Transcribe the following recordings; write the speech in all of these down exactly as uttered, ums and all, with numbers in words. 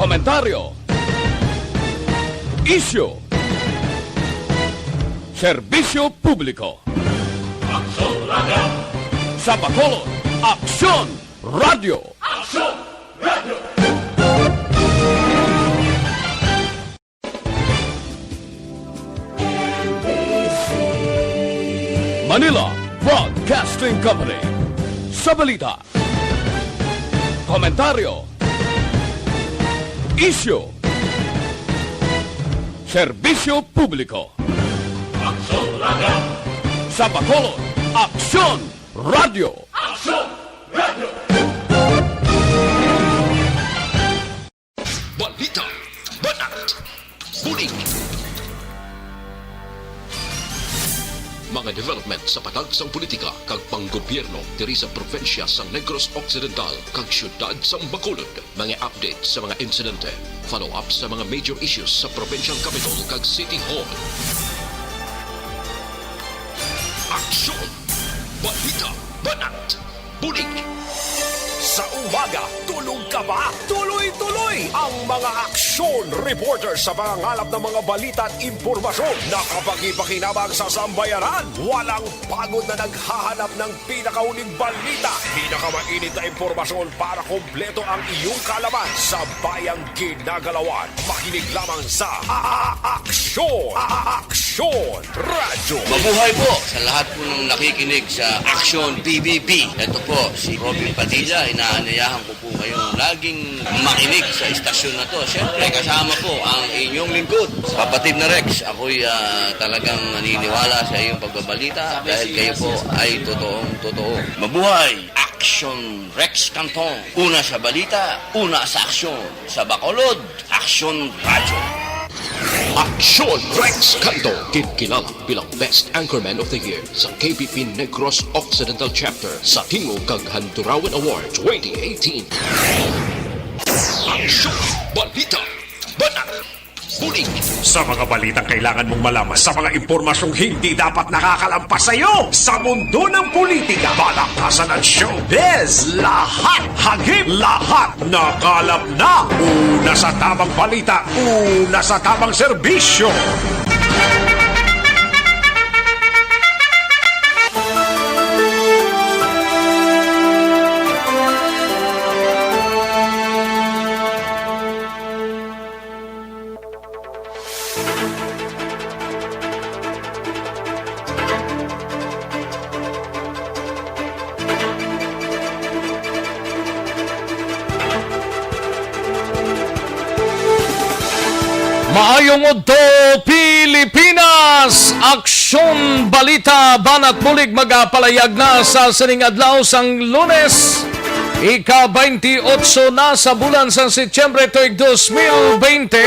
Komentaryo. Isyu. Serbisyo publiko. Aksyon Radio. Sa Bacolod, Aksyon Radio. Aksyon Radio. Manila Broadcasting Company. Sa balita, komentaryo, isyu, serbisyo publiko. Aksyon Radio. Sa Bacolod, Aksyon Radio. Aksyon Radio. Balita, banat, bulig. Mga development sa patag sang politika kag panggobyerno diri sa probinsya sang Negros Occidental kag siyudad sang Bacolod. Mga update sa mga insidente, follow-up sa mga major issues sa provincial capital kag city hall. Aksyon! Balita, banat, bulig. Sa umaga, tulog ka ba? Tuloy-tuloy ang mga aksyon reporter sa pangangalap ng mga balita at impormasyon. Nakapaghipakinabang sa sambayanan. Walang pagod na naghahanap ng pinakahuling balita. Pinakamainit na impormasyon para kompleto ang iyong kaalaman sa bayang ginagalawan. Makinig lamang sa A-, A-, Aksyon! A-, A-, Aksyon Radyo. Mabuhay po sa lahat po ng nakikinig sa Aksyon B B B. Ito po si Robin Padilla. Inaanyayahan ko po kayong laging makinig sa istasyon na to. Siyempre, kasama po ang inyong lingkod, kapatid na Rex. Ako'y, ah, talagang naniniwala sa iyong pagbabalita dahil kayo po ay totoong totoo. Mabuhay! Aksyon Rex Canton. Una sa balita, una sa aksyon. Sa Bacolod, Aksyon Radyo. Aksyon Rex Canto, ginkilala bilang Best Anchorman of the Year sa K B P Negros Occidental Chapter sa Tingog kag Handurawan Award twenty eighteen. Aksyon, balita, banat, bulig. Sa mga balitang kailangan mong malaman, sa mga impormasyong hindi dapat nakakalampas sa iyo, sa mundo ng politika, balakasan at showbiz, lahat hagip, lahat nakalap na. Una sa tamang balita, una sa tamang serbisyo. Maayong udto, Pilipinas! Aksyon, balita, banat, bulig magapalayag na sa sining adlaw sang Lunes. Ika-twenty-eight na sa bulan sang Setyembre tuig dos mil bente.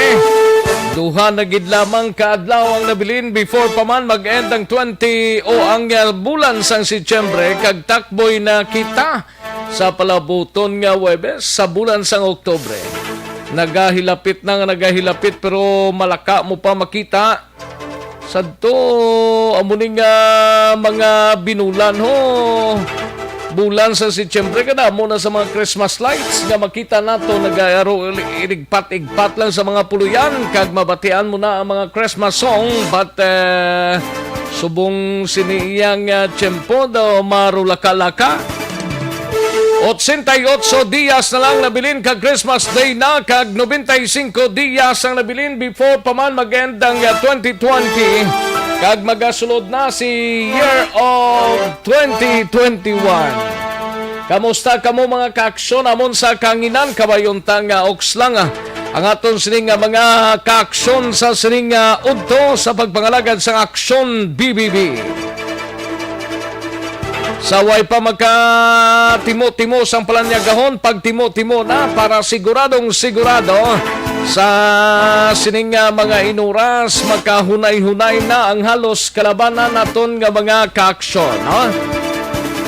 Duha na gid lamang ka adlaw ang nabilin before pa man mag-end ang twenty o ang, ah, bulan sang Setyembre, kag takboy na kita sa palabuton nga Huwebes sa bulan sang Oktubre. Nagahilapit na nga nagahilapit, pero malaka mo pa makita. Sadto, amo ni nga mga binulan, ho. Bulan sa Setyembre, kadamo na sa mga Christmas lights nga makita nato, nagaro-, iligpat-igpat lang sa mga puluyan, kag mabatian mo na ang mga Christmas song, but, eh, subong sini iyang, ah, tiyempo daw marulaka-laka. Ochenta y ocho dias na lang nabilin ka Christmas Day na, kag noventa y cinco dias ang nabilin before pa man mag-end ang, ah, twenty twenty, kag magasulod na si year of twenty twenty-one. Kamusta kamo, mga kaaksyon? Amon sa kanginan, kabayon ta nga oks lang, ah, ang aton sining nga mga kaaksyon sa sining nga udto sa pagpangalagad sang Aksyon B B B. Sa way pa magkatimo-timo sang palanyagahon, pagtimo-timo na para siguradong sigurado sa sining nga mga inuras, makahunay-hunay na ang halos kalabanan naton nga mga kaaksyon, no?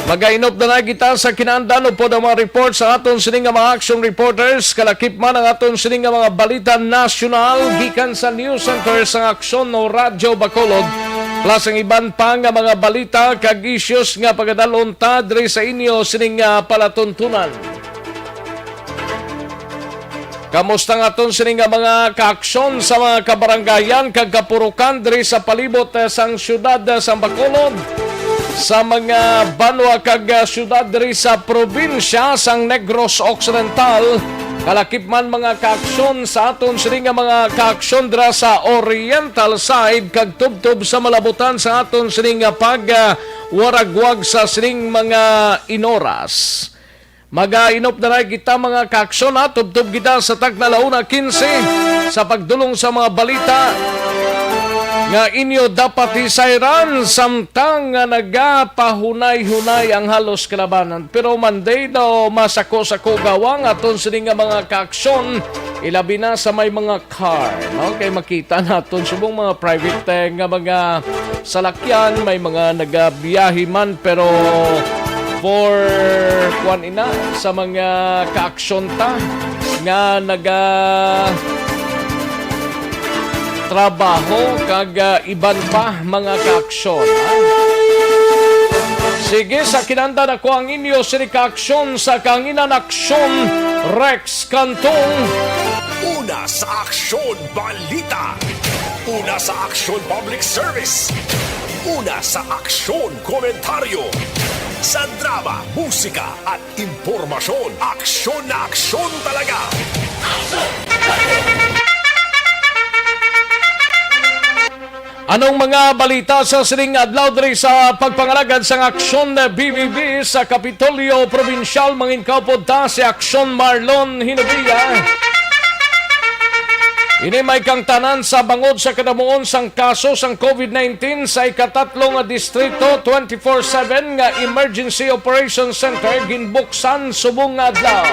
Magainop na na kita sa kinaandan upod ang mga report sa aton sining nga mga action reporters. Kalakip man ang aton sining nga mga balita nasyonal gikan sa News Center sang Aksyon o Radyo Bacolod, plus ang iban pa nga mga balita kag issues nga pagadalon ta diri sa inyo sining nga palatuntunan. Kamusta nga aton sini nga mga kaaksyon sa mga kabarangayan kag kapurukan diri sa palibot, eh, sang siyudad, eh, sang Bacolod, sa mga banwa kag, ah, siyudad diri sa probinsya sang Negros Occidental? Kalakip man mga kaaksyon sa aton sini nga mga kaaksyon dira sa Oriental side kag tubtob sa malabutan sa aton sini nga pag, ah, waragwag sa sining mga inoras. Magainop na lang kita, mga kaaksyon, ha? Tubtob kita sa takna la una quince sa pagdulong sa mga balita nga inyo dapat hisayran samtang nga nagapahunay-hunay ang halos kalabanan. Pero Monday daw masako-sako gawang aton sini nga mga kaaksyon, ilabi na sa may mga car, no? Kay makita naton subong mga private, eh, nga mga salakyan, may mga nagabiyahe man, pero for, kuwan ina, sa mga kaaksyon ta nga naga trabaho kag, ah, iban pa mga kaaksyon, ha? Sige, sa kinanda na ko ang inyo sini kaaksyon sa kanginan aksyon, Rex Cantong. Una sa aksyon, balita. Una sa aksyon, public service. Una sa aksyon, komentaryo. Sa drama, musika, at impormasyon, aksyon na aksyon talaga. Anong mga balita sa sining adlaw diri sa pagpangalagad sang Aksyon B B B sa Kapitolyo Probinsyal? Mangin kaupod ta si Aksyon Marlon Hinubia. Ini may kangtanan sa bangod sa kadamuon sang kaso sang covid nineteen sa ikatatlo nga distrito, twenty-four seven nga Emergency Operation Center ginbuksan subong nga adlaw.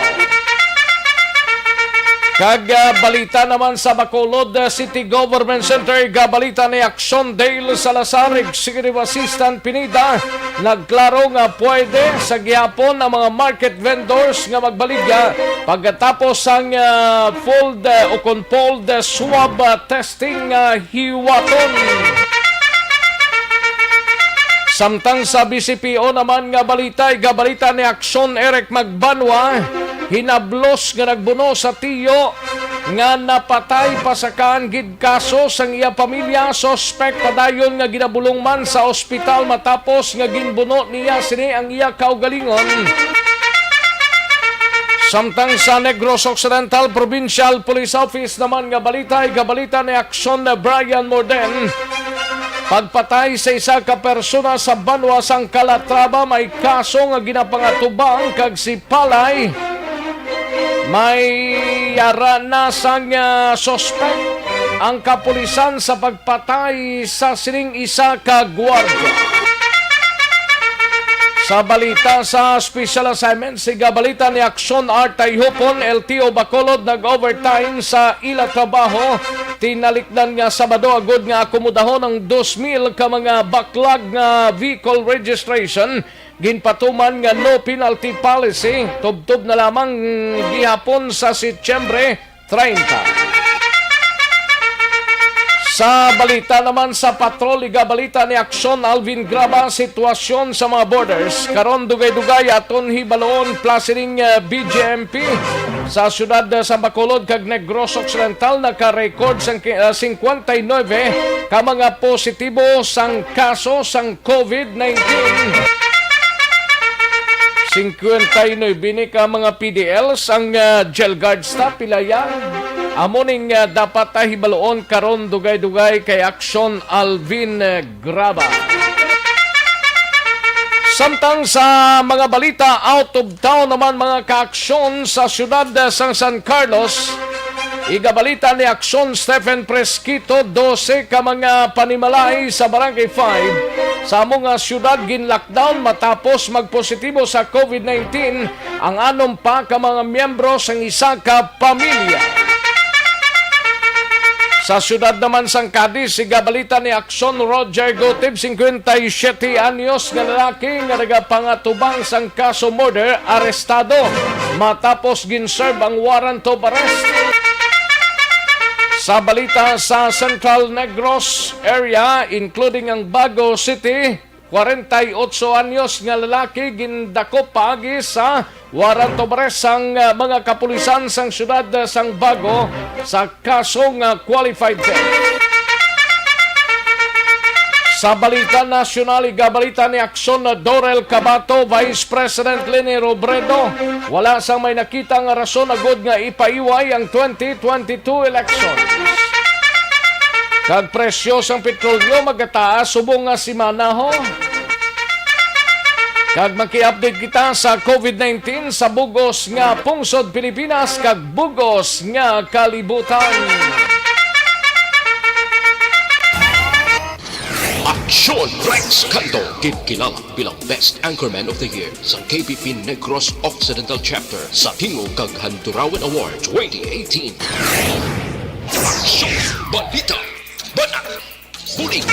Kag, ah, balita naman sa Bacolod, ah, City Government Center, gabalita ni Aksyon Dale Salazar, Executive Assistant Pineda, nagklaro nga pwede sa gihapon ang mga market vendors nga magbaligya pagkatapos sang, ah, fold, ah, o kon fold, ah, swab, ah, testing nga hiwaton. Samtang sa B C P O naman nga balita, igabalita ni Aksyon Eric Magbanwa, hinablos nga nagbuno sa tiyo nga napatay, pasakaan gid kaso sang iya pamilya. Suspek padayon nga ginabulong man sa ospital matapos nga ginbuno niya sini ang iya kaugalingon. Samtang sa Negros Occidental Provincial Police Office naman nga balita, igabalita ni Aksyon Brian Morden, pagpatay sa isa ka persona sa banwa sang Calatrava may kaso nga ginapangatubang kag si Palay may yara na sang, ah, suspek ang kapulisan sa pagpatay sa sining isa ka gwardiya. Sa balita sa special assignment, sigabalita ni Aksyon Artay Hupon, L T O Bacolod, nag-overtime sa ila trabaho. Tinalikdan nga Sabado agud nga akomodahon ang dos mil ka mga baklag nga vehicle registration. Ginpatuman nga no penalty policy, tubtob na lamang gihapon sa Setyembre treinta. Sa balita naman sa patrol, igabalita ni Aksyon Alvin Graba, sitwasyon sa mga borders. Karon, dugay-dugay aton hibaloon, plus sining, eh, B J M P sa siyudad, eh, sa Bacolod kag Negros Occidental naka-record sang ki-, ah, singkwenta y nuebe ka mga positibo sang kaso sang covid nineteen. Singkwenta y nuebe ni ka mga P D Ls ang, ah, jail guards ta, pila ya? Amo ning, ah, dapat ta hibaluon karon, dugay-dugay kay Aksyon Alvin, eh, Graba. Samtang sa mga balita out of town naman, mga kaaksyon, sa siyudad sang San Carlos, igabalita ni Aksyon Stephen Fresquito, dose ka mga panimalay sa Barangay five sa amo nga siyudad gin-lockdown matapos magpositibo sa covid nineteen ang anom pa ka mga miyembro sang isa ka pamilya. Sa siyudad naman sang Cadiz, igabalita ni Aksyon Roger Gutib, singkwenta y siyete anyos nga lalaki nga nagapangatubang sang kaso murder, arestado matapos gin-serve ang warrant of arrest. Sa balita sa Central Negros area, including ang Bago City, kwarenta y otso anyos nga lalaki gindakop paagi sa warrant of arrest sang, ah, mga kapulisan sang siyudad, ah, sang Bago sa kaso nga qualified theft. Sa balita nasyonal, igabalita ni Aksyon Dorel Cabato, Vice President Leni Robredo, wala sang may nakita nga rason agud nga ipaiway ang twenty twenty-two elections. Kag presyo sang petrolyo magataas subong nga simana, ho. Kag maki-update kita sa covid nineteen sa bugos nga pungsod Pilipinas kag bugos nga kalibutan. Aksyon Rex Canto, ginkilala bilang Best Anchorman of the Year sa K P P Negros Occidental Chapter sa Tingog kag Handurawan Award twenty eighteen. Aksyon! Balita! Banat! Bulig!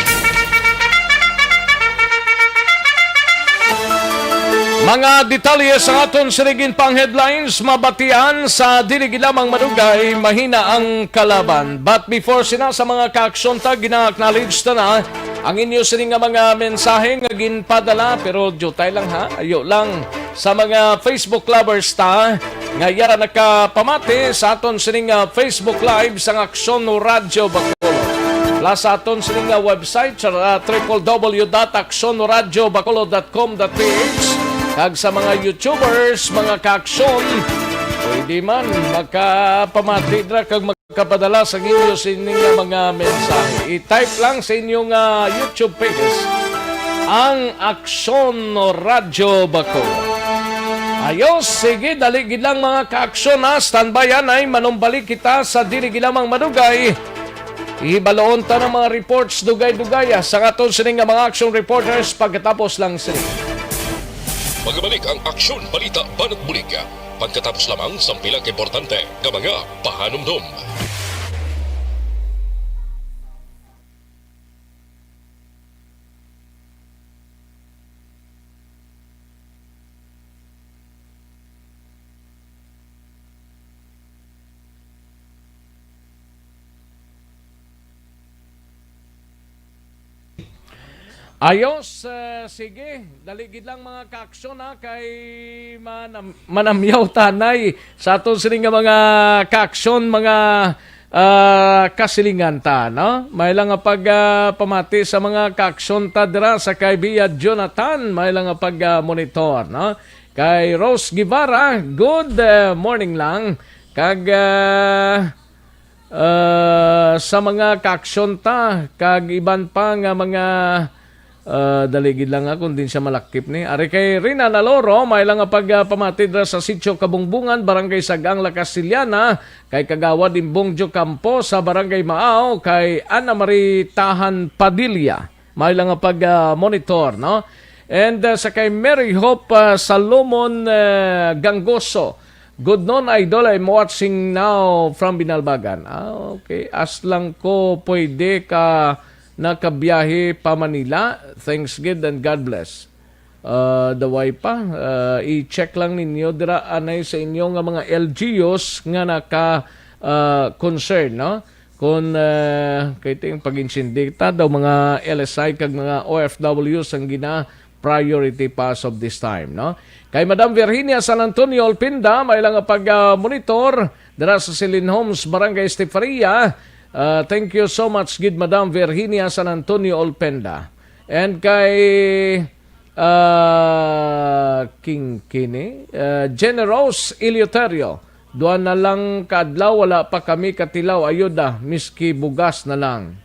Mga detalye sa aton sining pang headlines, mabatian sa dili gid lamang madugay, mahina ang kalaban. But before sina, sa mga kaaksyon ta, gina-acknowledge ta na ang inyo sini nga mga mensahe nga ginpadala, pero diutay lang ha, ayo lang sa mga Facebook lovers ta nga yara nakapamati sa aton sining, ah, Facebook Live sang Aksyon Radyo Bacolod. Plus sa aton sining, ah, website sa, ah, triple W dot aksyon radyo bacolod dot com dot P H. Kag sa mga YouTubers, mga kaaksyon, pwede man makapamati dra kag kapadala sa inyo sining nga mga mensahe. I-type lang sa inyong, ah, YouTube pages ang Aksyon Radyo Bacolod. Ayos, sige, dali gid lang, mga kaaksyon, ha. Standby anay, manumbalik kita sa dili gid lamang madugay. Ihibaloon ta ng mga reports dugay-dugay, ah, sa aton sining nga mga action reporters pagkatapos lang sini. Magabalik ang Aksyon Balita Banat Bulig pagkatapos lamang sang pila ka importante nga mga pahanumdom. Ayos, eh, sige. Dali gid lang, mga kaaksyon, ha, kay manam-, manamyaw tanay sa aton sini nga mga kaaksyon, mga, ah, kasilingan ta, no? May lang nga pag, ah, pamati sa mga kaaksyon ta dira sa kay Bia Jonathan, may lang nga pag, ah, monitor, no? Kay Rose Guevara, good, eh, morning lang. Kag, ah, ah, sa mga kaaksyon ta, kag iban pa nga mga, ah, dali gid lang, ah, kung din siya malakip ni. Ari kay Rina Naloro, may lang nga pag, ah, pamati dira sa Sitio Kabungbungan, Barangay Sagang, La Castellana, kay Kagawad Imbong Diocampo sa Barangay Maaw, kay Ana Marie Tahan Padilla. May lang nga pag, ah, monitor, no? And, ah, sa kay Mary Hope, ah, Salomon, ah, Gangoso, "Good noon, idol. I'm watching now from Binalbagan." Ah, okay. As lang ko pwede ka nakabiyahe pa Manila. Thanks gid and God bless. Ah, daway pa, ah, i-check lang ninyo dira anay sa inyo nga mga L G Us nga naka, ah, concern, no? Kung, ah, kay ting pag-insindi ta daw mga L S I kag mga O F Ws ang gina priority pa as of this time, no? Kay Madam Virginia San Antonio Olpinda, may lang nga pag, ah, monitor dira sa Silin Homes, Barangay Estefaria. Ah, thank you so much gid, Madam Virginia San Antonio Olpenda. And kay, ah, King Kini, ah, Generous Eleuterio, "Dua na lang ka adlaw, wala pa kami katilaw ayuda, miski bugas na lang."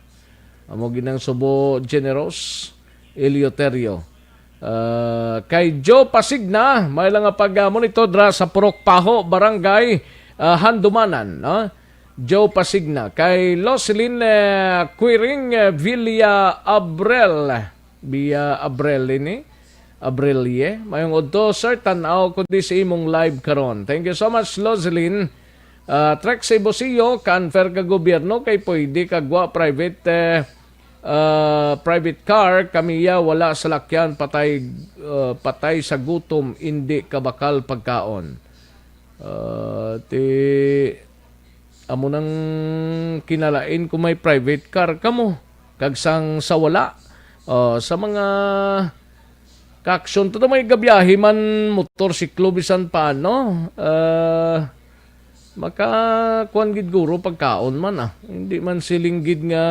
Amo ginang subo, Generous Eleuterio. Ah, kay Joe Pasigna, may lang nga pag, ah, monitor dra sa Purok Paho, Barangay, ah, Handumanan, no? Joe Pasigna. Kay Loselyn, eh, Quiring, eh, Villa Abrel. Villa Abrel ini. Abril, ye. Mayong udto, sir, tan-aw ko di sa imong live karon. Thank you so much, Loselyn. Ah, Trek sa Ibusio, ka-unfair ka gobyerno kay pwede kag wa private, eh, ah, private car, kami ya wala salakyan, patay, ah, patay sa gutom, indi ka bakal pagkaon. Ah, ti, amo nang kinalain kung may private car kamo, kag sang sa wala. Ah, sa mga Kaaksyon to, may gabiyahe man, motorsiklo, bisan paano. Ah, maka, kuwan gid guro, pagkaon man, ah. Hindi man siling gid nga,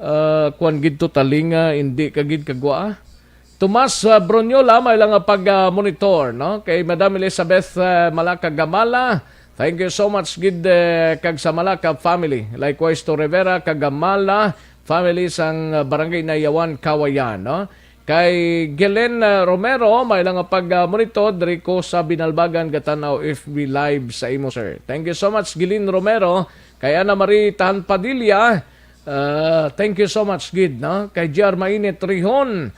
ah, kuwan gid totally nga hindi ka gid kagwa, ah. Tomas, ah, Bronyola, may lang nga pag, ah, monitor, no? Kay Madam Elizabeth, ah, Malaca Gamala, thank you so much gid, eh, kag sa Malaca family. Likewise to Rivera Kagamala family sang, ah, Barangay Nayawan, Kawayan, no? Kay Gelen, ah, Romero, may lang nga pag, ah, monitor diri ko sa Binalbagan, gatanaw F B Live sa imo, sir. Thank you so much, Gelen Romero. Kay Ana Marie Tahan Padilla, ah, thank you so much gid, no? Kay G R Mainit Rihon,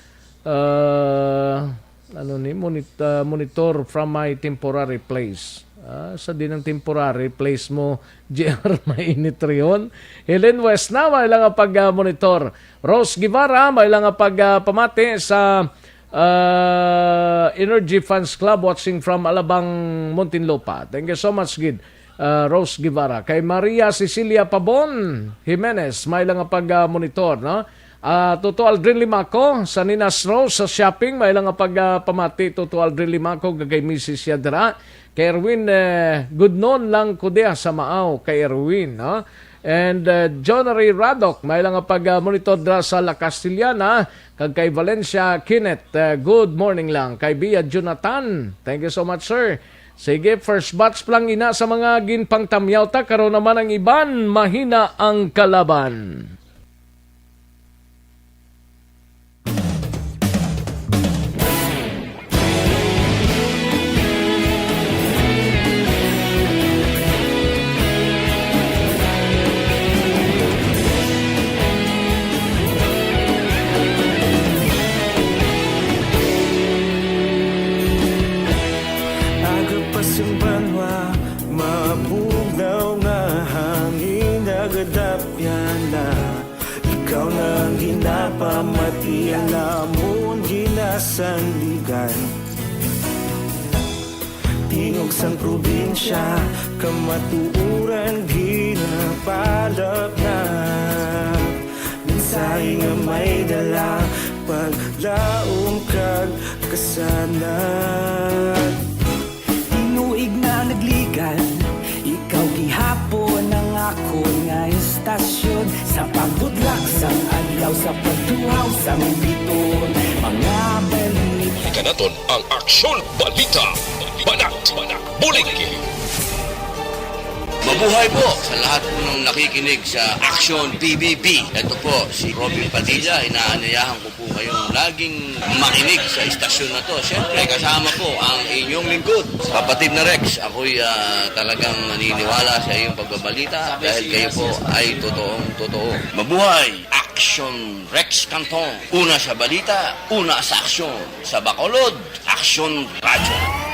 ah, ano ni, monit-, ah, monitor from my temporary place. Ah, sa din ang temporary place mo, G R Mainit Rihon. Helen West na, may lang nga pag, ah, monitor. Rose Guevara, may lang nga pag, ah, pamati sa, ah, Energy Fans Club, watching from Alabang, Muntinlupa. Thank you so much, gid, ah, Rose Guevara. Kay Maria Cecilia Pabon Jimenez, may lang nga pag, ah, monitor, no? Ah, Toto Aldrin Limaco, sa Ninas Rose, sa shopping, may lang nga pag, ah, pamati, Toto Aldrin Limaco, kag kay Missus Yadra. Kay Erwin, eh, good noon lang ko diya sa Maaw, kay Erwin, no? And, uh, John Ray Radok, may lang nga pag, uh, monitor dra sa La Castellana, kag kay Valencia Kenneth, uh, good morning lang. Kay Bia Jonathan, thank you so much, sir. Sige, first batch pa lang ina sa mga ginpangtamyaw ta, karon naman ang iban, mahina ang kalaban. Aga pa sing banwa, mabugnaw nga hangin nagadapyan na. Ikaw na ang ginapamati, alamon ginasandigan. Tingog sang probinsya, kamatuoran ginapalapnap. Mensahe nga may dala, paglaom kag kasanag. Tinuig na nagligan, ikaw gihapon ang akon nga istasyon. Sa pagbutlak sang adlaw, sa pagtuhaw sang biton, mga balita. Kanaton ang Aksyon Balita, Banat, Bulig. Mabuhay po sa lahat po ng nakikinig sa Aksyon B B B. Ito po si Robin Padilla, inaanyayahan ko po kayong laging makinig sa istasyon na to. Siyempre, kasama po ang inyong lingkod, kapatid na Rex. Ako'y, ah, talagang naniniwala sa iyong pagbabalita dahil kayo po ay totoong totoo. Mabuhay! Aksyon Rex Canton. Una sa balita, una sa aksyon. Sa Bacolod, Aksyon Radyo.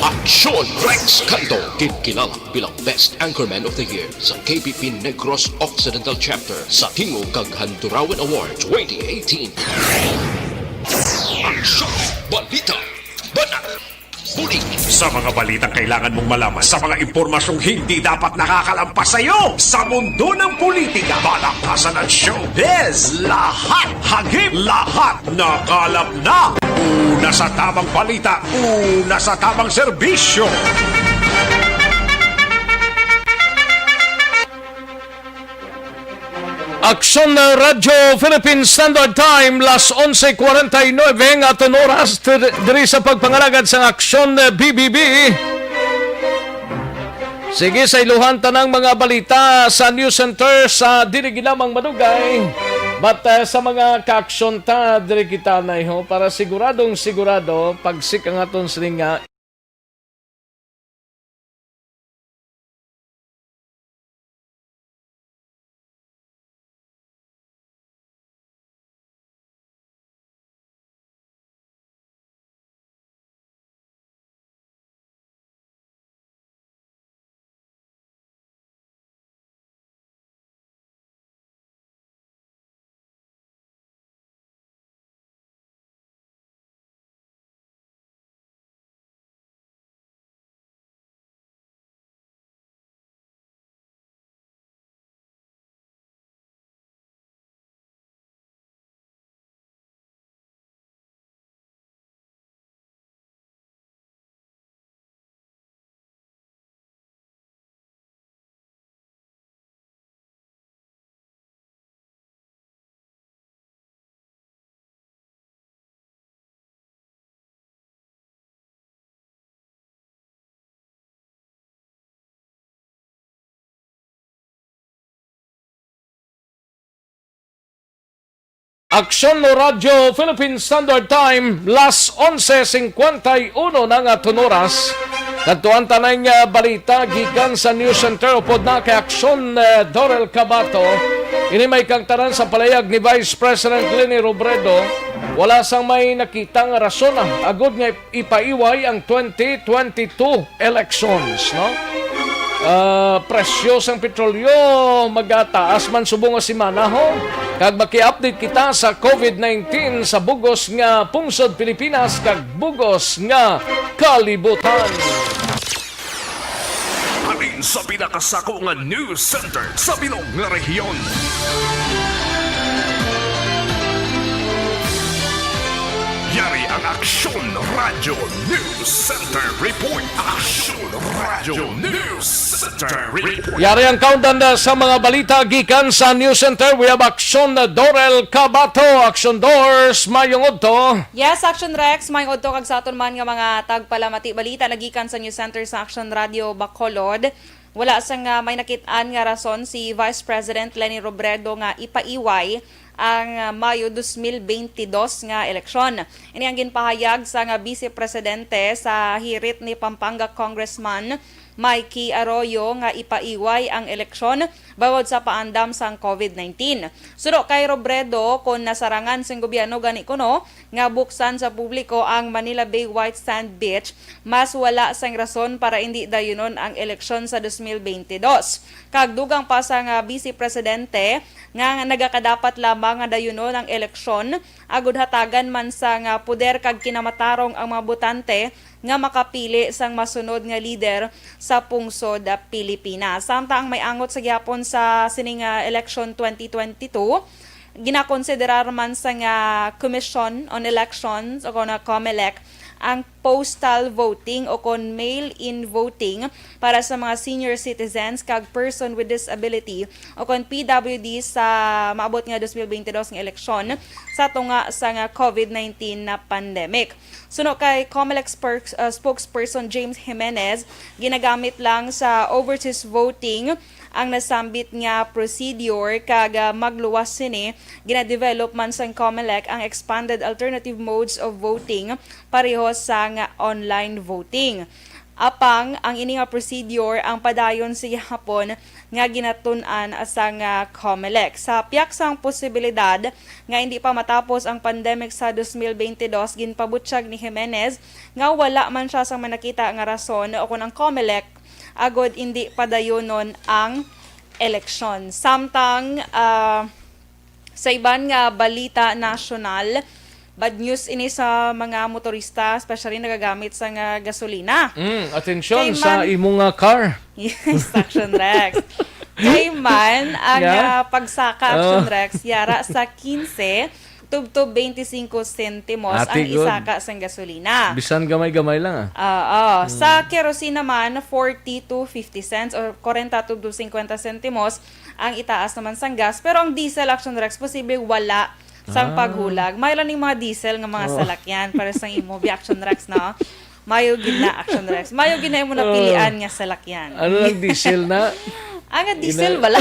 Aksyon Rex Canton, ginkilala bilang Best Anchorman of the Year sa K P P Negros Occidental Chapter sa Tingog kag Handurawan Award twenty eighteen. Aksyon, balita, banat, bulig. Sa mga balitang kailangan mong malaman, sa mga impormasyong hindi dapat nakakalampas sa iyo, sa mundo ng politika, balaktasan at showbiz, lahat hagip, lahat nakalap na. Una sa tamang balita, una sa tamang serbisyo. Aksyon, uh, Radyo Philippine Standard Time, las onse kwarenta y nuebe nga aton oras, dir-, diri sa pagpangalagad sang Aksyon, uh, B B B. Sige, sa iluhan tanang mga balita sa News Center sa dili ginamang madugay. But, uh, sa mga kaaksyon ta, diri kita na, ho, para siguradong sigurado, pagsik ang aton siling nga Aksyon mo Radyo Philippine Standard Time, las onse cincuenta y uno na nga tun oras. Kadtuan ta na nga balita gikan sa News Center upod na kay Aksyon, eh, Dorel Cabato. Ini may kangtanan sa palayag ni Vice President Leni Robredo. Wala sang may nakita nga rason, ah, agud nga ipaiway ang twenty twenty-two elections, no? Ah, presyo sang petrolyo magataas man subong nga semana, ho. Kag maki-update kita sa covid nineteen sa bugos nga pungsod Pilipinas kag bugos nga kalibutan. Halin sa pinakasako nga news center sa bilog nga rehiyon. Yari ang Aksyon Radyo News Center Report. Aksyon Radyo News Center Report. Yari ang countdown na sa mga balita gikan sa News Center. We have Aksyon Dorel Cabato. Aksyon Dors, mayong udto. Yes, Action Rex, may udto kag sa aton man nga mga tagpalamati balita nagikan sa News Center sa Action Radio Bacolod. Wala sang, ah, may nakit-an nga rason si Vice President Leni Robredo nga ipaiway ang, ah, Mayo dos mil bente dos nga eleksyon. Ini ang ginpahayag sang, ah, Vice Presidente sa hirit ni Pampanga Congressman Mikey Arroyo nga ipaiway ang eleksyon bangod sa paandam sang covid nineteen. Suno kay Robredo, kon nasarangan sing gobyerno gani kuno nga buksan sa publiko ang Manila Bay White Sand Beach, mas wala sang rason para indi dayunon ang eleksyon sa dos mil bente dos. Kag dugang pa sang, ah, Vice Presidente nga nagakadapat lamang nga dayunon ang eleksyon, agud hatagan man sang, ah, poder kag kinamatarong ang mga botante nga makapili sang masunod nga lider sa pungsod, ah, Pilipinas. Samtang may angot sa gihapon sa sining, ah, election twenty twenty-two, ginakonsiderar man sang, ah, Commission on Elections o kon, ah, COMELEC ang postal voting o kon mail-in voting para sa mga senior citizens kag person with disability o kon P W D sa maabot nga dos mil bente dos nga eleksyon sa tunga sang, ah, covid nineteen na pandemic. Suno kay COMELEC spokes-, uh, spokesperson James Jimenez, ginagamit lang sa overseas voting ang nasambit nga procedure kag, uh, magluwas sini, gina-develop man sang COMELEC ang expanded alternative modes of voting pareho sang online voting. Apang ang ini nga procedure ang padayon sa gihapon nga ginatun-an sang, ah, COMELEC. Sa piyak sang posibilidad nga hindi pa matapos ang pandemic sa dos mil bente dos, ginpabutyag ni Jimenez nga wala man siya sang manakita nga rason o kon ang COMELEC agod hindi padayonon ang eleksyon. Samtang, ah, sa iban nga balita nasyonal, bad news ini sa mga motorista, especially nagagamit sa nga gasolina. Mm, atensyon Kay sa man- imo nga car. Yes, Action Rex. Kay man ang, Yeah. ah, pagsaka, Action Oh. Rex, yara sa quince tubtob twenty-five sentimos ang Ati, good. isaka sang gasolina. Bisan gamay-gamay lang, ah. Oo. Hmm. Sa kerosene naman, forty to fifty cents or forty to cinquenta sentimos ang itaas naman sang gas. Pero ang diesel, Action Rex, posible wala sang Ah. paghulag. May lang ning mga diesel nga mga Oo. salakyan para sa imo, bi Action Rex, no? Mayo gid na, Action Rex. Mayo gid na imo napilian Oh. nga salakyan. Ano lang diesel na? Ah, nga diesel Ina- bala.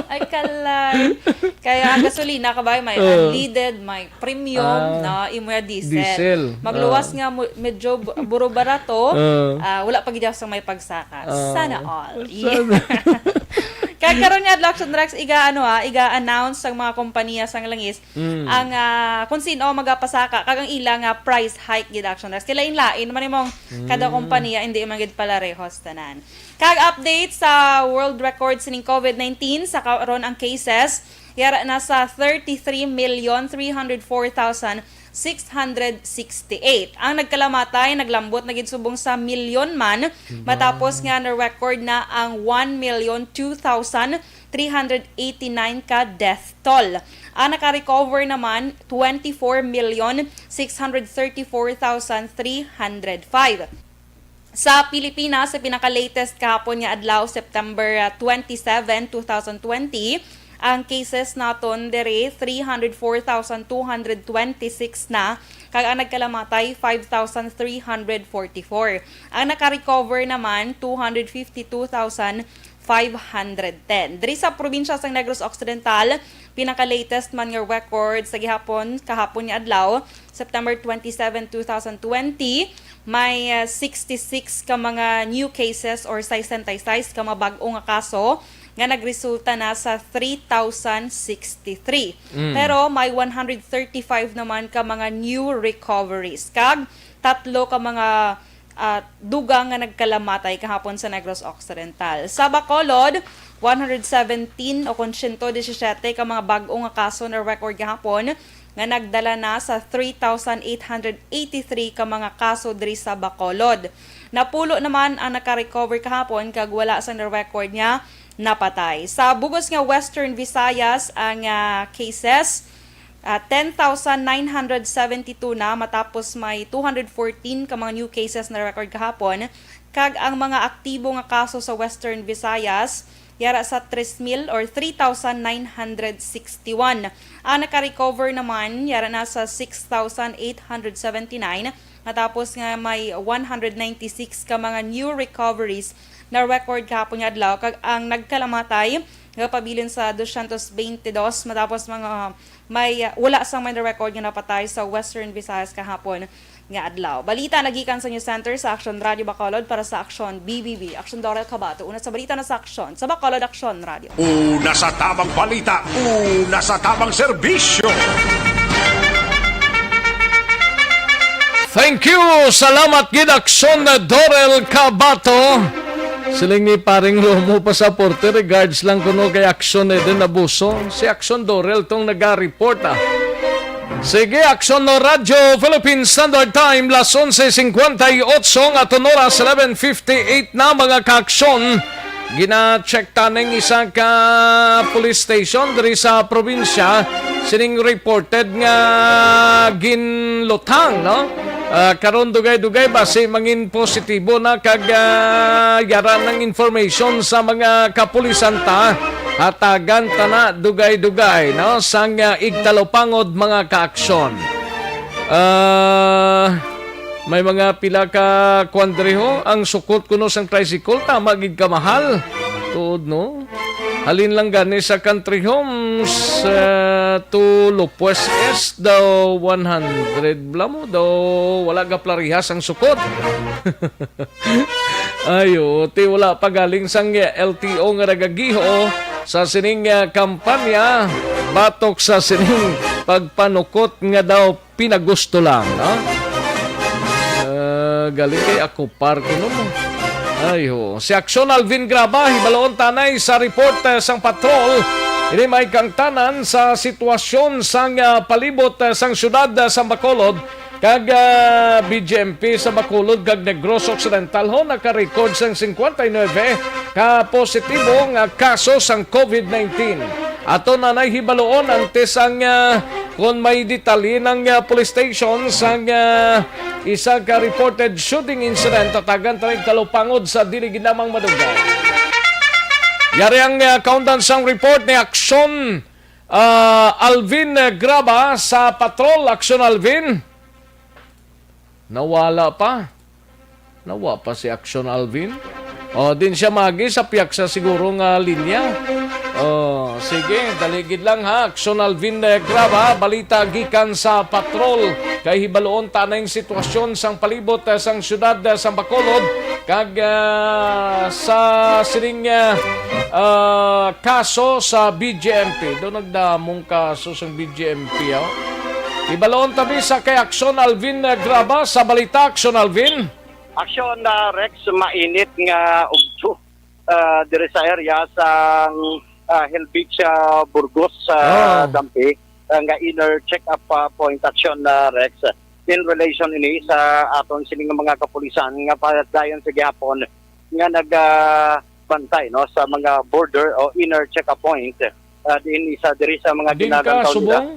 Ay, kalay. Kaya ang gasolina, kabay, may Oh. unleaded, may premium, Ah, no? Imo ya diesel. diesel. Magluwas Ah. nga mo-, medyo bu-, buro barato, Ah. ah, wala pa gid sa may pagsaka. Ah. Sana all. Sana. Kaya karon nga adlaw, Action Rex, iga, ano, ah, iga-announce sang mga kompanya sang langis Mm. ang, ah, kung sino magapasaka, kag ang ila nga price hike gid, Action Rex. Kay lain-lain man imong kada Mm. kompanya, hindi man gid palarehos tanan. Kag update sa world record sining covid nineteen, sa karon ang cases, yara na sa thirty-three million three hundred four thousand six hundred sixty-eight. Ang nagkalamatay, naglambot na gid subong sa milyon man, Diba? matapos nga na-record na ang one million two thousand three hundred eighty-nine ka death toll. Ang naka-recover naman, twenty-four million six hundred thirty-four thousand three hundred five. Sa Pilipinas, sa pinaka-latest kahapon nga adlaw, September, ah, twenty-seven, two thousand twenty, ang cases naton diri, three hundred four thousand two hundred twenty-six na, kag ang nagkalamatay, five thousand three hundred forty-four. Ang naka-recover naman, two hundred fifty-two thousand five hundred ten. Diri sa probinsya sang Negros Occidental, pinaka-latest man nga record sa gihapon, kahapon nga adlaw, September twenty-seven, two thousand twenty, may, ah, sixty-six ka mga new cases or sixty-six ka mga bag-o nga kaso nga nagresulta na sa three thousand sixty-three. Mm. Pero may one hundred thirty-five naman ka mga new recoveries. Kag tatlo ka mga, ah, dugang nga nagkalamatay kahapon sa Negros Occidental. Sa Bacolod, one hundred seventeen o kon siyento disisiyete ka mga bag-o nga kaso na record kahapon nga nagdala na sa three thousand eight hundred eighty-three ka mga kaso diri sa Bacolod. Napulo naman ang naka-recover kahapon kag wala sang na-record nga napatay. Sa bug-os nga Western Visayas ang, ah, cases, ah, ten thousand nine hundred seventy-two na matapos may two hundred fourteen ka mga new cases na record kahapon, kag ang mga aktibo nga kaso sa Western Visayas yara sa tres mil or three thousand nine hundred sixty-one. Ang naka-recover naman yara na sa six thousand eight hundred seventy-nine, matapos nga may one hundred ninety-six ka mga new recoveries na record kahapon nga adlaw, kag ang nagkalamatay nga pabilin sa dosyentos beintidos, matapos mga may, uh, wala sang may record nga napatay sa Western Visayas kahapon nga adlaw. Balita nagikan sa News Center sa Aksyon Radio Bacolod para sa Aksyon B B B. Aksyon Dorel Cabato, una sa balita na sa Aksyon. Sa Bacolod, Aksyon Radio. Una sa tamang balita, una sa tamang serbisyo. Thank you. Salamat gid, Aksyon Dorel Cabato. Siling ni Paring Romo Pasaporte, regards lang kuno kay Aksyon Eden Abuso. Si Aksyon Dorel tong naga-report, ah. Sige, Aksyon no Radyo Philippine Standard Time, las onse cincuenta y ocho, nga aton oras, eleven fifty-eight na, mga kaaksyon. Gina-check ta ning isa ka police station diri sa probinsya sining reported nga ginlutang, no? Ah, karon dugay-dugay basi mangin positibo na kag, ah, yara ng information sa mga kapulisan ta. Hatagan ta na dugay-dugay, no? Sang, ah, igtalupangod, mga kaaksyon. Ah, may mga pila ka kwan diri, ho. Ang sukot kuno sang tricycle, tama gid ka mahal. Tuod, no? Halin lang gani sa Country Homes, ah, to Lopez East daw, one hundred bala mo daw, wala ga parehas ang sukot. Ayo, ti wala pa galing sang L T O nga nagagiho sa sining, ah, kampanya batok sa sining pagpanukot nga daw pinagusto lang, no? Ah, galing kay ako, par, kuno mo. Ay, ho. Si Aksyon Alvin Graba, hibaloon ta anay sa report, eh, sang patrol. Ini may kaangtanan sa sitwasyon sang, ah, palibot, eh, sang siyudad, eh, sang Bacolod, kag, ah, B G M P sa Bacolod kag Negros Occidental, ho, naka-record sang cincuenta y nueve ka positibo nga kaso sang COVID nineteen. Ato na nay hibaloon antes ang, ah, kon may detalye ng, ah, police station sang, ah, isa ka reported shooting incident. Hatagan ta ning talupangod sa dili gid lamang madugay. Yari ang, ah, kaundan sang report ni Aksyon, ah, Alvin, ah, Graba sa patrol. Aksyon Alvin. Nawala pa. Nawa pa si Aksyon Alvin. O, din siya magi sa piyaksa siguro nga linya. O, sige, dali gid lang ha. Aksyon Alvin, eh, Graba, balita gikan sa patrol. Kay hibaloon ta na yung sitwasyon sang palibot, eh, sang siyudad, eh, sang Bacolod. Kag, ah, sa sining, ah, ah, kaso sa B G M P. Daw nagdamong kaso sang B G M P, oh. Hibaloon ta mi sa kay Aksyon Alvin, ah, Graba sa balita. Aksyon Alvin. Aksyon, ah, Rex, mainit nga ugto, ah, diri sa area sang, ah, Hill Beach, ah, Burgos, ah, Oh. Dampi, ah, nga inner check-up, ah, point. Aksyon, ah, Rex, in relation ini sa aton sining mga kapulisan nga padayon sa gihapon nga nag, ah, bantay, no, sa mga border o inner check-up point, ah, diin isa diri sa mga Din ka, ginagantaw nila. Subong?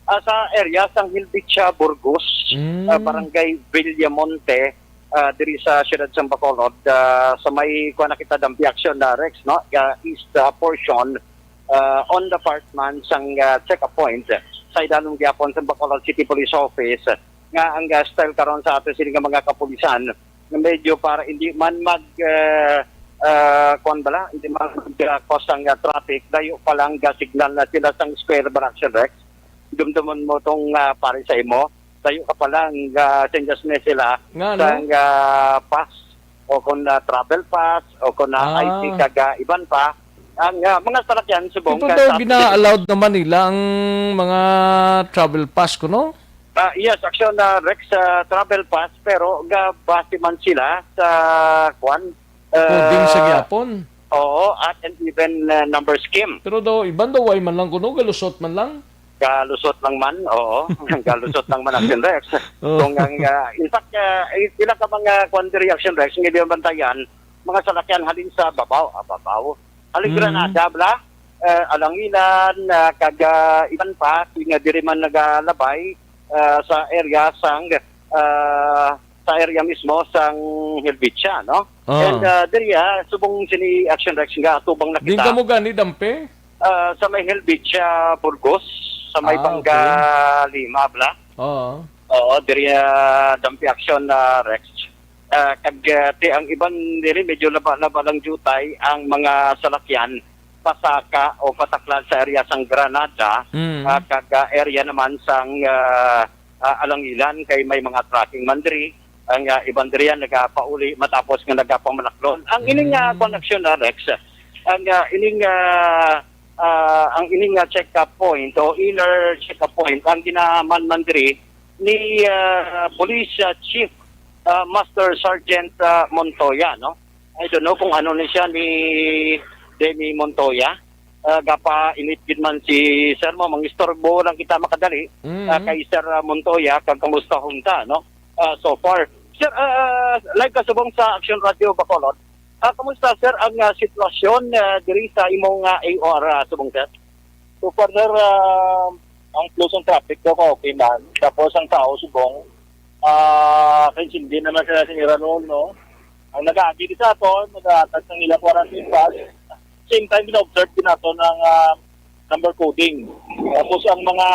Ah, sa area sang Hill Beach, ah, Burgos, Mm. ah, Barangay Villamonte, ah, diri sa siyudad sang Bacolod, ah, sa may, kuwan na kita, Dampi, Aksyon, ah, Rex, no? Ah, east, ah, portion, ah, on the part man sang, ah, check-up point sa idalom gyapon sa Bacolod City Police Office, nga ang, ah, style karon sa ato sini nga mga kapulisan, nga medyo para hindi man mag, ah, ah, kuwan bala, hindi mag-cause ang, ah, traffic, dayo pa lang ga-signal na sila sang square bala, Action Rex. Dumdumon mo tong, ah, pare sa imo, dayo ka pa lang ga-send na sila Nga, no? sang, ah, pass, o kung, ah, travel pass, o kung, ah, Ah. I D kag, ah, iban pa. Ang, ah, mga salakyan, subong Ito ka daw sa gina-allowed naman nila ang mga travel pass ko, no? Ah, yes, Action, ah, Rex, ah, travel pass, pero ga-base man sila sa, kwan, Coding sa ah, gihapon. Oo, at and even, ah, number scheme. Pero daw, iban daw, way man lang kuno, galusot man lang. Galusot lang man, oo. Galusot lang man, Action Rex. Oo. Kung ang, ah, in fact, ah, i-, pila ka mga kwan diri, Action Rex, nga iyang bantayan, mga salakyan halin sa Babaw, ah, Babaw. Halin Mm. Granada, bala, eh, Alangilan, ah, kag, ah, iban pa, nga diri man nagalabay, ah, sa area sang, ah, sa area mismo sang Helvetia, no? Ah. And, ah, diri, ah, subong sini, Action Rex, nga atubang na Din kita. Kamo gani, Dampe? Ah, sa may Helvetia, Burgos, sa may Ah, Bangga okay. Lima, bala. Oo. Oo, diri, ah, Dampi Action, ah, Rex. Ah, kag, ah, ti, ang iban diri, medyo laba-laba lang jutay ang mga salakyan pasaka o pataklad sa area sang Granada, Mm. ah, kag, ah, area naman sang, ah, ah, Alangilan, kay may mga trucking man diri. Ang, ah, iban diri yan nagapauli matapos nga nagapamalaklon. Ang ining, ah, Mm. connection na, Rex, ang, ah, ining, ah, ah, ang ining, ah, check-up point o inner check-up point, ang ginaman man diri ni, ah, Police, ah, Chief, ah, Master Sergeant, ah, Montoya, no? I don't know kung ano ni siya ni Demi Montoya. Ah, gapa-init gid man si Sir mo, mangistorbo lang kita makadali, Mhm. ah, kay Sir, ah, Montoya, kag kamusta hunta, no? Ah, so far. Sir, ah, live ka subong sa Action Radio Bacolod. Ah, kamusta, sir, ang, ah, sitwasyon, ah, diri sa imong, ah, A O R, ah, subong, sir? So far, sir, ah, ang flow sang traffic daw ka okay man. Tapos ang tao subong, ah, kaintindi naman sila sa ira role, no? Ang nag-aagi di sa aton, nagahatag sang ila quarantine pass. Same time, gina-observe din nato ng, ah, number coding. Tapos ang mga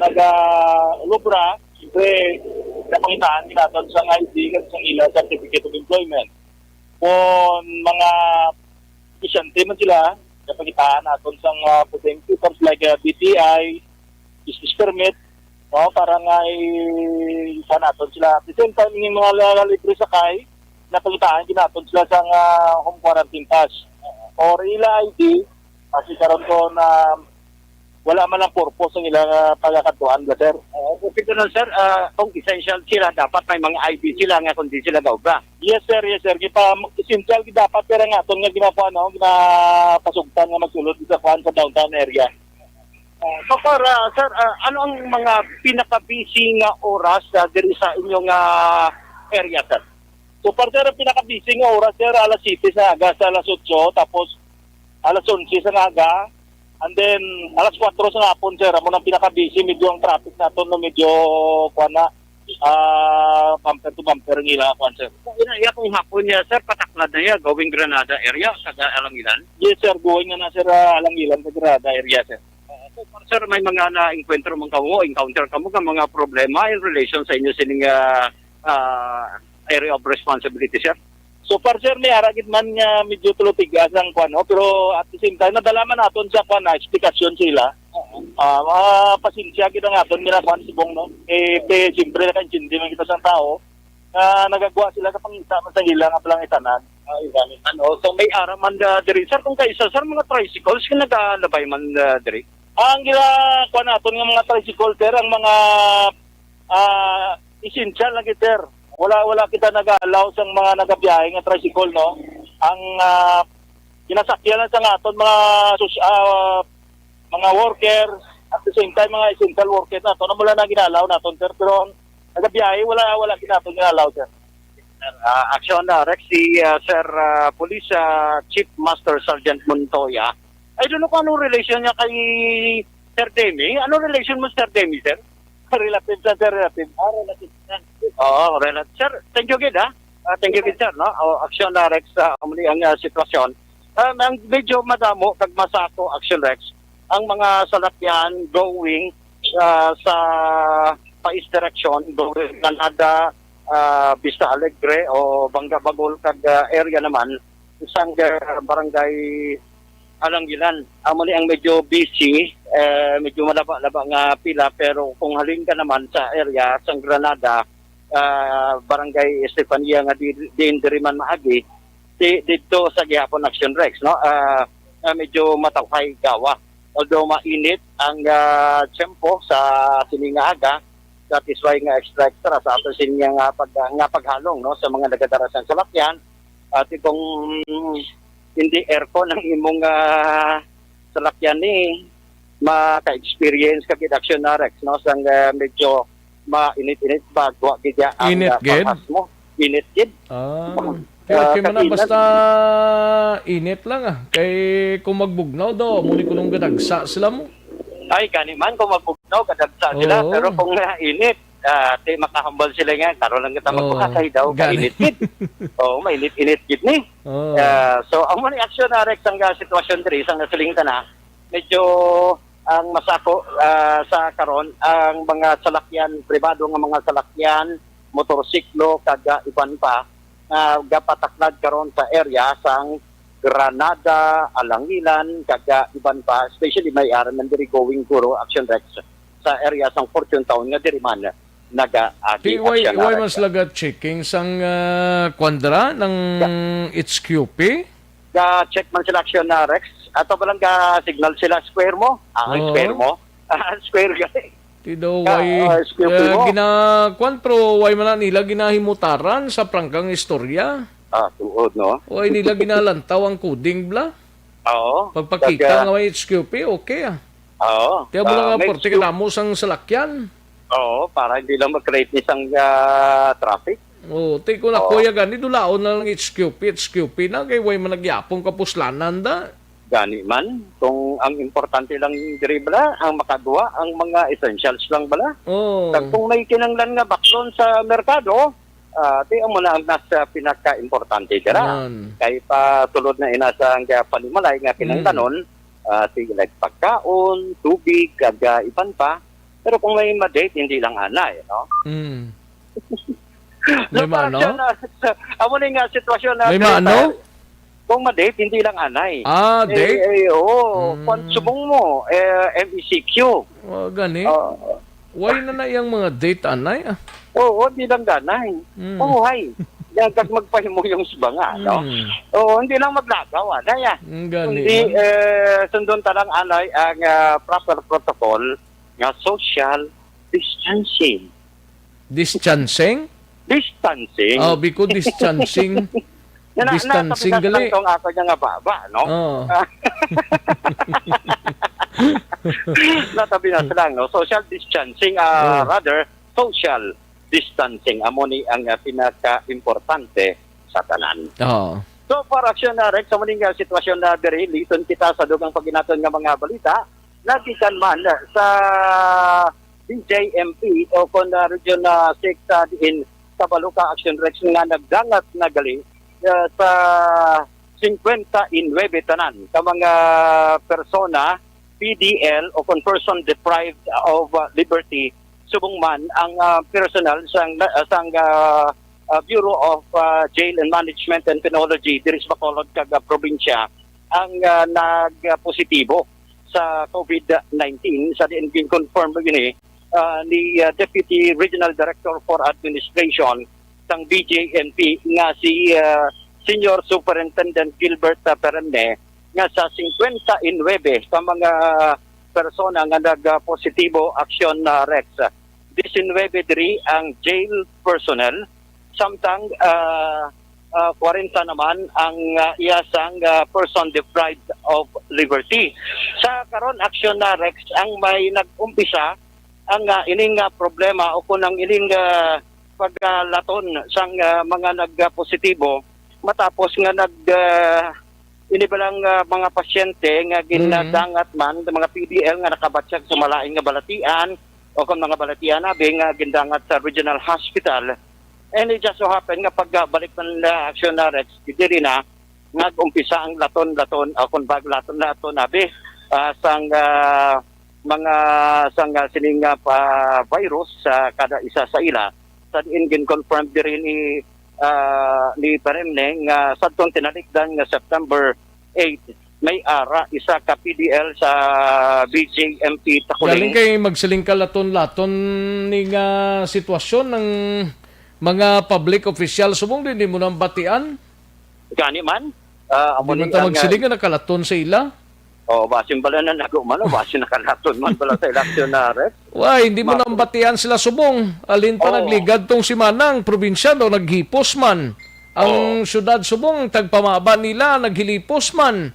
naga-lubra, siyempre, napangitaan din nato sa I D kag sa ila certificate of employment. Kung mga estudyante man sila, napangitaan naton sang, ah, pwedeng papers like, ah, B P I, business permit, no, para nga i-, kuha naton sila. At the same time, yung mga la-, libre sakay, napangitaan din naton sila sang, ah, home quarantine pass or ila I D, kasi karon ko na wala man ang purpose ang ilang, ah, pagkakadtuan ba, sir? Oo, okay ko lang, sir. Ah, kung essential sila, dapat may mga I D sila nga kung di sila gaobra. Yes, sir. Yes, sir. Kita, essential gid dapat, pero nga aton nga ginakuha, no, ginapasugtan nga magsulod sa kuan sa downtown area. Ah, so far, ah, sir, ah, ano ang mga pinaka-busy nga oras, ah, diri sa inyong, ah, area, sir? So far, sir, ang pinaka-busy nga oras, sir, alas siyete sa aga sa alas otso, tapos alas onse sa aga, and then alas kuwatro sa hapon, sir, amo nang pinaka-busy, medyo ang traffic naton, no, medyo, kuwan na, ah, bumper to bumper ang ila, kuwan, sir. Ina, iya kung hapon niya, sir, pataklad na iya, going Granada area, sa Alangilan? Yes, sir, going na na, sir, ah, Alangilan sa Granada area, sir. Ah, so far, sir, may mga na-encuentro man kamo, encounter kamo nga mga problema in relation sa inyo sining, ah, ah, area of responsibility, sir? So far, sir, may ara gid man nga medyo tulutig-as ang kuwan, no? Pero at the same time, nadala man naton sa kuwan na eksplikasyon sila. Oo. Ah, mga pasensya gid ang aton nga kuwan subong, no? Eh, pe, siyempre, nakaintindi man kita sa tao nga nagagwa sila sa pangita man sa ila nga palangitanan. Ah, iba ni ano. So, may ara man, ah, diri, sir, kung kaisa, sir, mga tricycles nga nagalabay man, ah, diri? Ang gila, kuwan naton nga mga tricycle, sir, ang mga, ah, essential lagi, sir. Wala, wala kita nag-allow sang mga nagabiyahe nga tricycle, no? Ang, ah, ginasakyan lang sa nga aton mga sus-, ah, mga worker, at the same time, mga essential worker naton, amo lang na gina-allow naton, sir. Pero ang nagabiyahe, wala, wala gid naton gina-allow, sir. Sir, ah, action na, Rex, si, ah, Sir, ah, Police, ah, Chief Master Sergeant Montoya. I don't know kung anong relation niya kay Sir Demi. Anong relation mo, Sir Demi, sir? Relative sa, sir, relative. Ah, relative na. Oo, relative. Sir, thank you gid, ha? Ah, thank you gid, sir, no? O, action na, Rex, ah, amo ni ang, ah, sitwasyon. Um, ang medyo madamo kag masako, action, Rex, ang mga salakyan going, ah, sa pa-east direction, going Granada, ah, Vista Alegre o Bangga Bagol kag, ah, area naman. sang, ah, barangay Alangilan. Amo ni ang medyo busy, eh, medyo malaba-laba nga pila, pero kung halin ka naman sa area sang Granada, ah, barangay Estefania nga di, diin diri man maagi, di, didto sa gihapon Action Rex, no? Ah, ah, medyo matawhay gawa. Although mainit ang, ah, tiyempo sa sini nga aga, that is why nga extra extra sa ato sini nga pag, nga paghalong, no, sa mga nagadara sang salakyan. At kung hindi aircon ang imong, ah, salakyan ni, maka-experience ka gid, Action Rex, no, sang, ah, medyo mainit-init ba, gwa gid ya ang, Init ah, gid? Panghas mo. Init gid. Ah. Kay Ah, okay man na, kapilan. Basta init lang, ah. Kay kung magbugnaw daw, amo ni kunong gadagsa sila mo. Ay, gani man, kung magbugnaw, gadagsa sila. Oo. Pero kung, ah, init, ah, ti makahambal sila nga, karon lang kita Oo. Magpakasay daw, Gani. Kainit gid. Oo, mainit-init gid ni. Oo. Ah, so, amo ni Action Rex ang, ah, sitwasyon diri, sang nasiling ta na, medyo ang masako, ah, sa karon, ang mga salakyan, pribado nga mga salakyan, motorsiklo, kag, ah, iban pa, ah, gapataklad karon sa area sang Granada, Alangilan, kag, ah, iban pa, especially may ara man diri going guro, Action Rex, sa area sang Fortune Town nga diri man nagaagi Ti, why, action why na mas laga checking sang, ah, kwan dira, ng Yeah. H Q P? Ga-check man sila, Action na Rex. Ato ba lang ga-signal sila, square mo? Ah, ang Oo. Square mo? Ah, square gali. Ti daw, Ka-, why, ah, square ah, mo? Gina-, kwan, pero why man na nila ginahimutaran sa prangkang istorya? Ah, tuod, no? Why nila ginalantaw ang coding, bla? Oo. Pagpakita Taga- nga may H Q P, okay, ah. Oo. Kaya mo Ah, lang nga, may porte H Q P. Kadamo sang salakyan. Oo, para hindi lang mag-create ni sang, ah, traffic. Oo, ti kung Oo. Ako ya gani, dulaon na lang H Q P, H Q P na, kay way man nagyapon kapuslanan da. Gani man, kung ang importante lang diri bala, ang makagawa, ang mga essentials lang bala. Oo. Kag kung may kinanglan nga baklon sa merkado, ah, ti amo na ang mas, ah, pinaka-importante dira. Yan. Kay pasulod na ina sa ang, ah, panimalay nga Mm. kinanglanon, ah, ti like pagkaon, tubig, kag, ah, iban pa. Pero kung may ma-date, hindi lang anay, no? Mm. May No, parang maano? Siya na, amo ni nga sitwasyon na May maano? Kung ma-date, hindi lang anay. Ah, Eh, date? eh, oo. Mm. Kung subong mo, eh, M E C Q. Oh, gani. Oo. Why na na yang mga date, anay, ah? Oo, di lang ganay. Mm. Buhay. Yan, kag magpahimo yung subanga, no? Mm. Oo, hindi lang maglagaw, anay, ah. Mm, gani Hindi, man. Eh, sundon ta lang, anay, ang, ah, proper protocol nga social distancing. Distancing? Distancing. Oh, biko distancing. Na, na, Distancing natabi na gali. Lang tong ako niya nga baba, no? Oo. Natabi na sila, no? Social distancing, ah, Oh. Rather, social distancing. Amo ni ang, ah, pinaka-importante sa tanan. Oo. So, para siya na, Rex, sa muning, ah, sitwasyon na diri, listen kita sa dugang paginaton nga mga balita, nagikan man sa D J M P o kon, ah, Region, ah, six, ah, diin sa Baluka Action Rex nga nagdangat na gali, ah, sa singkwenta y nuebe tanan ka mga persona, P D L, o kon person deprived of, ah, liberty, subong man ang, ah, personal sang, ah, sang, ah, ah, Bureau of, ah, Jail and Management and Penology diri sa Bacolod kag, ah, probinsya ang, ah, nagpositibo sa COVID nineteen, sa diin gin-confirm ini, ah, ni, ah, Deputy Regional Director for Administration sang D J M P nga si, ah, Senior Superintendent Gilbert, ah, Perenne, nga sa singkwenta y nuebe ka mga persona nga nagpositibo, Action, ah, Rex, disinwebe diri ang jail personnel, samtang, ah, ah, kwarenta naman ang, ah, iya sang, ah, person deprived of liberty. Sa karon, Action na, Rex, ang may nag-umpisa ang, ah, ining, ah, problema o kung ang ining, ah, pagkalaton sang, ah, mga nagpositibo matapos nga nag, ah, ini balang, ah, mga pasyente nga Mm. ginadangat man, mga P D L nga nakabatyag sa malain nga balatian o kung mga balatian abi nga gindangat sa Regional Hospital. And it just so happen nga pagbalik man na, Action na, Rex, diri na nag-umpisa ang laton-laton, ah, kung bag laton-laton abi, ah, sang, ah, mga sang, ah, sining, ah, pa virus sa kada isa sa ila, sa diin gin-confirm diri ni ah, ni Peremne nga sadtong tinalikdan nga September eight, may ara isa ka P D L sa B J M P Takuling. Galing kay magsiling ka laton-laton ni nga sitwasyon ng mga public official. Subong din, di mo nang batian? Gani man. Ah, amo Di man ni ta ang, magsiling ah, nga nakalaton sa ila. Oh, basin bala na nago man, oh, basin nakalaton man bala sa eleksyon na, Rex. Why, hindi mo Ma- nang batian sila subong. Alin pa Oo. nagligad tong simana ang probinsya, no? Naghipos man. Ang Oo. syudad subong, tagpamaba nila, naghilipos man.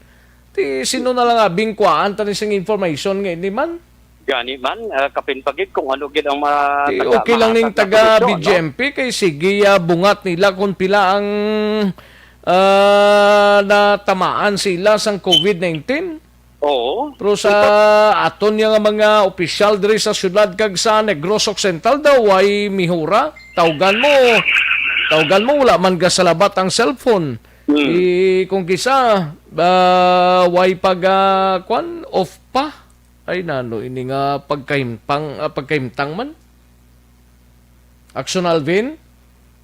Ti, sino na lang abing kuhaan tani sing information nga ini man? Gani man, ah, kapin pa gid kung ano gid ang ma-, Ti, taga-, okay lang ning mahatag na taga solusyon, no? B J M P kay sige, ah, bungat nila kung pila ang, ah, natamaan sila sang covid nineteen. Oo. Pero sa aton nga mga opisyal diri sa syudad kag sa Negros Occidental daw, way mihura. Tawgan mo, tawgan mo, wala man gasalabat ang cellphone. Hmm. I, kung kisa, ah, way pag, ah, kwan, off pa. Ay, nano ini nga pagkahimtang, ah, pagkahimtang man? Action Alvin?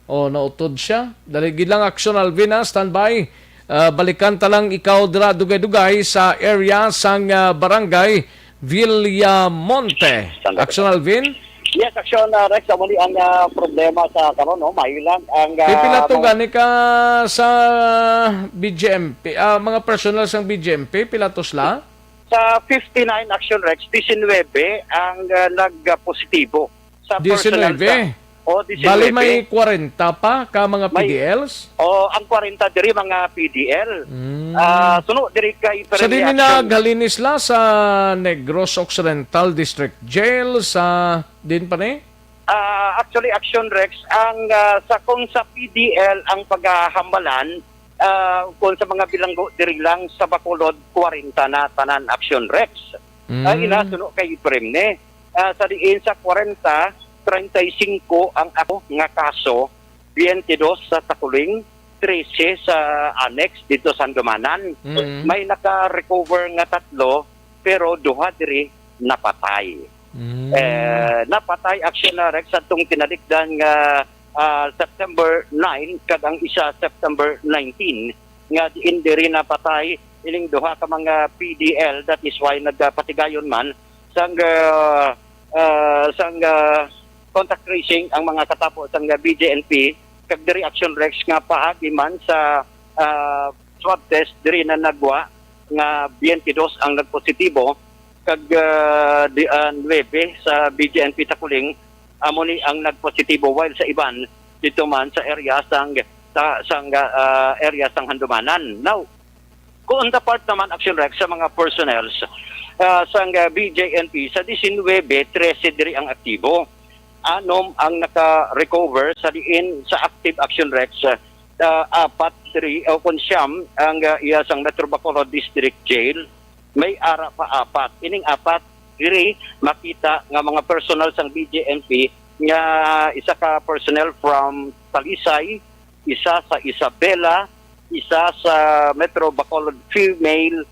Oh, nautod siya. Dali gid lang, Action Alvin, ha? Standby. Ah, balikan ta lang ikaw dira, dugay-dugay, sa area sang, ah, barangay Villamonte. Standby. Action Alvin? Yes, Action, ah, Rex, amo ni ang, ah, problema sa karon, no? Mahilang ang, Pipila ah, to mga gani ka sa B J M P, ah, mga personnel sang B J M P, pila to sila? Sa fifty-nine, Action Rex, disinwebe ang, ah, nag-positibo sa personnel Disinwebe? sa, oh, Bali, disinwebe. May kwarenta pa ka mga May P D Ls? Oh, ang kwarenta diri mga P D L. Mm. Ah, suno diri kay Sa Peremia din Action. Naghalinis la sa Negros Occidental District Jail sa din pa ni? Ah, actually, Action Rex, ang, ah, sa, kung sa P D L ang paghahambalan, ah, kung sa mga bilanggo diri lang sa Bacolod, kwarenta na tanan, Action Rex. Mm. Ah, ina, suno kay Ibrahim ni. Ah, sa diin sa kwarenta, treinta y cinco ang ako nga kaso, twenty-dos sa Takuling, trese sa Annex dito sa Handumanan. Mm. May naka-recover nga tatlo, pero duha diri napatay. Mm. Eh, napatay, Action, ah, Rex, sa tong tinalikdan nga, ah, September nine kag ang isa September nineteen, nga diin diri napatay ining duha ka mga P D L. That is why nagapatigayon man sang, ah, ah, sang, ah, contact tracing ang mga katapo sang, ah, B J N P, kag diri, Action Rex, nga paagi man sa, ah, swab test diri na nagwa nga twenty-dos ang nagpositibo, kag, ah, di, ah, nuebe sa B J N P Takuling amo ni ang nagpositibo, while sa iban dito man sa area sang, sa, sang, ah, area sang Handumanan. Now, kung on the part naman, Action Rex, sa mga personnels, ah, sang, ah, B J N P, sa disinwebe, trese diri ang aktibo. Anom ang naka-recover sa diin sa active, Action Rex, ah, apat diri, o kon siyam ang, ah, iya sang Metro Bacolod District Jail. May ara pa apat. Ining apat diri makita nga mga personnel sang B J N P nga isa ka personnel from Talisay, isa sa Isabela, isa sa Metro Bacolod Female,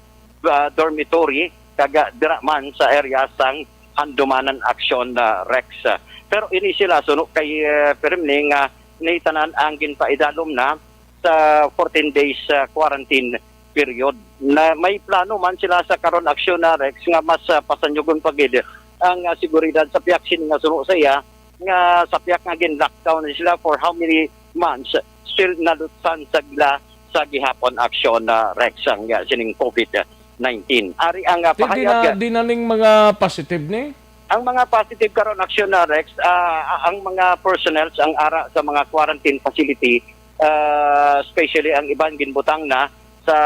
ah, Dormitory, kag, ah, dira man sa area sang Handumanan, Action, ah, Rex. Pero ini sila suno kay, eh, Permne nga ni tanan ang ginpaidalom na sa fourteen days, ah, quarantine period. Na may plano man sila sa karon, Action, ah, Rex, nga mas, ah, pasanyugon pa gid ang, ah, seguridad sa pihak sini nga suno sa iya, nga sa pihak nga gin-lockdown na sila for how many months, still nalutsan sa gila sa gihapon, Action, ah, Rex, ang, ah, sining covid nineteen. Ari ang, ah, Di, di pahayag, na, ah, di na ning mga positive ni? Ang mga positive karon, Action, ah, Rex, ah, ang mga personnel ang ara sa mga quarantine facility, ah, especially ang iban ginbutang na sa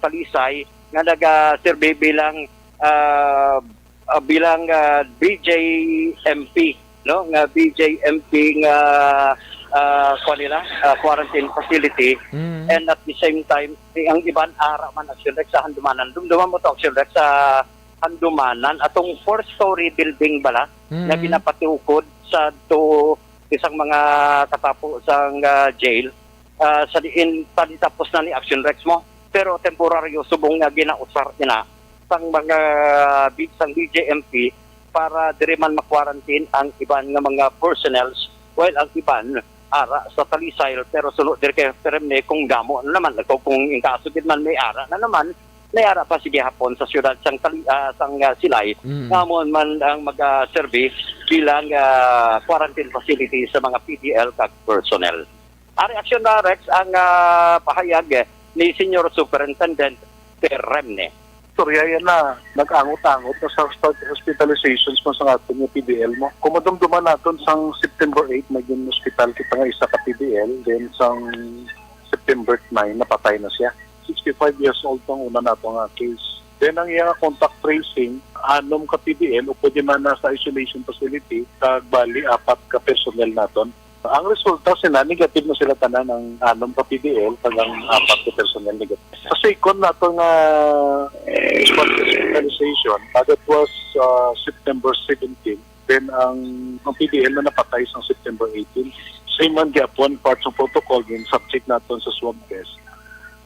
Talisay nga nagaserbi bilang, ah, ah, bilang, ah, B J M P, no? Nga B J M P nga, ah, kuwan nila, ah, quarantine facility. Mm. And at the same time, ang iban ara man, Action Rex, sa Handumanan. Dumduman mo to, Action Rex, sa Handumanan, atong four-story building bala Mm. na ginapatukod sa to isang mga katapo sang, ah, jail, ah, sa diin tadi tapos na ni, Action Rex, mo. Pero temporaryo subong nga ginausar ina sang mga bi-, sang B J M P para diri man ma-quarantine ang iban nga mga personnels, while ang iban ara sa Talisay, pero suno diri kay Fermine, kung damo na naman, kung, kung in kaso gid man may ara na naman, may ara pa sa gihapon sa siyudad sang Tali-, ah, sang, ah, Silay, Mm. nga amo man ang mag-serve bilang, ah, quarantine facility sa mga P D L kag personnel. Ang reaksyon na, Rex, ang, ah, pahayag, eh, ni Senior Superintendent Fermine. Istorya yan na nag-angot-angot na sa hospi-, hospitalizations mo sa aton nga P D L mo. Kung madumduman naton sang September eight, may gin-hospital kita nga isa ka P D L, then sang September nine, napatay na siya. Sixty-five years old ang una nato nga case. Then ang iya nga contact tracing, anom ka P D L o pwede man na sa isolation facility, kag bali apat ka personnel naton. Ang resulta sila, negative na sila tanan, ang anom ka P D L kag ang apat ka personnel negative. Sa second nato nga hospitalization, uh, that was, uh, September seventeen, then ang, ang P D L na napatay sang September eighteen. Same man gyapon, part sa protocol, then subject naton sa swab test.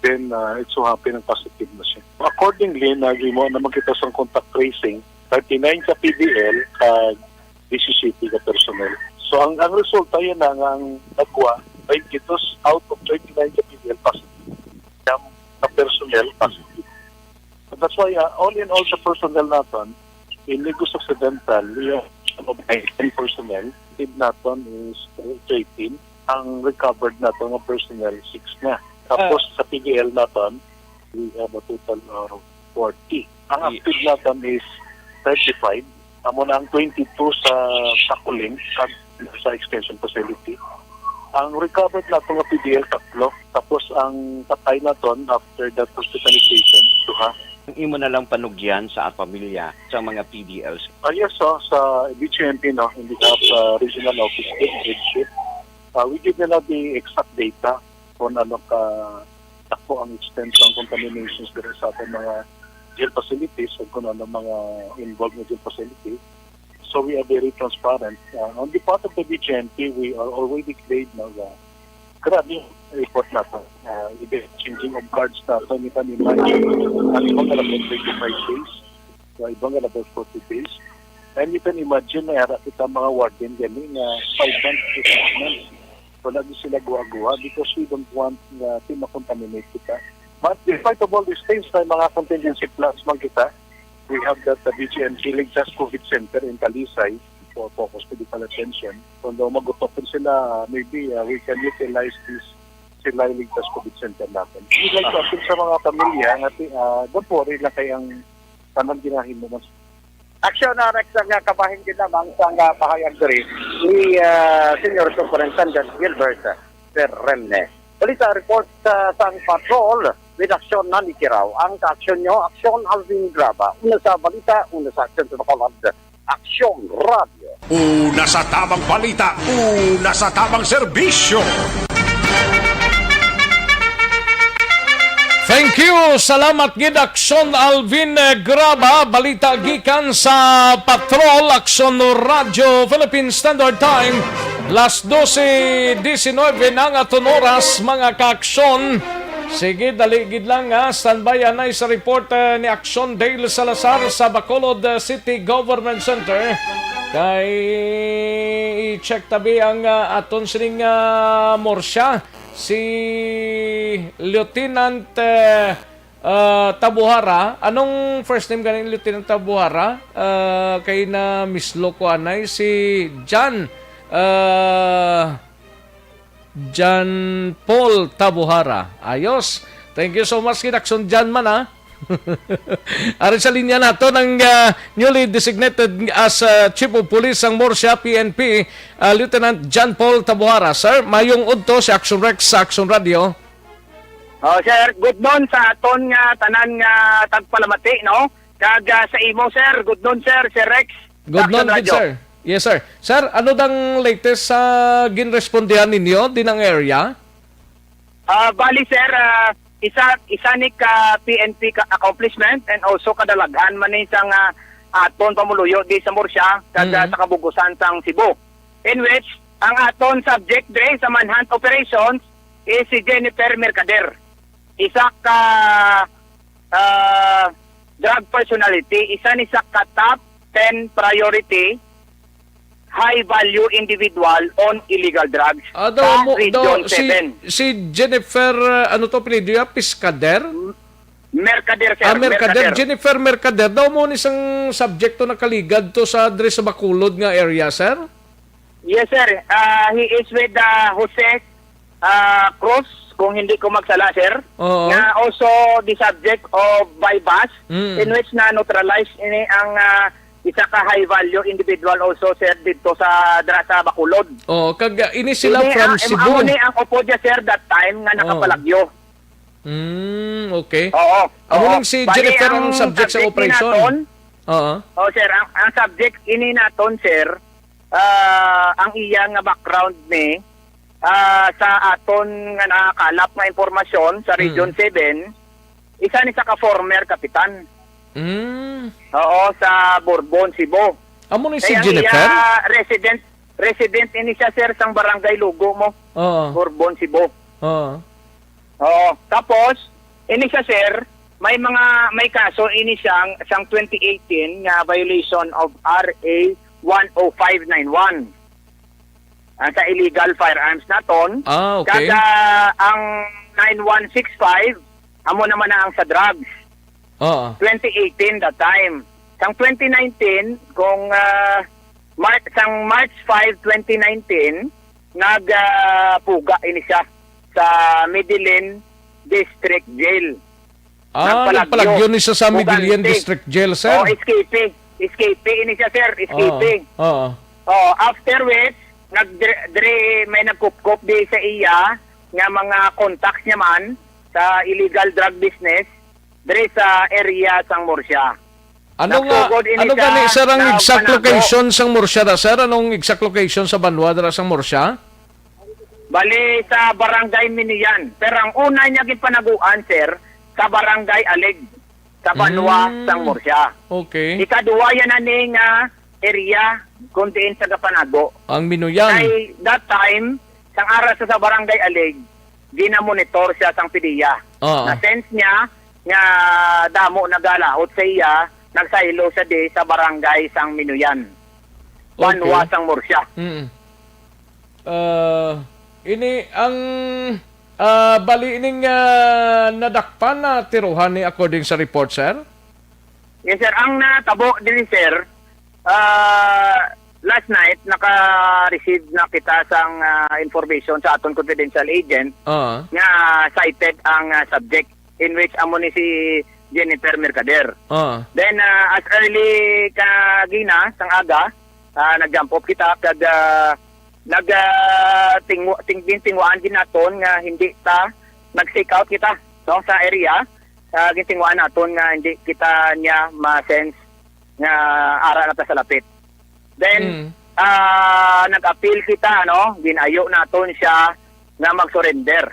Then, uh, it so happen ang positive na siya. Accordingly, nagimo na makita sang contact tracing, thirty-nine sa P D L kag disisiyete ka personnel. So, ang, ang resulta yan na nga ang nagwa, twenty-two out of thirty-nine ka P D L positive. Siyam ka personnel positive. So, that's why, uh, all in all, sa personnel naton, in Negros Occidental, we have of ten personnel. Active naton is thirteen. Ang recovered naton nga personnel, six na. Tapos, sa P D L naton, we have a total of forty. Ang Ye- active naton is thirty-five. Amo na ang twenty-two sa Sakuling kag sa extension facility. Ang recovered nato nga P D L, tatlo. Tapos ang patay naton after that hospitalization, duha. Ang imo na lang panugyan sa pamilya sa mga P D Ls. Ah, yes, so, sa B G M P, no, in behalf sa regional office, headship, ah, we give nila the exact data kung ano ka dako ang extent ng contaminations diri sa ating mga jail facilities o kung ano mga involved na jail facility. So we are very transparent. Uh, on the part of the B G M P, we are already cleared na, uh, grabe yung report nato. Uh, even changing of guards nato, you can imagine, ang iba nga about twenty-five days, ang iba nga about forty days. And you can imagine, may ara kita mga warden gani nga five months to six months. Wala gyud sila guwa-guwa because we don't want nga ti makontaminate kita. But despite of all these things, may mga contingency plans man kita. We have that, uh, B G M P Ligtas COVID Center in Talisay for, for hospital attention. Kung daw mag-utop sila, uh, maybe, uh, we can utilize this Silay Ligtas COVID Center natin. We like to appeal sa mga pamilya nga ti-, uh, don't worry lang kay ang tanan ginahimo man. Aksyon na, Rex, ang, ah, kabahin din lamang sa, ah, pahayag diri ni, ah, Senior Superintendent Gilbert Perremne. Balita report, ah, sang patrol, redaksyon na ni Kiraw. Ang kaaksyon nyo, aksyon Alvin Graba. Una sa balita, una sa aksyon sa Bacolod. Aksyon Radio. Una sa tamang balita, una sa tamang serbisyo. Thank you. Salamat gid, Aksyon Alvin, eh, Graba. Balita gikan sa Patrol, Aksyon Radio, Philippine Standard Time. Las dose diecinueve na ang aton oras, mga kaaksyon. Sige, dali gid lang, ha. Standby anay sa report, eh, ni Aksyon Dale Salazar sa Bacolod, eh, City Government Center. Kay i-check tabi ang, ah, aton sining, ah, morsya. Si Lieutenant, eh, ah, Tabuhara. Anong first name ganing Lieutenant Tabuhara? Ah, kay na mislo ko anay. Si John, ah, John Paul Tabuhara. Ayos. Thank you so much, Kidakson John man, ha? Ari sa linya nato ng, ah, newly designated as, ah, Chief of Police sang Murcia P N P, ah, Lieutenant John Paul Tabuhara. Sir, mayong udto si Action Rex sa Action Radio. Oh, sir, good noon sa aton nga tanan nga tagpalamati, no? Kag, ah, sa imo, sir, good noon, sir, Sir Rex, Good Action noon, good Radio. Sir. Yes, sir. Sir, ano dang latest sa ginrespondihan ninyo din ang area? Ah, bali, sir, ah, isa, isa ni ka P N P ka accomplishment and also kadalaghan man ni sang, ah, aton pamuluyo di sa Murcia kag, ah, Mm. sa kabugusan sang Cebu. In which, ang aton subject dre sa manhunt operations is si Jennifer Mercader. Isa ka, ah, drug personality, isa ni sa ka top ten priority high value individual on illegal drugs Ah, daw sa mo, Region daw, si, seven. Si Jennifer, uh, ano to, apelyido niya? Piscader? Mercader, sir. Ah, Mercader. Mercader. Jennifer Mercader. Daw mo ni sang subject to nakaligad to sa dre sa Bacolod nga area, sir? Yes, sir. Ah, he is with, ah, Jose, ah, Cruz, kung hindi ko magsala, sir. Oo. Nga also the subject of buy-bust, Mm. in which na neutralize ini ang, ah, isa ka high value individual also, sir, dito sa, dra sa Bacolod. Oo, kag, ah, ini sila Ini, from ah, em, Cebu. Amo ni ang upod niya, sir, that time nga Oo. nakapalagyo. Mm, okay. Oo, Amo oo. Lang si Bali, Jennifer ang ang subject sa subject ni operation. naton, Oo. Oh, sir, ang, ang subject ini naton, sir, ah, ang iya nga background ni, ah, sa aton nga nakakalap nga impormasyon sa Region Mm. seven, isa ni sa ka former kapitan. Mm. Oo, sa Borbon, Cebu. Amo ni si Kaya ang Jennifer? iya resident, resident ini siya, sir, sang Barangay Lugo mo, Oo. Borbon, Cebu. Oo. Oo. Tapos, ini siya, sir, may mga, may kaso ini siyang, siyang twenty eighteen nga violation of R A one oh five nine one. Ah, sa illegal firearms naton. Ah, okay. Kag ang nine one six five, amo naman na ang sa drugs. Oo. Twenty eighteen that time. Sang twenty nineteen, kung, ah, Mar-, sang March five, twenty nineteen, nag, ah, puga ini siya sa Medellin District Jail. Ah, Nagpalagyo. nagpalagyo ni siya sa Medellin Pugante. District Jail, sir? Oh, escape. Escape ini siya, sir. Escape. Oo, oo. Oh, after which, nag-, dre-, dre-, may nagkupkop di sa iya nga mga contacts niya man sa illegal drug business dre sa area sang Murcia. Ano nga, Nagsugod ini ano siya gani, sir, ang sa exact panago. location sang Murcia da, sir? Anong exact location sa banwa dira sang Murcia? Bali, sa Barangay Minuyan. Pero ang una niya gipanaguan, sir, sa Barangay Alig, sa banwa Mm. sang Murcia. Okay. Ikaduwa yan na ni nga area kung diin sa gapanago. Ang Minuyan. Kay that time, sang ara sa, sa Barangay Alig, ginamonitor siya sang PDEA. Oo. Na-sense niya nga damo nagalahot sa iya, nagsaylo siya di sa barangay sang Minuyan. Okay. Banwa sang Murcia. Mm. Ah, ini ang, ah, bali ining, ah, nadakpan na tirohan ni according sa report, sir? Yes, sir. Ang natabo diri, sir, ah, last night, naka-receive na kita sang, ah, information sa aton confidential agent Ah. nga cited ang, ah, subject in which amo ni si Jennifer Mercader. Ah. Then, ah, as early kagina, sang aga, ah, nag-jump off kita kag, ah, nag, ah, tingwa-, ting-, gintingwaan gid naton nga hindi ta nag-stake out kita, no, sa area. Ah, gintingwaan naton nga hindi kita niya ma-sense nga ara na ta sa lapit. Then, Mm. ah, nag-appeal kita, no? Ginayo naton siya nga mag-surrender,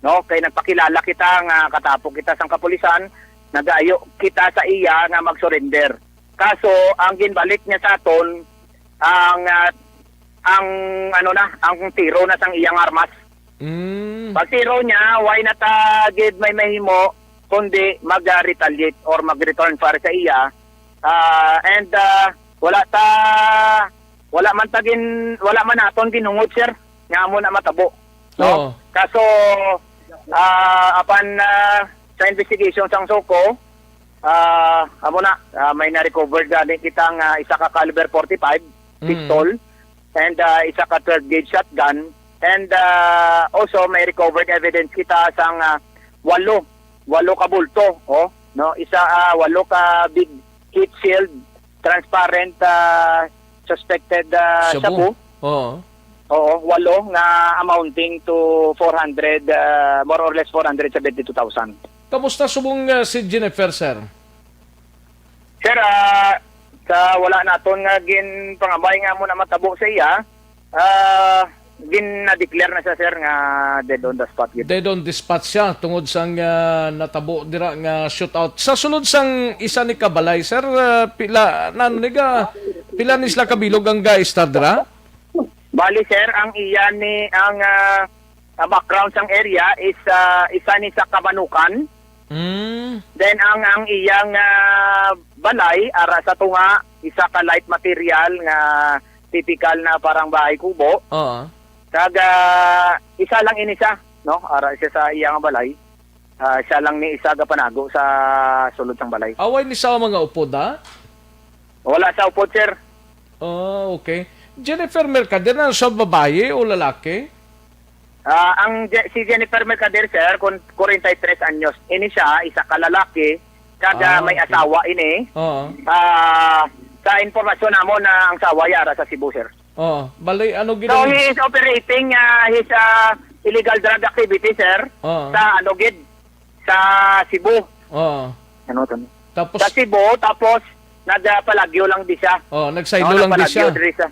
no? Kay nagpakilala kita nga katapo kita sang kapulisan, nagayo kita sa iya nga mag-surrender. Kaso, ang ginbalik niya sa aton, ang, ah, ang, ano na, ang tiro na sang iyang armas. Mm. Pagtiro niya, why na ta gid may mahimo, kundi mag-retaliate or mag-return fire sa iya. Ah, and, ah, wala ta, wala man ta gin-, wala man naton ginhungod, sir, nga amo na matabo, no? Oo. Kaso, ah, apan, ah, sa investigation sang SOCO, ah, amo na, ah, may na-recover gani kita nga isa ka caliber forty-five Mm. pistol, and, ah, isa ka twelve gauge shotgun, and, ah, also may recovered evidence kita sang, ah, walo, walo ka bulto, oh, no? Isa, ah, walo ka big heat shield, transparent, ah, suspected, ah, Shabu. shabu. Oo. Oo, walo nga amounting to four hundred, ah, more or less four hundred seventy-two thousand. Kamusta subong, ah, si Jennifer, sir? Sir, ah, sa wala naton nga ginpangabay nga amo na matabo sa iya, ah, gin-declare na siya, sir, nga dead on the spot gid. Dead on the spot siya tungod sang, ah, natabo dira nga shootout. Sa sulod sang isa ni ka balay, sir, ah, pila, nano ni ga, pila ni sila kabilog ang ga-estar dira? Bali, sir, ang iya ni, ang, ah, ah, background sang area is, ah, isa ni sa Kabanukan. Mm. Then ang, ang iyang, ah, balay ara sa tunga, isa ka light material nga tipikal na parang bahay kubo. Oo. Kag, ah, isa lang ini siya, no? Ara siya sa iya nga balay. Ah, siya lang ni isa gapanago sa sulod sang balay. Away ni sa mga upod, ha? Wala sa upod, sir. Oh, okay. Jennifer Mercader, na sa babayi o lalaki? Ah, ang Je-, si Jennifer Mercader, sir, kun-, forty-three anyos. Ini siya, isa ka lalaki, kag, ah, Ah, may okay. asawa ini. Oo. Ah, sa impormasyon namo na ang asawa yara sa Cebu, sir. Oo. Bali, ano So, ginawa? He is operating, ah, his, ah, illegal drug activity, sir, Oo. sa ano gid, sa Cebu. Oo. Ano to? Tapos Sa Cebu, tapos nagpalagyo lang di siya. Oh, nagsaylo No, lang di nagpalagyo siya. diri sa,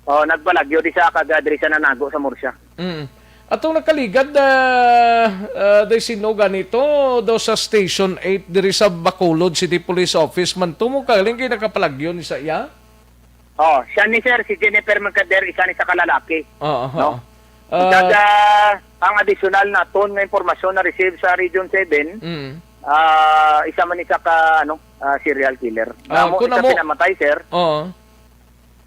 oh, nagpalagyo di siya, kag, ah, diri siya nanago sa Murcia. Mm. Atong nakaligad, ah, ah, day sino ganito, daw sa Station eight diri sa Bacolod City Police Office man to, mo kaling kay nakapalagyo ni sa iya? Oh, siya ni sir, si Jennifer Mercader, isa ni sa kalalaki. Oo, No? oo. Ah, Kag, ah, ang additional naton nga impormasyon na receive sa Region seven, mm. ah, isa man ni sa ka, ano, ah, serial killer. Ah, Damo kung isa amo, pinamatay, sir. Oo.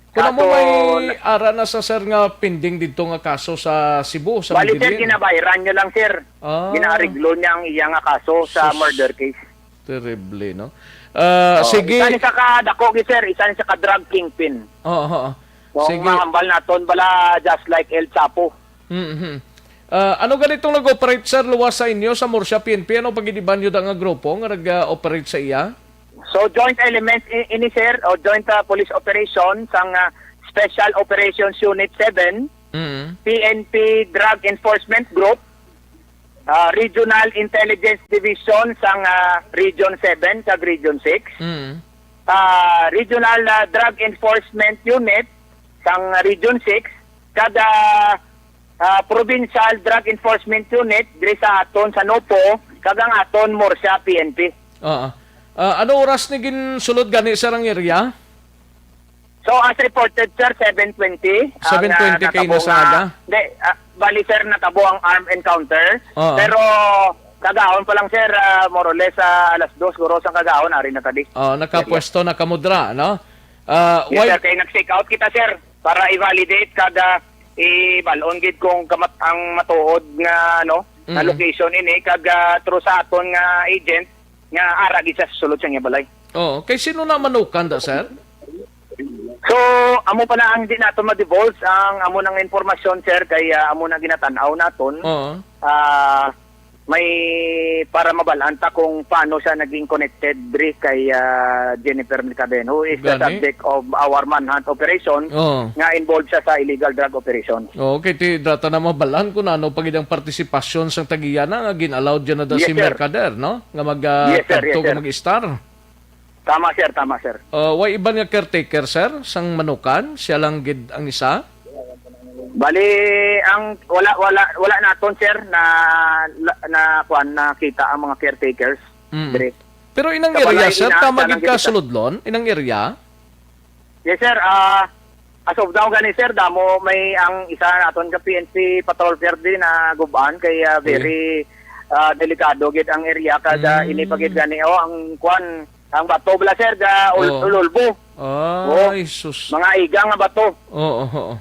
Kung amo Kaso, may na- ara na sa sir nga pending dito nga kaso sa Cebu, sa Bali, sir, Medellin. Ginabayran niya lang, sir. Ah. Ginaariglo niya ang iya nga kaso sa Sus. murder case. Terrible, no? Ah, Oh, sige. Isa ni sa kadako, gi, sir. Isa ni sa ka-drug kingpin. Oo, oo. Kung Sige. mahambal naton, bala, just like El Chapo. Mhm. Ah, ano ganitong nag-operate, sir, luwas sa inyo sa Murcia P N P? Ano pag-idiban nyo da nga grupo nga nag-operate sa iya? So, joint elements i-, ini, sir, o joint, ah, police operation sang, ah, Special Operations Unit seven, Mhm. P N P Drug Enforcement Group, ah, Regional Intelligence Division sang, ah, Region seven kag Region six, Mhm. ah, Regional, ah, Drug Enforcement Unit sang Region six, kag, ah, ah, Provincial Drug Enforcement Unit diri sa aton sa Nopo, kag ang aton Murcia P N P. Oo. Ah, ano oras ni ginsulod gani, sir, ang area? So, as reported, sir, seven twenty ang, ah, Seven twenty kay natabo nasa nga, aga? Hindi, ah, bali, sir, natabo ang armed encounter. Oo. Pero kagahon pa lang, sir, ah, more or less, ah, alas dos, guro sang kagahon, ari na tadi. Oh, nakapwesto, nakamudra, no? Ah, Yes, why sir, kay nag-check out kita, sir, para i-validate kag, ah, ibalon gid kung kamat-, ang matuod nga, ano, nga Mhm. location ini, kag, ah, through sa aton nga agent, nga ara gid siya sa sulod sa iya balay. Oo. Kay sino na manukan da, sir? So, amo pa na ang di nato ma-divulge ang amo nang impormasyon, sir, kay, ah, amo na ginatan-aw naton. Oo. Ah, may para mabalaan ta kung paano siya naging connected diri kay, ah, Jennifer Mercader, who is the Gani? subject of our manhunt operation Oo. nga involved siya sa illegal drug operation. Oo, kay ti, data na mabalaan kung ano pa gid ang partisipasyon sang tagiya na nga gin-allow dyan na da Yes, si sir. Mercader, no? Nga mag, ah, Yes, sir. Yes, kadto, nga sir. mag-istar. Tama, sir. Tama, sir. Uh, way iban nga caretaker, sir, sang Manukan? Siya lang gid ang isa? Bali, ang wala, wala, wala naton, sir, na, na, na, kuwan, nakita ang mga caretakers. Mm. Dire. Pero inang Sa area, balay sir, ina, tama sana gid ka gid sa suludlon? Inang area? Yes, sir. Ah, as of now, gani, sir, damo may ang isa naton ka P N P patrol, sir, din na gubaan kay, ah, Uy. very, ah, delikado gid ang area kada Mm. ini pa gid gani. Oh, ang kwan, ang bato bala, sir, ga ul-, Oo. ululbo. Ay, Oo. sus. Mga iga nga bato. Oo, oo.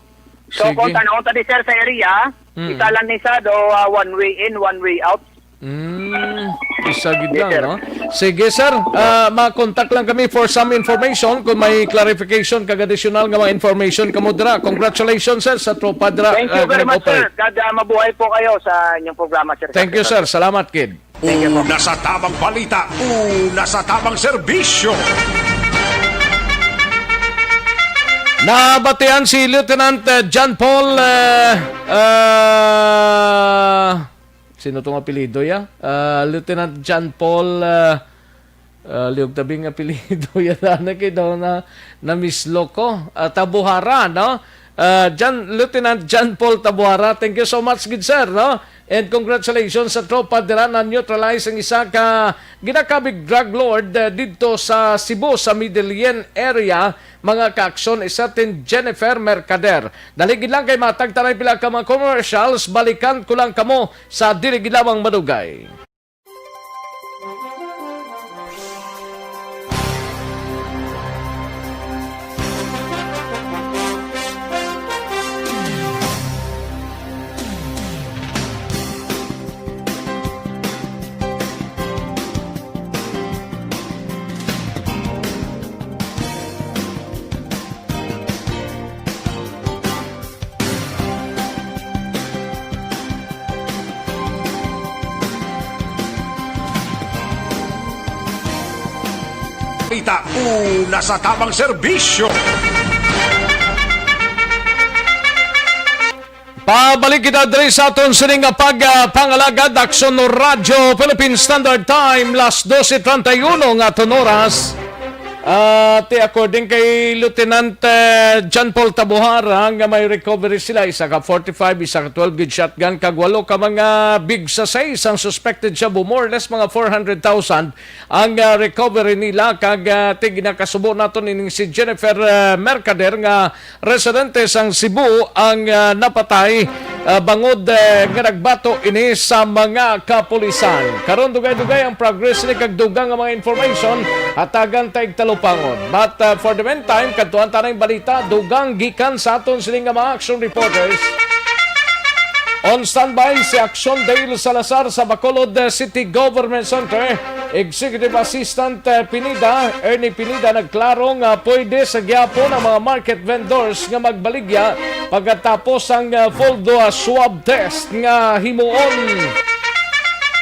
So, Sige. kung tanawon ta di, sir, sa area, Mm. isa lang ni sa do, ah, one way in, one way out. Mm, isa gid Yes, lang, sir. no? Sige, sir. Ah, ma-contact lang kami for some information kung may clarification kag additional nga mga information kamo dira. Congratulations, sir, sa tropa dira, Thank you ah, very much, nag-operate. sir. God, ah, mabuhay po kayo sa inyong programa, sir. Thank you, sir. Salamat, kid. Thank you po. Una sa tamang balita, una sa tamang serbisyo. Nabatian si Lieutenant, uh, John Paul, uh, uh, sino tong apelyido ya? Uh, Lieutenant John Paul, uh, uh, liog tabing apelyido ya, na kay daw na, na-mislo ko. Uh, Tabuhara, no? Uh, John, Lieutenant John Paul Tabuhara, thank you so much, good sir, no? And congratulations sa tropa dira na neutralize ang isa ka ginakabig drug lord, eh, didto sa Cebu, sa Medellin area, mga kaaksyon, isa tin Jennifer Mercader. Dali gid lang kay matag tanay pila ka mga commercials, balikan ko lang kamo sa dili gid lamang madugay. Ita una sa tamang serbisyo. Pabalik kita diri sa aton sini nga pag, ah, pangalagad, Aksyon Radyo Philippine Standard Time, las doce treinta y uno nga aton oras. At, eh, according kay Lieutenant, eh, John Paul Tabuhara, nga may recovery sila, isa ka forty-five, isa ka twelve gauge shotgun, kag walo ka mga big sa sais ang suspected shabu, more or less mga four hundred thousand ang, ah, recovery nila. Kag, ah, ti ginakasubo naton ining si Jennifer, ah, Mercader, nga residente sang Cebu ang, ah, napatay, ah, bangod, eh, nga nagbato ini sa mga kapulisan. Karon, dugay-dugay ang progress ni kag dugang nga mga information hatagan ta igtalupangon. But, ah, for the meantime, kadtuan ta na ang balita, dugang gikan sa aton sini nga mga action reporters. On standby si Action Dale Salazar sa Bacolod, eh, City Government Center. Executive Assistant, eh, Pineda, Ernie Pineda, nagklaro nga pwede sa gihapon ang mga market vendors nga magbaligya pagkatapos ang, eh, full, ah, swab test nga himuon.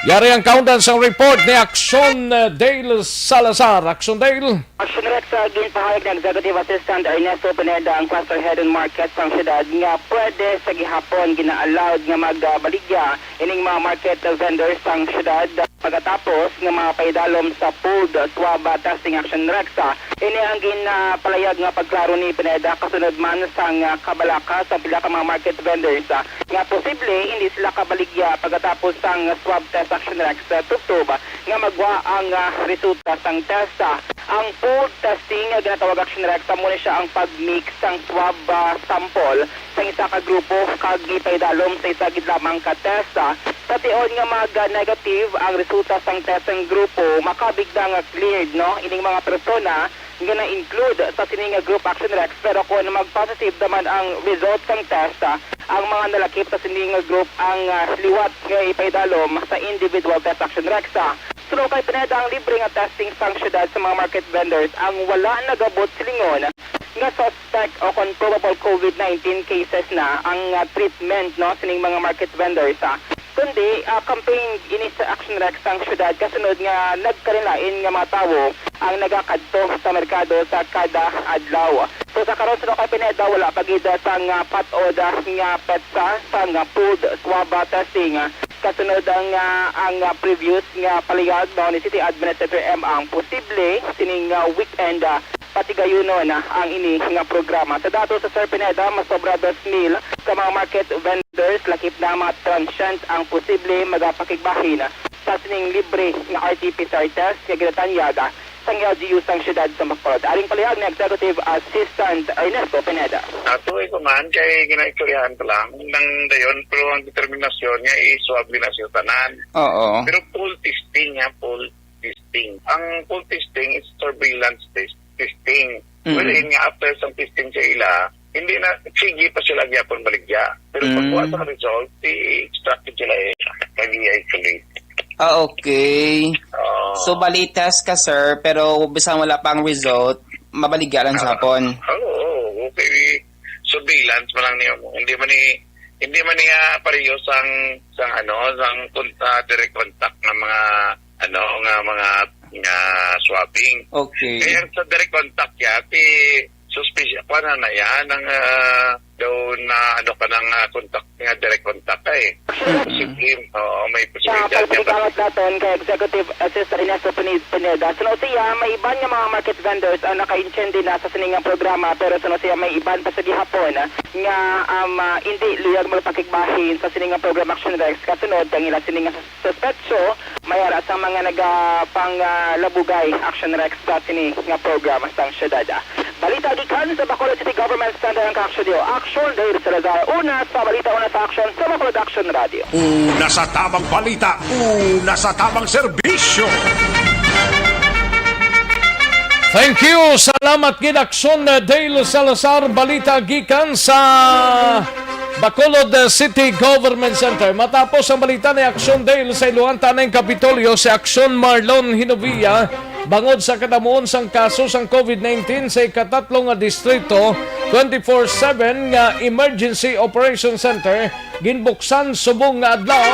Yari ang kaundan sang report ni Action, eh, Dale Salazar. Action Dale. Action Rex, ah, ginpahayag ni Executive Assistant Ernesto Pineda ang cluster head on market sang syudad nga pwede sa gihapon gina-allowed nga magbaligya ining mga market vendors sang syudad pagkatapos nga mga pahidalom sa pulled swab testing. Action Rex, ah, ini ang ginpalayag nga pagklaro ni Pineda kasunod man sang, ah, kabalaka sa pila ka mga market vendors, ah, nga posible hindi sila kabaligya pagkatapos sang swab test. Action Rex, ah, tubtob nga magwa ang, ah, resulta sang test. Ah, ang pulled testing nga ginatawag, Action Rex, amo ni siya ang pag-mix sang swab, ah, sample sang isa ka grupo kag ipaidalom sa isa gid lamang ka test. Ah, sa tion nga mag-negative ang resulta sang test sang grupo, makabig na nga cleared, no, ining mga persona nga na-include sa sini nga group, Action Rex, pero kung mag-positive naman ang result sang test, ah, ang mga nalakip sa sini nga group ang, ah, liwat nga ipaidalom sa individual test. Action Rex, ah. Suno kay Pineda, ang libre nga testing sang syudad sa mga market vendors ang wala nagabot silingon nga suspect o kon probable covid nineteen cases na ang, ah, treatment, no, sining mga market vendors, ah. Kundi, ah, campaign ini sa Action Rex sang syudad kasunod nga nagkalain-lain nga mga tawo ang nagakadto sa merkado sa kada adlaw. So, sa karon, suno kay Pineda, wala pa gid sang, ah, pat-od, ah, nga petsa sang, ah, pulled swab, ah, testing, ah, kasunod ang, ah, ang, ah, previous nga palihag, no, ni City Administrator M ang posible sining, ah, weekend, ah, patigayunon, ah, ang ini nga programa. Sa datos sa Sir Pineda, mas sobra dos mil ka mga market vendors, lakip na ang mga transient ang posible magapakigbahin sa sining libre nga R T P C R test nga ginatanyag, ah, sang L G U sang siyudad sa Bacolod. Aring palihag ni Executive Assistant Ernesto Pineda. Ato ay kuman kay ginaistoryahan pa lang nang dayon, pero ang determinasyon niya i-swab gina sa tanan. Oo. Pero full testing, ha, full testing. Ang full testing is surveillance test, testing. Mm. Wherein nga after sang testing sa ila, hindi na, sige pa sila gyapon baligya. Pero pag Mm. kuha sa result, i-extract sila eh. Kag i-isolate. Ah, okay. Oo. So, bali test ka, sir, pero bisan wala pang result, mabaligya lang sa Oo. hapon. Oo, okay. Surveillance pa lang niya mo. Hindi man ni, hindi man niya pareho sang, sang ano, sang kun-, ah, direct contact ng mga, ano, nga mga, nga swabbing. Okay. Kaya sa direct contact ya, ti suspicious, kuwan na, na yan, ang, ah, daw na, ano ka ng, ah, contact nga, direct contact ka eh. Mm-mm. Posible, oo, may Sa posibilidad niya ba? pagpagawat naton kay Executive Assistant Ernesto Pined-, Pineda, suno siya, may iban nga mga market vendors ang naka-intindi na sa sining nga programa, pero suno siya, may iban pa sa gihapon nga, um, ah, hindi luyag magpakigbahin sa sining nga programa Action Rex, kasunod kang ila sining nga suspetso, may ara sa mga nagapang, ah, labugay Action Rex sa sini nga programa sang syudad. Balita gikan sa Bacolod City Government Center ang Action Dio. Action Dale Salazar, una sa balita, una sa action sa Bacolod Action Radio. Una sa tamang balita, una sa tamang serbisyo. Thank you. Salamat gid, Action Dale Salazar. Balita gikan sa Bacolod, uh, City Government Center. Matapos ang balita ni Action Dale sa Iloan, tanay Kapitolyo, si Action Marlon Hinovia, bangod sa kadamuon sang kaso sang covid nineteen sa ikatatlo nga distrito, twenty-four seven nga Emergency Operation Center ginbuksan subong nga adlaw.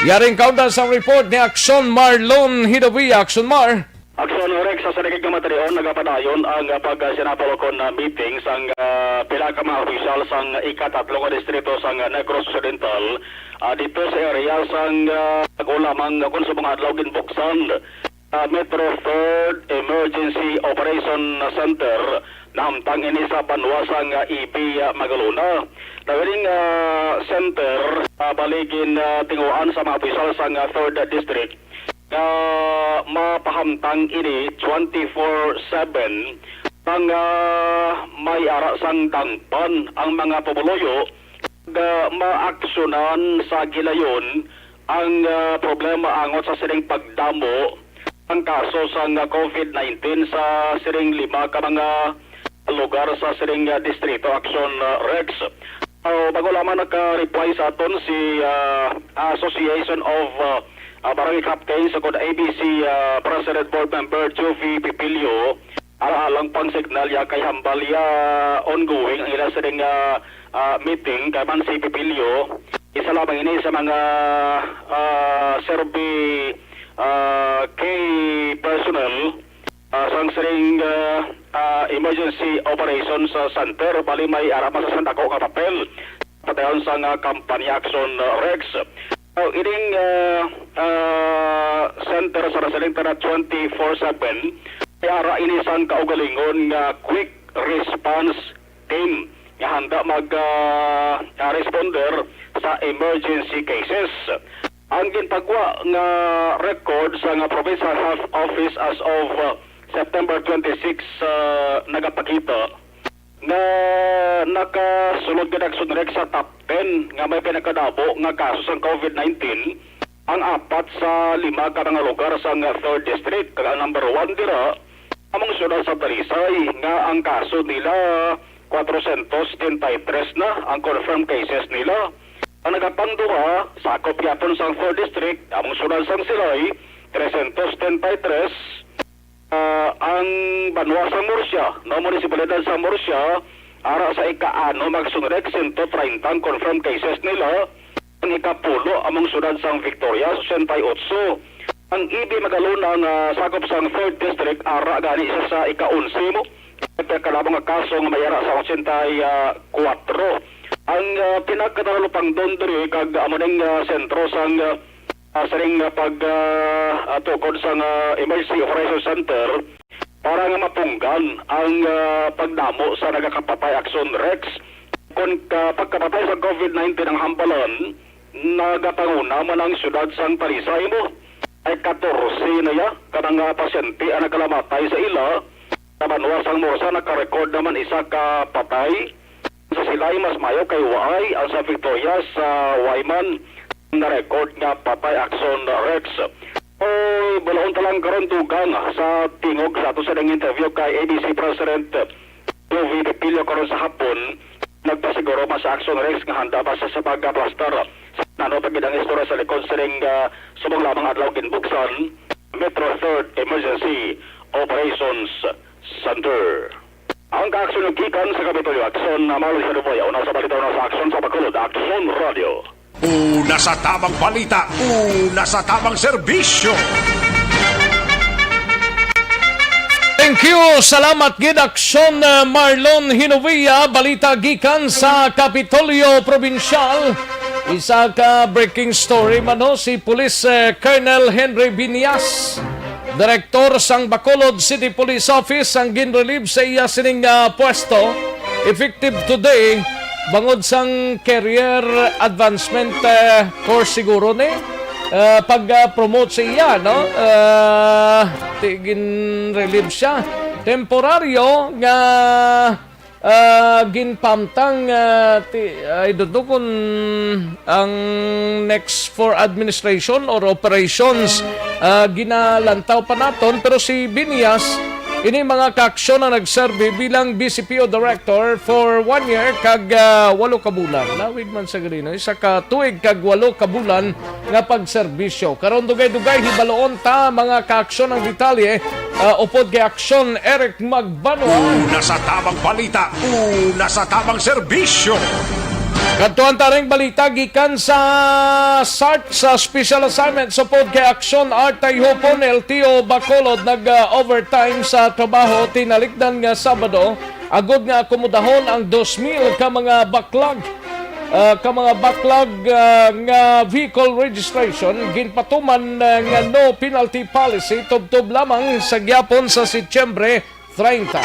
Yaring kaundan sang report ni Action Marlon Hinovia. Action Mar. Aksyon, Rex, sa sining kamatayon, nagapadayon ang, ah, pagsinapol kon, ah, meeting sang, ah, pila ka mga opisyal sang ikatatlo nga distrito sang, ah, Negros Occidental, ah, dito sa area sang, ah, pag-ulamang kung subong adlaw ginbuksan, ah, Metro Third Emergency Operation Center. Nahamtang ini sa banwa sang, ah, E B, ah, Magalona. Nagaling, ah, center, ah, bali gin, ah, tinguhaan sa mga opisyal sang, ah, Third District nga mapahamtang ini twenty-four seven, sang, ah, may ara sang dangpan ang mga pumuluyo nga maaksyonan sa gilayon ang, ah, problema angot sa sining pagdamo ang kaso sang, ah, COVID nineteen sa sining lima ka mga lugar sa sining, ah, distrito. Aksyon, ah, Rex. So, bago lamang naka-reply sa aton si, ah, Association of, ah, ah, Barangay Captains, o kon A B C, ah, President Board Member Juvie Pipilio, ara alang pang signal ya kay hambal ya ongoing ang ila sining, ah, ah, meeting kay man si Pipilio. Isa lamang ini sa mga, ah, survey, ah, key personnel, ah, sang sining, ah, ah, Emergency Operations, ah, Center, bali may ara pa sa sandako nga papel. Padayon sang, ah, kampanya Aksyon, ah, Rex. So, ining, ah, ah, center sa Resilient na twenty-four seven, may ara ini sang kaugalingon nga quick response team nga handa mag, ah, ah, responder sa emergency cases. Ang ginpagwa nga record sa nga Provincial Health Office as of, ah, September twenty-six, ah, nagapakita nga nakasulod gid, Aksyon Rex, sa top ten nga may pinakadamo nga kaso sang COVID nineteen ang apat sa lima ka mga lugar sang Third District, kag ang number one dira among siyudad sa Talisay, nga ang kaso nila, kwatrocientos treinta y tres na ang confirmed cases nila. Ang nagapangduha, sakop gyapon sang Third District, among siyudad sang Silay, trescientos treinta y tres. Ah, ang banwa sa Murcia, no, munisipalidad sa Murcia, ara sa ika-ano, Aksyon Rex, sento treinta ang confirmed cases nila. Ang ikapulo, among siyudad sang Victoria, sesenta y ocho. Ang E B Magalona nga sakop sang Third District, ara gani siya sa ika-onse mo. May pinakadamo nga kaso nga may ara sa ochenta y kuwatro. Ang, ah, pinakatalupangdon diri kag amo ning, ah, sentro sang, ah, ah, sining, ah, pag, ah, ah, tukod sang, ah, Emergency Operation Center para nga mapunggan ang, ah, pagdamo sa nagakapatay, Aksyon Rex. Kon ka-, pagkapatay sa COVID nineteen ang hambalan, nagapanguna man ang siyudad sang Talisay mo. Ay katorse na ya ka mga pasyente ang nagkalamatay sa ila. Sa banwa sang Murcia, nakarecord naman isa ka patay. Sa Silay, mas mayo kay waay. Ang sa Victoria, sa Wayman, na-record nga patay, Aksyon Rex. Oy, balaon ta lang karon, dugang sa tingog sa ato sa nang interview kay A B C President Jovi Pepilio karon sa hapon. Nagpasiguro man sa Aksyon Rex nga handa pa sa, sa pag-aplastar. Ano pa gid ang istorya sa likod sining, ah, subong lamang adlaw ginbuksan, Metro Third Emergency Operations Center. Ang kaaksyon gikan sa Kapitolyo Aksyon, na Marlon Saduboy, una sa balita, una sa aksyon sa Bacolod, Aksyon Radio. Una sa tabang balita, una sa tabang serbisyo. Thank you. Salamat gid, Aksyon, uh, Marlon Hinovia. Balita gikan sa Kapitolyo Probinsyal. Isa ka breaking story man, no? Si Police, uh, Colonel Henry Binias, Direktor sang Bacolod City Police Office, ang ginrelieve sa iya sining, ah, pwesto, effective today, bangod sang career advancement, eh, course siguro ni, eh, pag, ah, promote sa iya, no? Ah, ti-, ginrelieve siya. Temporaryo nga ah, ginpamtang, ah, ti-, I don't know kung ang next for administration or operations, ah, ginalantaw pa naton, pero si Binias, ini mga kaaksyon ang nagserbi bilang B C P O director for one year kag, ah, walo ka bulan. Lawig man sa ganina, isa ka tuig kag walo ka bulan nga pagserbisyo. Karon, dugay-dugay, hibaloon ta, mga kaaksyon, ang detalye, ah, upod kay Aksyon Eric Magbanwa. Una sa tabang balita, una sa tabang serbisyo. Kadtuan ta ring balita gikan sa SART sa special assignment supod kay Aksyon Art Tayhupon, L T O Bacolod nag-overtime sa trabaho tinalikdan nga Sabado agod nga akomodahon ang dos mil ka mga baklag, ah, ka mga baklag, ah, nga vehicle registration ginpatuman, ah, nga no penalty policy tubtob lamang sa gihapon sa Setyembre treinta.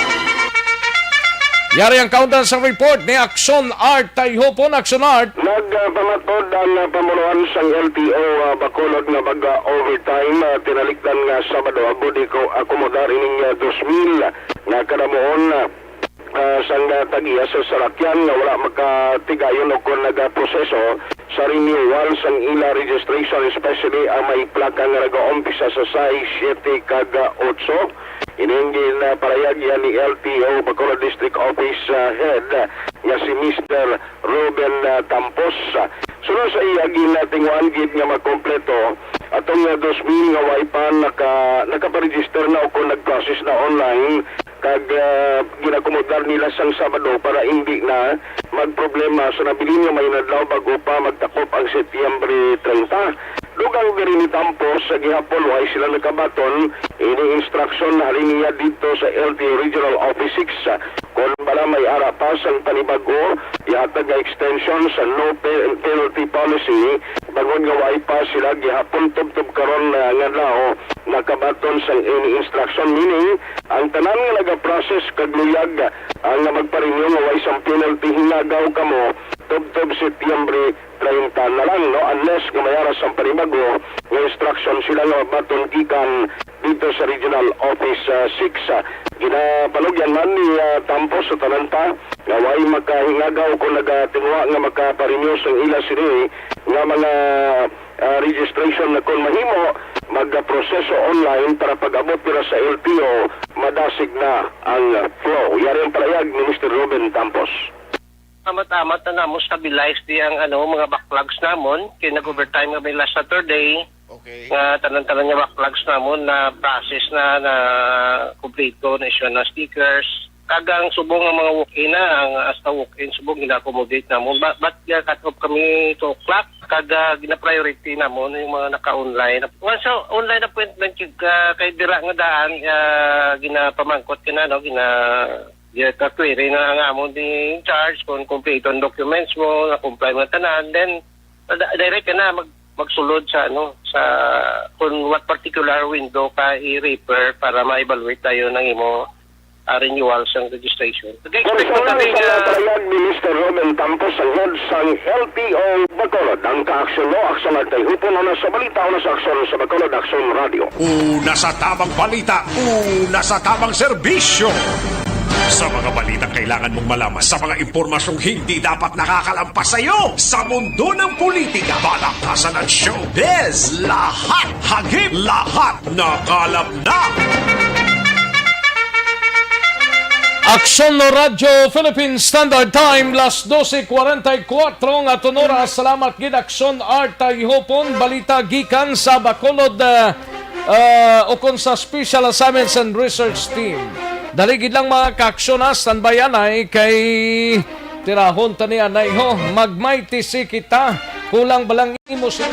Yari ang kaundan sa report ni Aksyon Art Tayhupon. Aksyon Art. Nagpamatod ang, ah, pamunuan sang L T O, ah, Bacolod nga mag-overtime, ah, tinalikdan nga Sabado agud iko akomodar ining, ah, dos mil nga kadamuon, ah, ah, sang, ah, tag-iya sa salakyan nga wala makatigayon o kon nagaproseso sa renewal sang ila registration, especially ang may plaka nga nagaumpisa sa sais, siyete, kag, ah, otso. Ini ang ginapahayag yan ni L T O Bacolod District Office, ah, Head nga si Mister Ruben, ah, Tampos. Sunod sa iya, ginatinguhan gid nga makompleto atong, ah, dos mil nga way pa naka-, nakaparegister na o kung nag-process na online, kag, ah, ginakomodar nila sang Sabado para indi na magproblema sa nabilin nga may adlaw bago pa magtakop ang Setyembre treinta. Dugang diri ni Tampos, sa gihapon way sila nakabaton ini instruction halin niya didto sa L T O Regional Office six. Kon bala may ara pa sang panibag-o ihatag nga extension sa no pe-, penalty policy, bangod nga way pa sila gihapon tubtob karon, ah, nga adlaw nakabaton sang ini instruction, meaning ang tanan nga nagaprocess kag luyag, ah, nga magparenew nga way sang penalty, hingagaw kamo tubtob Setyembre treinta na lang, no? Unless nga may ara sang panibag-o nga instruction sila nga mabaton gikan dito sa Regional Office, ah, six. Ah, ginapanugyan man ni, ah, Tampos sa tanan pa nga way makahingagaw kung nagatinguha nga makaparenew sang ila sini nga mga, ah, registration na kon mahimo, magproseso online para pag-abot nila sa L T O, madasig na ang flow. Yari ang palayag ni Mister Ruben Tampos. Amat-amat na namon stabilize di ang, ano, mga backlogs namon. Kay nag-overtime kami last Saturday. Okay. Nga tanan-tanan nga backlogs namon na process na, na kumpleto, na issue na stickers. Kag ang subong nga mga walk-in na, ang hasta walk-in subong gina-accommodate namon. But, but nga cut off kami two o'clock. Kag, ah, gina-priority namon yung mga naka-online. Once sa online appointment, yung, ah, kay dira nga daan, ah, ginapamangkot ka na, no? Gina-, gina-query na nga mo ni in charge kung kompleto ang documents mo, na-comply mo tanan. Then, di-, direct ka na mag-, magsulod sa, ano, sa kung what particular window ka i-refer para ma-evaluate tayo ng imo, ah, renewal sang registration. Nag-expect Kung man kami sa nga pahayag ni Mister Roman Tampos, ang head sang L T O Bacolod, ang kaaksyon mo, aksyon at kay Hupon, una sa balita, una sa aksyon sa Bacolod Aksyon Radio. Una sa tamang balita, una sa tamang serbisyo. Sa mga balitang kailangan mong malaman, sa mga impormasyong hindi dapat nakakalampas sa iyo, sa mundo ng politika, balakasan at showbiz, lahat hagip, lahat nakalap na. Aksyon no Radyo Philippine Standard Time, las doce cuarenta y cuatro nga aton oras. Salamat gid, Aksyon Art Tayhopon. Balita gikan sa Bacolod, ah, ah, ukon sa Special Assignments and Research Team. Dali gid lang, mga kaaksyon, ha, standby anay kay tirahon ta ni anay, ho. Magmay tisi kita. Kulang ba lang imo si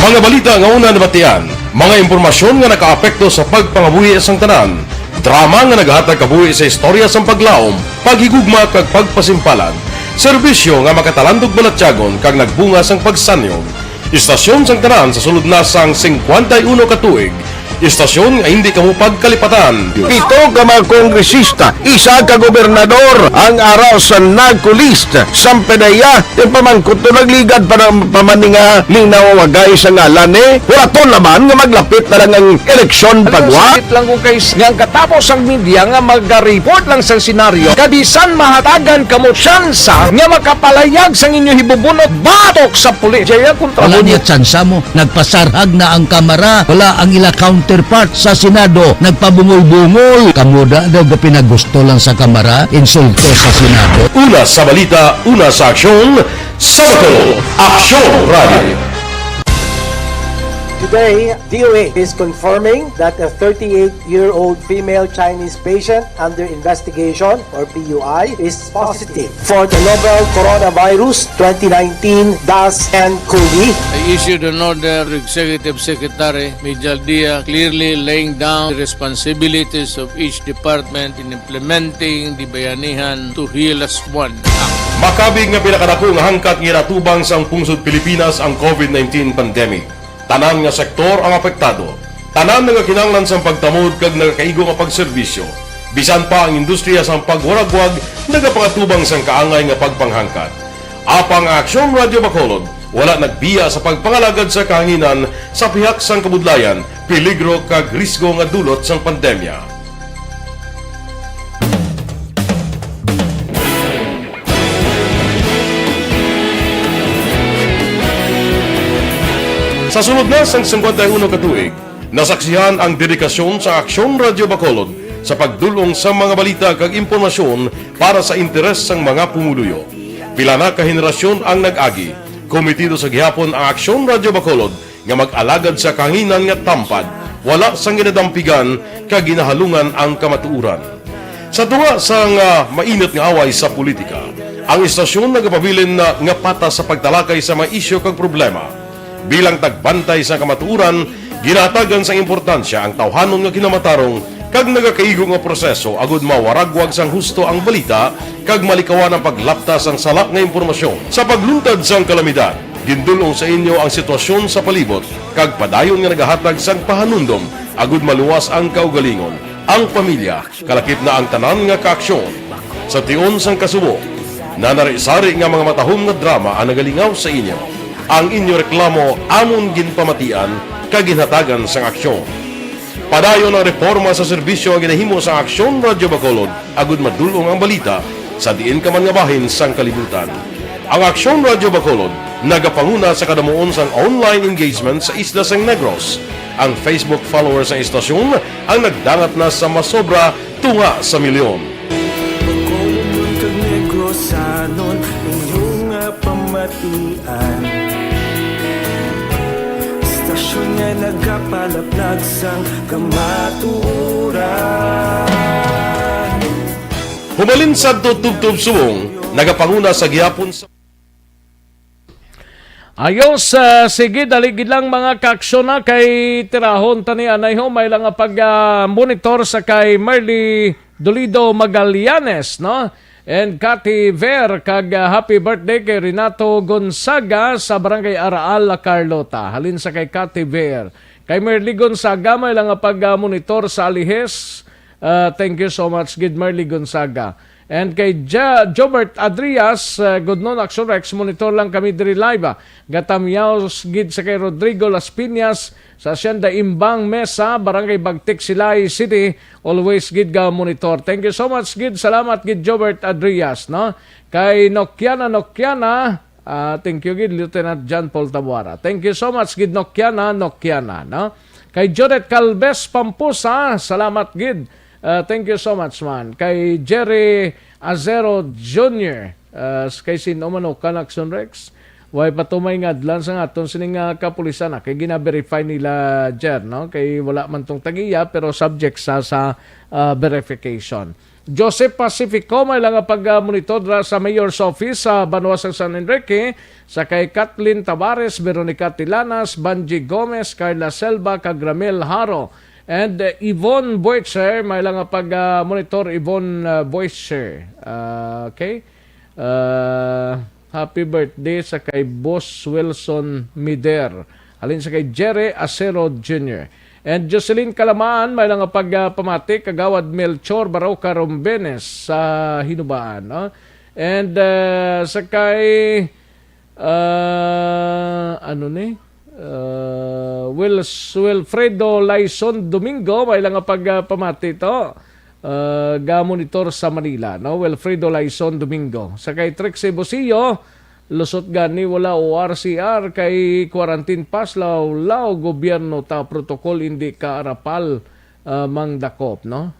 Mga balita nga una nabatian, mga impormasyon nga nakaapekto sa pagpangabuhi sang tanan, drama nga naghatag kabuhi sa istorya sang paglaom, paghigugma kag pagpasimpalan, serbisyo nga makatalandog balatyagon kag nagbunga sang pagsanyog. Istasyon sang tanan sa sulod na sang singkwenta y uno ka tuig. Istasyon nga hindi kamo pagkalipatan. Pito ka mga kongresista, isa ka gobernador, ang ara sa NAGCO list. Sampedeya, ti pamangkot to nagligad pa ng pamaninga, minaw wagay sa ngalan, eh. Wala to naman nga maglapit na lang ang eleksyon. Alam mo, pagwa. Sakit lang kung kay s-, nga ang katapos ang media nga mag-report lang sa senaryo, kabisan mahatagan kamo tsansa nga makapalayag sang inyo hibubunot batok sa pulis. Jaya kontra. Wala mo niya tsansa mo. Nagpasarhag na ang Kamara. Wala ang ila counterpart sa Senado. Nagpabungol-bungol. Kamo da daw gapinagusto lang sa Kamara, insulto sa Senado. Una sa balita, una sa aksyon, sa Bacolod Aksyon Radio. Today, D O A is confirming that a thirty-eight-year-old female Chinese patient under investigation, or P U I, is positive for the novel coronavirus twenty nineteen dash N cov. I issued an order to Executive Secretary Mijal Dia, clearly laying down the responsibilities of each department in implementing the Bayanihan to Heal As One Act. Makabig nga pinakadako nga hangkat nga ginatubang sang pungsod Pilipinas ang covid nineteen pandemic. Tanan nga sektor ang apektado. Tanan nagakinahanglan sang pagtamod kag nagakaigo nga pagserbisyo. Bisan pa ang industriya sang pagwaragwag nagapangatubang sang kaangay nga pagpanghangkat. Apang ang Aksyon Radyo Bacolod wala nagbiya sa pagpangalagad sa kahanginan sa pihak sang kabudlayan, peligro kag risgo nga dulot sang pandemya. Sa sulod na sang singkwenta y uno ka tuig, nasaksihan ang dedikasyon sa Aksyon Radyo Bacolod sa pagdul-ong sa mga balita kag impormasyon para sa interes sang mga pumuluyo. Pila na ka henerasyon ang nag-agi. Komitido sa gihapon ang Aksyon Radyo Bacolod nga mag-alagad sa kahanginan nga tampad, wala sang ginadampigan kag ginahalungan ang kamatuoran. Sa tunga sang, ah, mainit nga away sa politika, ang istasyon nagapabilin na nga patas sa pagtalakay sa mga isyu kag problema. Bilang tagbantay sa kamatuoran, ginahatagan sang importansya ang tawhanon nga kinamatarong kag nagakaigo nga proseso agud mawaragwag sang husto ang balita kag malikawan ang paglapta sang sala nga impormasyon. Sa pagluntad sang kalamidad, gindul-ong sa inyo ang sitwasyon sa palibot kag padayon nga nagahatag sang pahanumdom agud maluwas ang kaugalingon, ang pamilya, kalakip na ang tanan nga kaaksyon. Sa tion sang kasubo, nanari-sari nga mga matahom nga drama ang nagalingaw sa inyo. Ang inyo reklamo amon ginpamatian kag ginhatagan sang aksyon. Padayon ang reporma sa serbisyo nga ginahimo sa Aksyon Radyo Bacolod agud madul-ong ang balita sa diin ka man nga bahin sang kalibutan. Ang Aksyon Radyo Bacolod nagapanguna sa kadamuon sang online engagement sa isla sang Negros. Ang Facebook followers sang istasyon ang nagdangat na sa masobra tunga sa milyon. Bacolodnon kag Negrosanon, inyo nga pamatian. Istasyon nga nagapalaplag sang kamatuoran. Hubalin sadto tubtob subong, nagapanguna sa gihapon sa Ayos, ah, sige, dali gid lang, mga kaaksyon, na kay tirahon ta ni anay ho, may lang nga pag, ah, monitor sa kay Merly Dolido Magallanes, no? And Cathy Ver, kag, ah, happy birthday kay Renato Gonzaga sa Barangay Araal, La Carlota. Halin sa kay Cathy Ver. Kay Merly Gonzaga, may lang nga pag, ah, monitor sa Alijes. Ah, thank you so much, gid Merly Gonzaga. And kay Ja-, Jobert Adrias, ah, good noon, Action Rex, monitor lang kami diri live, ah. Gatamyaw s-, gid sa kay Rodrigo Las Piñas, sa Hacienda Imbang Mesa, Barangay Bagtik, Silay City. Always gid ga monitor. Thank you so much, gid. Salamat, gid, Jobert Adrias, no? Kay Nokiana, Nokiana, ah, thank you, gid, Lieutenant John Paul Tabuara. Thank you so much, gid, Nokiana, Nokiana, no? Kay Judith Calves Pampusa, salamat, gid. Ah, thank you so much, man. Kay Jerry Azero Junior, ah, s-, kay sin-o man, o, Kanakson Rex, way pa to may ngadlan sa aton sining, ah, kapulisan, ah, kay gina-verify nila, Jer, no? Kay wala man tong tagiya, pero subject sa, sa, ah, verification. Joseph Pacifico, may lang nga pag, ah, monitor dira sa Mayor's Office sa banwa sa San Enrique, sa kay Kathleen Tavares, Veronica Tilanas, Banji Gomez, Carla Selva, kag Ramel Haro. And, uh, Yvonne Boetcher, may lang nga pag, uh, monitor, Yvonne, uh, Boetcher. Uh, okay. Uh, happy birthday sa kay Boss Wilson Mider. Halin sa kay Jerry Acero Junior. And Jocelyn Calaman, may lang nga pag, uh, pamati, Kagawad Melchor Baroca Rombenes sa Hinubaan, no? And, uh, sa kay Ah, ano ni? Ah, Wil-, Wilfredo Laison Domingo, may lang nga pag, ah, pamati to. Ah, ga-monitor sa Manila, no? Wilfredo Laison Domingo. Sa kay Trixie Busio, lusot gani wala O R C R kay quarantine pass, law, law, gobyerno ta, protocol, hindi ka arapal, ah, Mang Dakop, no?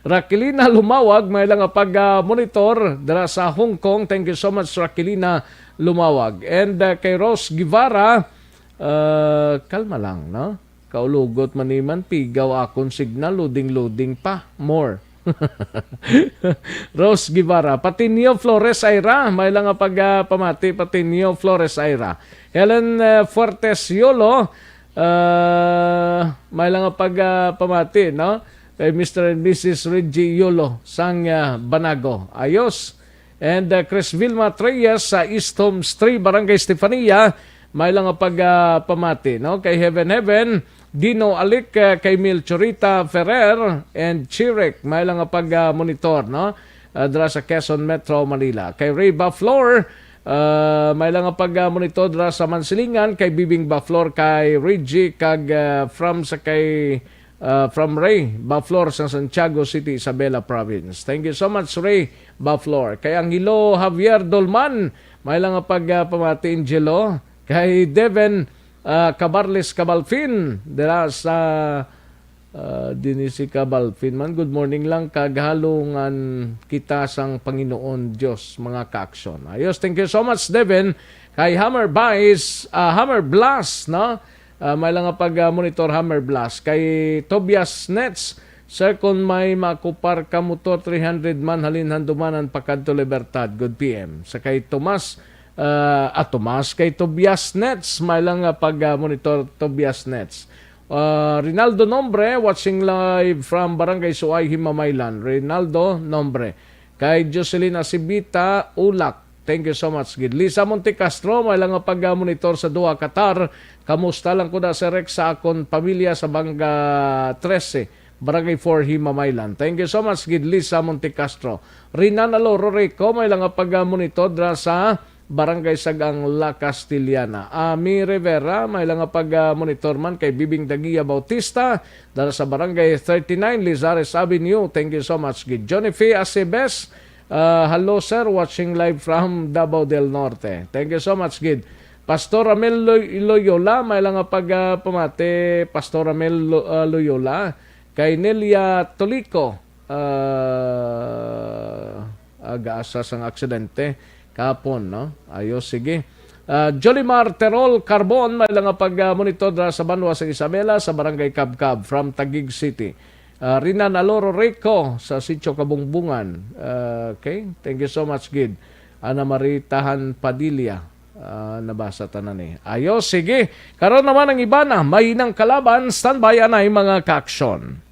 Raquelina Lumawag, may lang nga pag, ah, monitor dira sa Hong Kong. Thank you so much, Raquelina Lumawag. And, ah, kay Rose Guevara, Ah, kalma lang, no? Kaulugot man ni man, pigaw akon signal, loading, loading pa. More. Rose Guevara, Patinio Flores Ira, may lang nga pag, ah, pamati, Patinio Flores Ira. Helen, ah, Fuertes Yolo, ah, may lang nga pag, ah, pamati, no? Kay Mister and Missus Reggie Yolo sang, ah, Banago. Ayos. And, uh, Chris Vilma Treyes sa East Homes three, Barangay Stefania, may lang nga pag, uh, pamati, no? Kay Heaven Heaven, Dino Alic, uh, kay Mil Churita Ferrer, and Chirek, may lang nga pag, uh, monitor, no? Uh, dira sa Quezon Metro Manila. Kay Ray Baflor, uh, may lang nga pag, uh, monitor dira sa Mansilingan, kay Bibing Baflor, kay Reggie, kag, uh, from sa kay, uh, from Ray Baflor sa Santiago City, Isabela Province. Thank you so much, Ray Baflor. Kay Angelo Javier Dolman, may lang nga pag, ah, pamati, Angelo. Kay Deven, ah, Cabarles Cabalfin, dira sa, ah, dinhi si Cabalfin man. Good morning lang, kag halungan kita sang Panginoon Dios, mga kaaksyon. Ayos, thank you so much, Deven. Kay Hammer Vice, ah, Hammer Blast, no? Ah, may lang nga pag, ah, monitor, Hammer Blast. Kay Tobias Nets, "Sir, kung may makupar ka motor, three hundred man, halin Handumanan pakadto Libertad." Good P M. Sa kay Tomas, ah, ah, Tomas, kay Tobias Nets, may lang nga pag, ah, monitor, Tobias Nets. Ah, Rinaldo Nombre, watching live from Barangay Suay, Himamaylan. Rinaldo Nombre. Kay Jocelyn Asibita Ulak, thank you so much gid. Lisa Monte Castro, may lang nga pag-monitor sa Doha, Qatar. Kamusta lang ko na, Sir Rex, sa akon pamilya sa Banga trese, Barangay four, Himamaylan. Thank you so much gid, Lisa Monte Castro. Rinan Aloro Rico, may lang nga pag-monitor dra sa Barangay Sagang, La Castellana. Ami Rivera, may lang nga pag-monitor man kay Bibing Dagia Bautista, dara sa Barangay thirty-nine, Lizares Avenue. Thank you so much gid. Johnny Fee Acebes, ah, "Hello, sir, watching live from Davao del Norte." Thank you so much gid. Pastor Ramel Loy-, Loyola, may lang nga pag, ah, pamati, Pastor Ramel Lo-, ah, Loyola. Kay Nelia Tolico, ah, agaasa sang aksidente kahapon, no? Ayos, sige. Ah, Jolimar Terol Carbon, may lang nga pag, ah, monitor dra sa banwa sa Isabela, sa Barangay Cabcab, from Taguig City. Ah, Rinan Aloro Rico sa Sitio Kabungbungan. Ah, okay, thank you so much gid. Ana Marie Tahan Padilla. Ah, nabasa tanan eh. Ayos, sige. Karon naman ang iba na may nang kalaban. Standby anay, mga kaaksyon.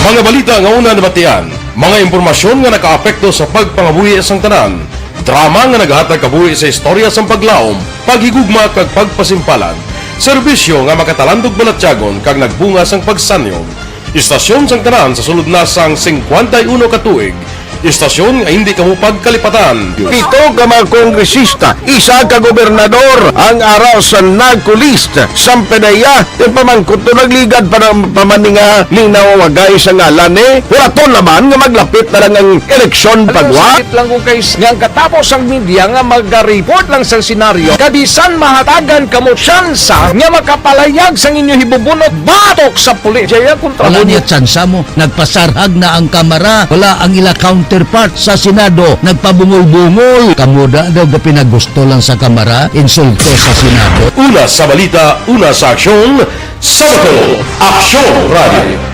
Mga balita nga una nabatian, mga impormasyon nga nakaapekto sa pagpangabuhi sang tanan, drama nga naghatag kabuhi sa istorya sang paglaom, paghigugma kag pagpasimpalan, serbisyo nga makatalandog balatyagon kag nagbunga sang pagsanyog. Istasyon sang tanan sa sulod na sang singkwenta y uno ka tuig. Istasyon nga hindi kamo pagkalipatan. Pito ka mga kongresista, isa ka gobernador ang ara sa NAGCO list. Sampe na iya, ti pamangkot to nagligad pa ng pamaninga, linaw wagay sa ngalan ni. Wala to naman nga maglapit na lang ang eleksyon pagwa. Sakit lang kung kay nga ang katapos ang media nga maga-report lang sa senaryo, kabisan mahatagan kamo tsansa nga makapalayag sang inyo hibubunot batok sa pulis. Jaya kontra Wala mo niya tsansa mo. Nagpasarhag na ang Kamara. Wala ang ila counterpart sa Senado. Nagpabungol-bungol. Kamo da daw gapinagusto lang sa Kamara, insulto sa Senado. Una sa balita, una sa aksyon, sa Bacolod, Aksyon Radio.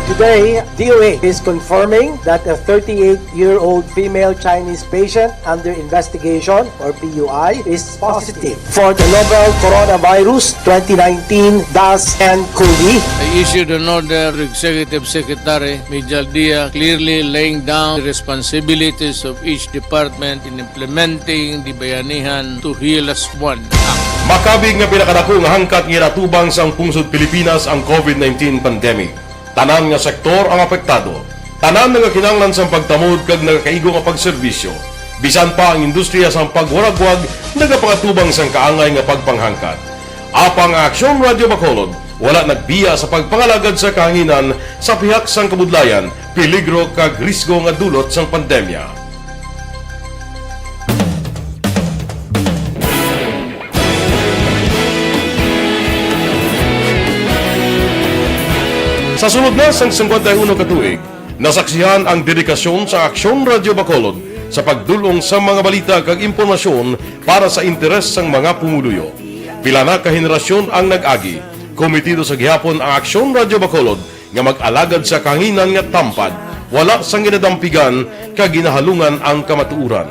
Today, D O A is confirming that a thirty-eight-year-old female Chinese patient under investigation, or P U I, is positive for the novel coronavirus twenty nineteen dash N COVID. I issued an order to Executive Secretary Mijal Dia, clearly laying down the responsibilities of each department in implementing the Bayanihan to Heal As One Act. Makabig nga pinakadako nga hangkat nga ginatubang sang pungsod Pilipinas ang COVID nineteen pandemic. Tanan nga sektor ang apektado. Tanan nagakinahanglan sang pagtamod kag nagakaigo nga pagserbisyo. Bisan pa ang industriya sang pagwaragwag nagapangatubang sang kaangay nga pagpanghangkat. Apang ang Aksyon Radio Bacolod wala nagbiya sa pagpangalagad sa kahanginan sa pihak sang kabudlayan, peligro kag risgo nga dulot sang pandemya. Sa sulod na sang singkwenta y uno ka tuig, nasaksihan ang dedikasyon sa Aksyon Radyo Bacolod sa pagdul-ong sa mga balita kag impormasyon para sa interes sang mga pumuluyo. Pila na ka henerasyon ang nag-agi. Komitido sa gihapon ang Aksyon Radyo Bacolod nga mag-alagad sa kahanginan nga tampad, wala sang ginadampigan kag ginahalungan ang kamatuoran.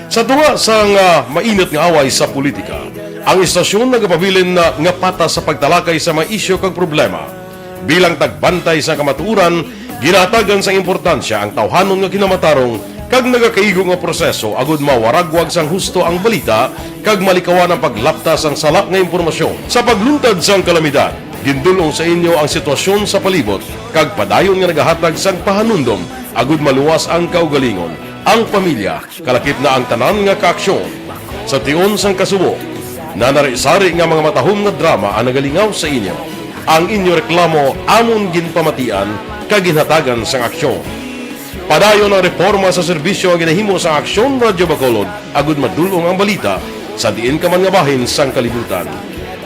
Sa tunga sang, ah, mainit nga away sa politika, ang istasyon nagapabilin na nga patas sa pagtalakay sa mga isyu kag problema. Bilang tagbantay sa kamatuoran, ginahatagan sang importansya ang tawhanon nga kinamatarong kag nagakaigo nga proseso agud mawaragwag sang husto ang balita kag malikawan ang paglapta sang sala nga impormasyon. Sa pagluntad sang kalamidad, gindul-ong sa inyo ang sitwasyon sa palibot kag padayon nga nagahatag sang pahanumdom agud maluwas ang kaugalingon, ang pamilya, kalakip na ang tanan nga kaaksyon. Sa tion sang kasubo, nanari-sari nga mga matahom nga drama ang nagalingaw sa inyo. Ang inyo reklamo amon ginpamatian kag ginhatagan sang aksyon. Padayon ang reporma sa serbisyo nga ginahimo sa Aksyon Radyo Bacolod agud madul-ong ang balita sa diin ka man nga bahin sang kalibutan.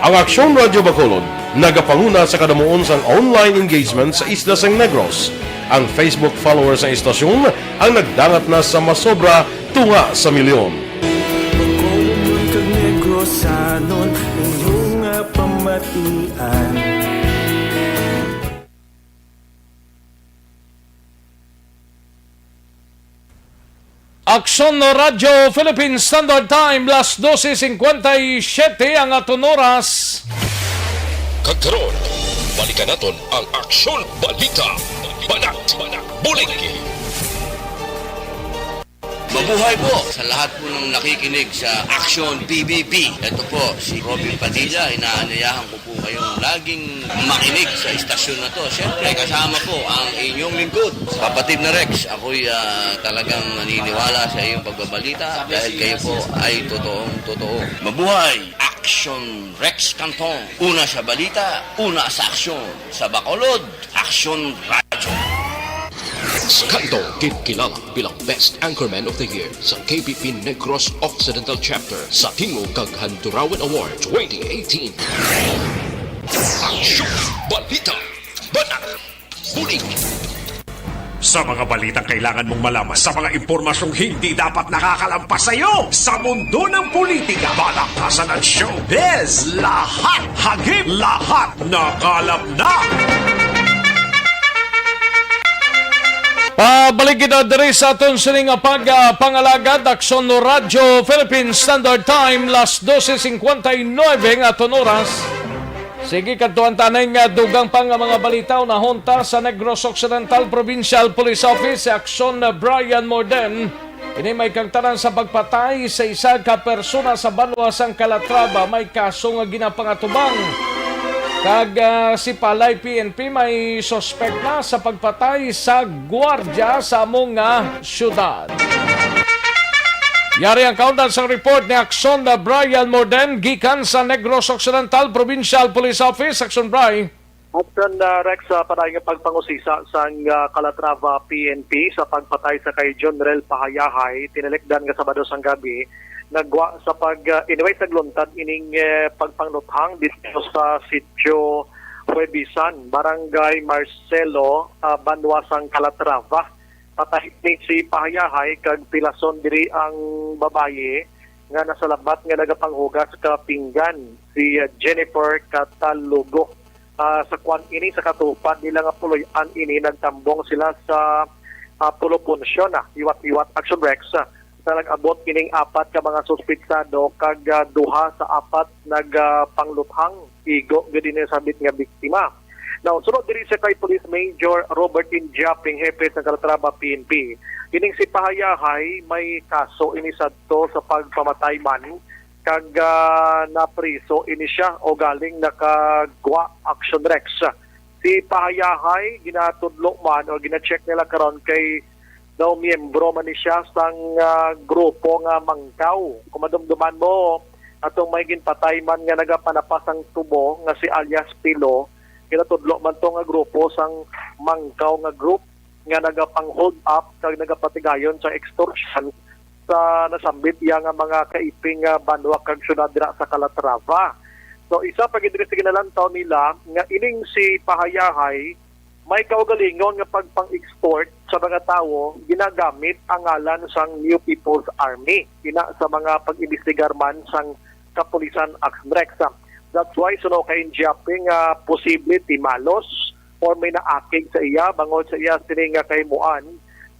Ang Aksyon Radyo Bacolod nagapanguna sa kadamuon sang online engagement sa isla sang Negros. Ang Facebook followers sang istasyon ang nagdangat na sa masobra tunga sa milyon. Bacolodnon kag Negrosanon, inyo nga pamatian. Aksyon Radyo Philippine Standard Time, las dose cincuenta y siete ang aton oras. Kag karon, balikan naton ang Aksyon Balita. Banat, Bulig. Mabuhay po sa lahat po ng nakikinig sa Action P B B. Ito po si Robin Padilla. Inaanyayahan ko po kayong laging makinig sa istasyon na to. Siyempre, kasama po ang inyong lingkod, kapatid na Rex. Ako'y, ah, talagang naniniwala sa iyong pagbabalita dahil kayo po ay totoong totoo. Mabuhay! Action Rex Canton. Una sa balita, una sa aksyon. Sa Bacolod, Action Radyo. Sa Kanto, kinkilala bilang Best Anchorman of the Year sa K P P Negros Occidental Chapter sa Tingog kag Handurawan Award twenty eighteen. Aksyon! Balita! Banat! Bulig! Sa mga balitang kailangan mong malaman, sa mga impormasyong hindi dapat nakakalampas sa iyo, sa mundo ng politika, balakasan at showbiz, lahat hagip, lahat nakalap na. Pabalik kita diri sa aton sining pag, ah, pangalagad, Aksyon Radyo Philippine Standard Time, las dose cincuenta y nueve nga aton oras. Sige, kadtuan ta ning, ah, dugang pa nga mga balita. Unahon ta sa Negros Occidental Provincial Police Office, si Aksyon Brian Morden. Ini may kagtanan sa pagpatay sa isa ka persona sa banwa sang Calatrava. May kaso nga ginapangatubang. Kag, ah, si Palay P N P may suspek na sa pagpatay sa gwardya sa amo nga syudad. Yari ang kaundan sang report ni Aksyon Brian Morden gikan sa Negros Occidental Provincial Police Office. Aksyon, Bri. Aksyon, ah, Rex, ah, padayon nga pagpangusisa sang, ah, Calatrava P N P sa pagpatay sa kay Jonrel Pahayahay, tinalikdan nga Sabado sang gabi, nagwa sa pag, ah, anyway, nagluntad ining, eh, pagpangluthang didto sa Sitio Huebisan, Barangay Marcelo, ah, banwa sang Calatrava. Patay ni si Pahayahay kag pilason diri ang babayi nga nasalamat nga nagapanghugas ka pinggan, si, ah, Jennifer Catalugo. Ah, sa kwan ini, sa katupad nila nga puloy-an ini, nagtambong sila sa, ah, pulo punsyon, ah, hiwat-hiwat, Action Rex, ah, sa nag-abot ining apat ka mga suspitsado kag, ah, duha sa apat nagapangluthang igo gid ini sambit nga biktima. Now, sunod diri sa kay Police Major Robert Indiaping, hepe sa Calatrava P N P, kining si Pahayahay may kaso ini sadto sa pagpamatay man kag, ah, napriso ini siya o galing nakagwa, Action Rex. Si Pahayahay, ginatudlo man o gina-check nila karon kay daw miyembro man ni siya sang, ah, grupo nga Mangkaw. Kung madumduman mo, atong may ginpatay man nga nagapanapa sang tubo nga si alias Pilo, ginatudlo man to nga grupo sang Mangkaw nga group nga nagapang-hold up kag nagapatigayon sa extortion sa nasambit iya nga mga kaiping nga banwa kag syudad dira sa Calatrava. So, isa pa gid diri sa ginalantaw nila nga ining si Pahayahay may kaugalingon nga pagpang-extort sa mga tawo ginagamit ang ngalan sang New People's Army, ina sa mga pag-imbestigar man sang kapulisan, Action Rex. That's why suno kay Injiape nga posible timalos or may naakig sa iya bangod sa iya sini nga kahimuan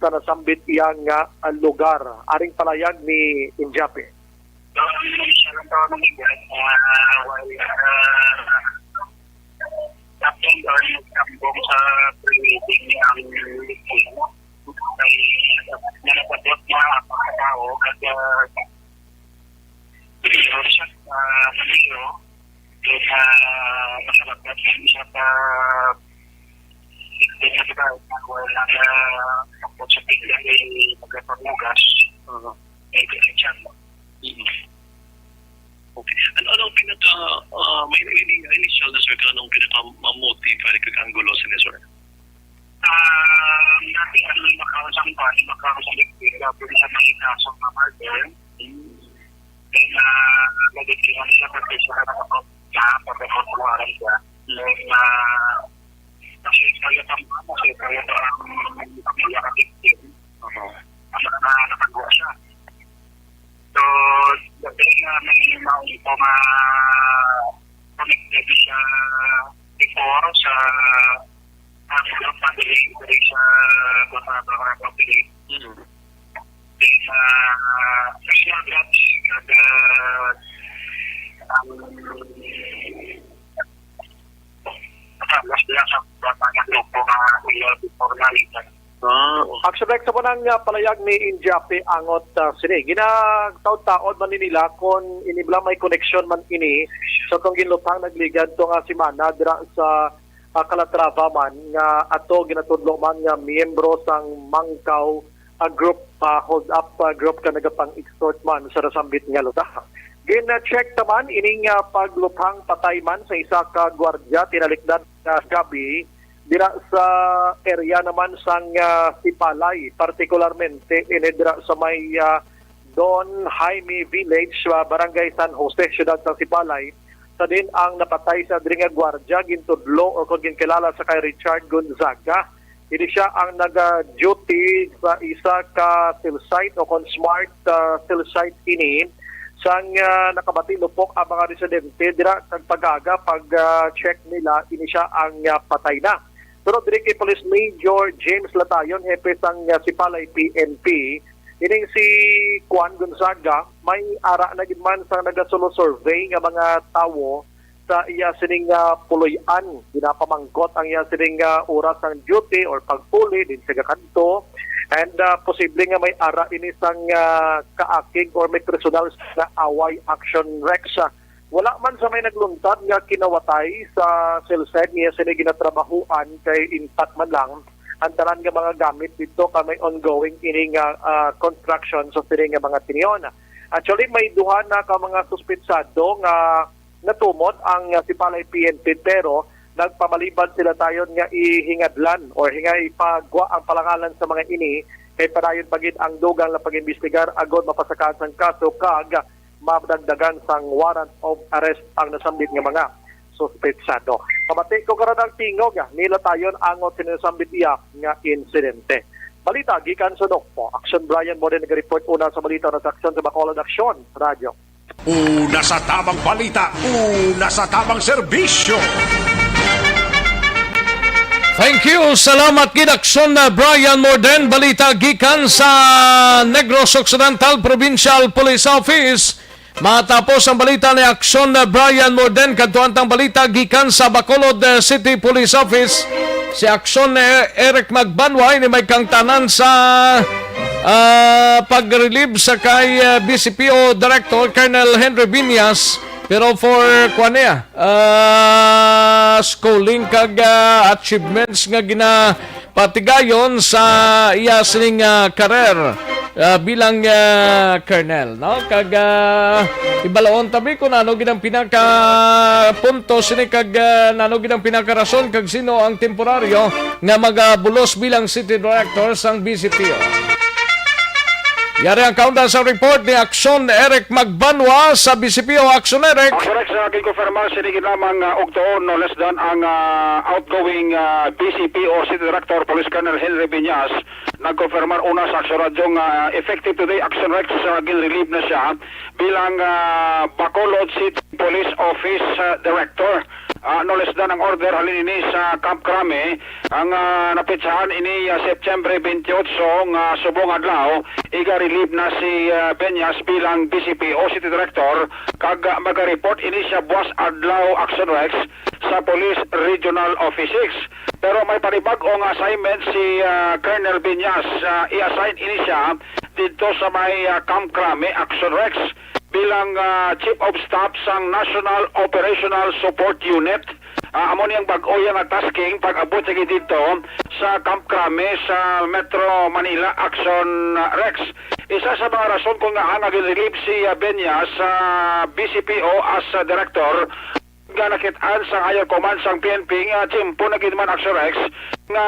sa nasambit iya nga, ah, lugar. Aring palayag ni Injiape. Siya lang daw ang nag-iwan, ah, while, ah, tapos daw yung tambong sa pre-wedding ni ang may nalapabot na ang mga tao, kag, ah, pero siya, ah, naliro, kaya, ah, masalapot siya sa, sa, sa, sa, sa, sa, sa, sa, sa, sa, sa, sa, Mm. Okay. Ano, ano ang pinaka, ah, may, may ini-, initial na, sir, kung anong pinaka-motive, ah, kag anggulo sini, sir? Ah, natin, ano, makausang ba, makausang ba, pwede sa mga kaso nga murder. Mm. Then, ah, nagiging siya, pati siya nakapag-, na, pagkakot mo, alam siya. Then, ah, kasi kaya pa, kasi kaya pa ang pamilya ng victim. Oo. Ang mga nakagawa siya. So, dati nga may mga info nga connected siya before sa, ah, sa family, diri sa, sa, sa family. Mm. Then, ah, sa siya, kag, ah, ang Tapos diya sa bata nga grupo nga ila before na litan. Ah, okay. Action Rex, sa unang, ah, palayag ni Injape angot, ah, sini. Ginataod-taod man ni nila kung ini bala may koneksyon man ini sa atong ginluthang nagligad to nga semana dira sa, ah, Calatrava man nga ato ginatudlo man nga miyembro sang Mangkaw, ah, group, ah, hold up, ah, group ka nagapang-extort man sa nasambit nga lugar. Gin-check naman ining, ah, pagluthang patay man sa isa ka gwardiya tinalikdan nga gabi dira sa area naman sang, ah, Sipalay, partikularmente ini dira sa may, ah, Don Jaime Village, ah, Barangay San Jose, siyudad sang Sipalay. Sa din ang napatay sa diri nga gwardiya gintudlo or kon ginkilala sa kay Richard Gonzaga. Ini siya ang naga-duty sa isa ka cell site o kon smart, ah, cell site ini. Sang, ah, nakabati lupok ang mga residente dira kag pag-aga pag, ah, check nila, ini siya ang, ah, patay na. Pero diri kay Police Major James Latayon, hepe sang, ah, Sipalay P N P, ining si Juan Gonzaga, may ara na gid man sang nagasulo survey nga mga tawo sa iya sining, ah, puloy-an. Ginapamangkot ang iya sining, ah, oras sang duty or pagpuli din sa gakadto. And, ah, posible nga may ara ini sang, ah, kaakig or may personal nga away, Action Rex. Ah, wala man sa may nagluntad nga kinawatay sa cell site niya sini ginatrabahuan kay intact man lang ang tanan nga mga gamit dito ka may ongoing ini nga, ah, construction sa sini nga mga tinyon. Actually, may duha na ka mga suspetsado nga natumod ang, ah, Sipalay P N P, pero nagpamalibad sila tayon nga ihingadlan or hinga ipagwa ang palangalan sa mga ini, kay padayon pa gid ang dugang nga pag-imbestigar agod mapasakaan sang kaso kag madagdagan sang warrant of arrest ang nasambit nga mga suspetsado. Pamati ko karon ang tingog, ah, nila tayon angot sa nasambit iya nga insidente. Balita gikan sa Nokpo. Action Brian Morden nagareport una sa balita na sa Aksyon sa Bacolod Aksyon Radyo. Una sa tamang balita, una sa tamang serbisyo. Thank you. Salamat gid, Aksyon na Brian Morden. Balita gikan sa Negros Occidental Provincial Police Office. Matapos ang balita ni Aksyon na Brian Morden, kadto ang balita gikan sa Bacolod, eh, City Police Office. Si Aksyon, eh, Eric Magbanwa, ini may kangtanan sa, ah, pag-relieve sa kay, ah, B C P O Director Colonel Henry Viñas. Pero for, kuwan niya, ah, schooling kag, ah, achievements nga ginapatigayon sa iya sining, ah, career, ah, bilang, ah, colonel, no? Kag, ah, ibalaon tabi kung ano gid ang pinaka punto sini kag, ah, nano gid ang pinakarason kag sino ang temporaryo nga magabulos bilang city director sang B C P O. Yari ang kaundan sa report ni Action Eric Magbanwa sa B C P O. Action Eric. Action Eric, sa ginkonfirmar sini gid lamang, ah, ugtoon, no less than ang, ah, outgoing, ah, B C P O City Director Police Colonel Henry Viñas, nagkonfirmar una sa Action Radyo nga effective today, Action Rex, ah, gin-relieve na siya bilang, ah, Bacolod City Police Office, ah, Director. Ah, no less than ang order halin ini sa Camp Crame, ang, ah, napetsahan ini, ah, September twenty-eight nga subong adlaw, iga-relieve na si, ah, Beñas bilang B C P O City Director, kag, ah, maga-report ini sa buwas adlaw, Action Rex, sa Police Regional Office six. Pero may panibag-o nga assignment si, ah, Colonel Beñas. Ah, i-assign ini siya didto sa may, ah, Camp Crame, Action Rex, bilang, ah, Chief of Staff sang National Operational Support Unit. Ah, amo ni ang bag-o iya nga tasking pag-abot sa didto sa Camp Crame sa Metro Manila, Action, ah, Rex. Isa sa mga rason kung ngaa nga gin-relieve si, ah, Beñas sa B C P O as, ah, director, nga nakit-an sang higher command sang P N P nga tiyempo na gid man, Action Rex, nga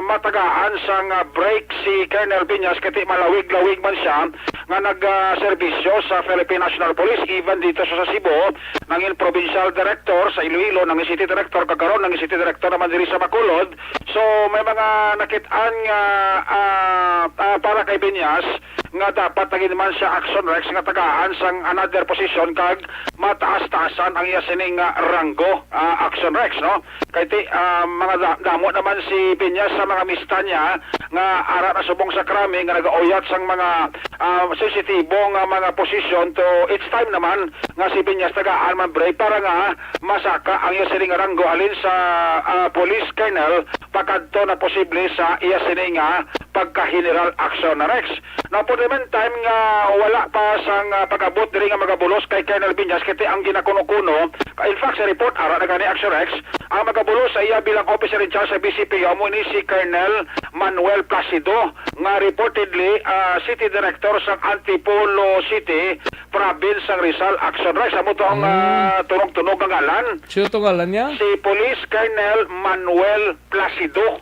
matagaan sang, ah, break si Colonel Viñas, kay ti malawig-lawig man siya nga nag, ah, serbisyo sa Philippine National Police, even dito sa, sa Cebu, nangin provincial director, sa Iloilo nangin city director, kag karon nangin city director naman diri sa Bacolod. So may mga nakit-an nga, ah, ah, para kay Viñas nga dapat na gid man siya, Action Rex, nga tagaan sang another position kag mataas-taasan ang iya sining, ah, ranggo, ah, Action Rex, no? Kay ti, ah, mga da- damo naman si Viñas sa mga mista niya nga ara na subong sa Crame nga nagauyat sang mga, ah, sensitibo nga mga posisyon. To it's time naman nga si Viñas tagaan man break para nga masaka ang iya sining ranggo halin sa, ah, police colonel pakadto na posible sa iya sini nga pagka-General Action Rex. Now, for the meantime nga wala pa sang, ah, pag-abot diri nga magabulos kay Colonel Viñas, kay ti ang ginakuno-kuno, in fact, sa report, ara na gani, Action Rex, ang magabulos sa iya bilang officer in charge sa B C P O, amo ni si Colonel Manuel Placido, nga reportedly, ah, city director sa Antipolo City, province sang Rizal, Action Rex. Amo to ang, ah, tunog-tunog nga ngalan. Sino to ngalan niya? Si Police Colonel Manuel Placido,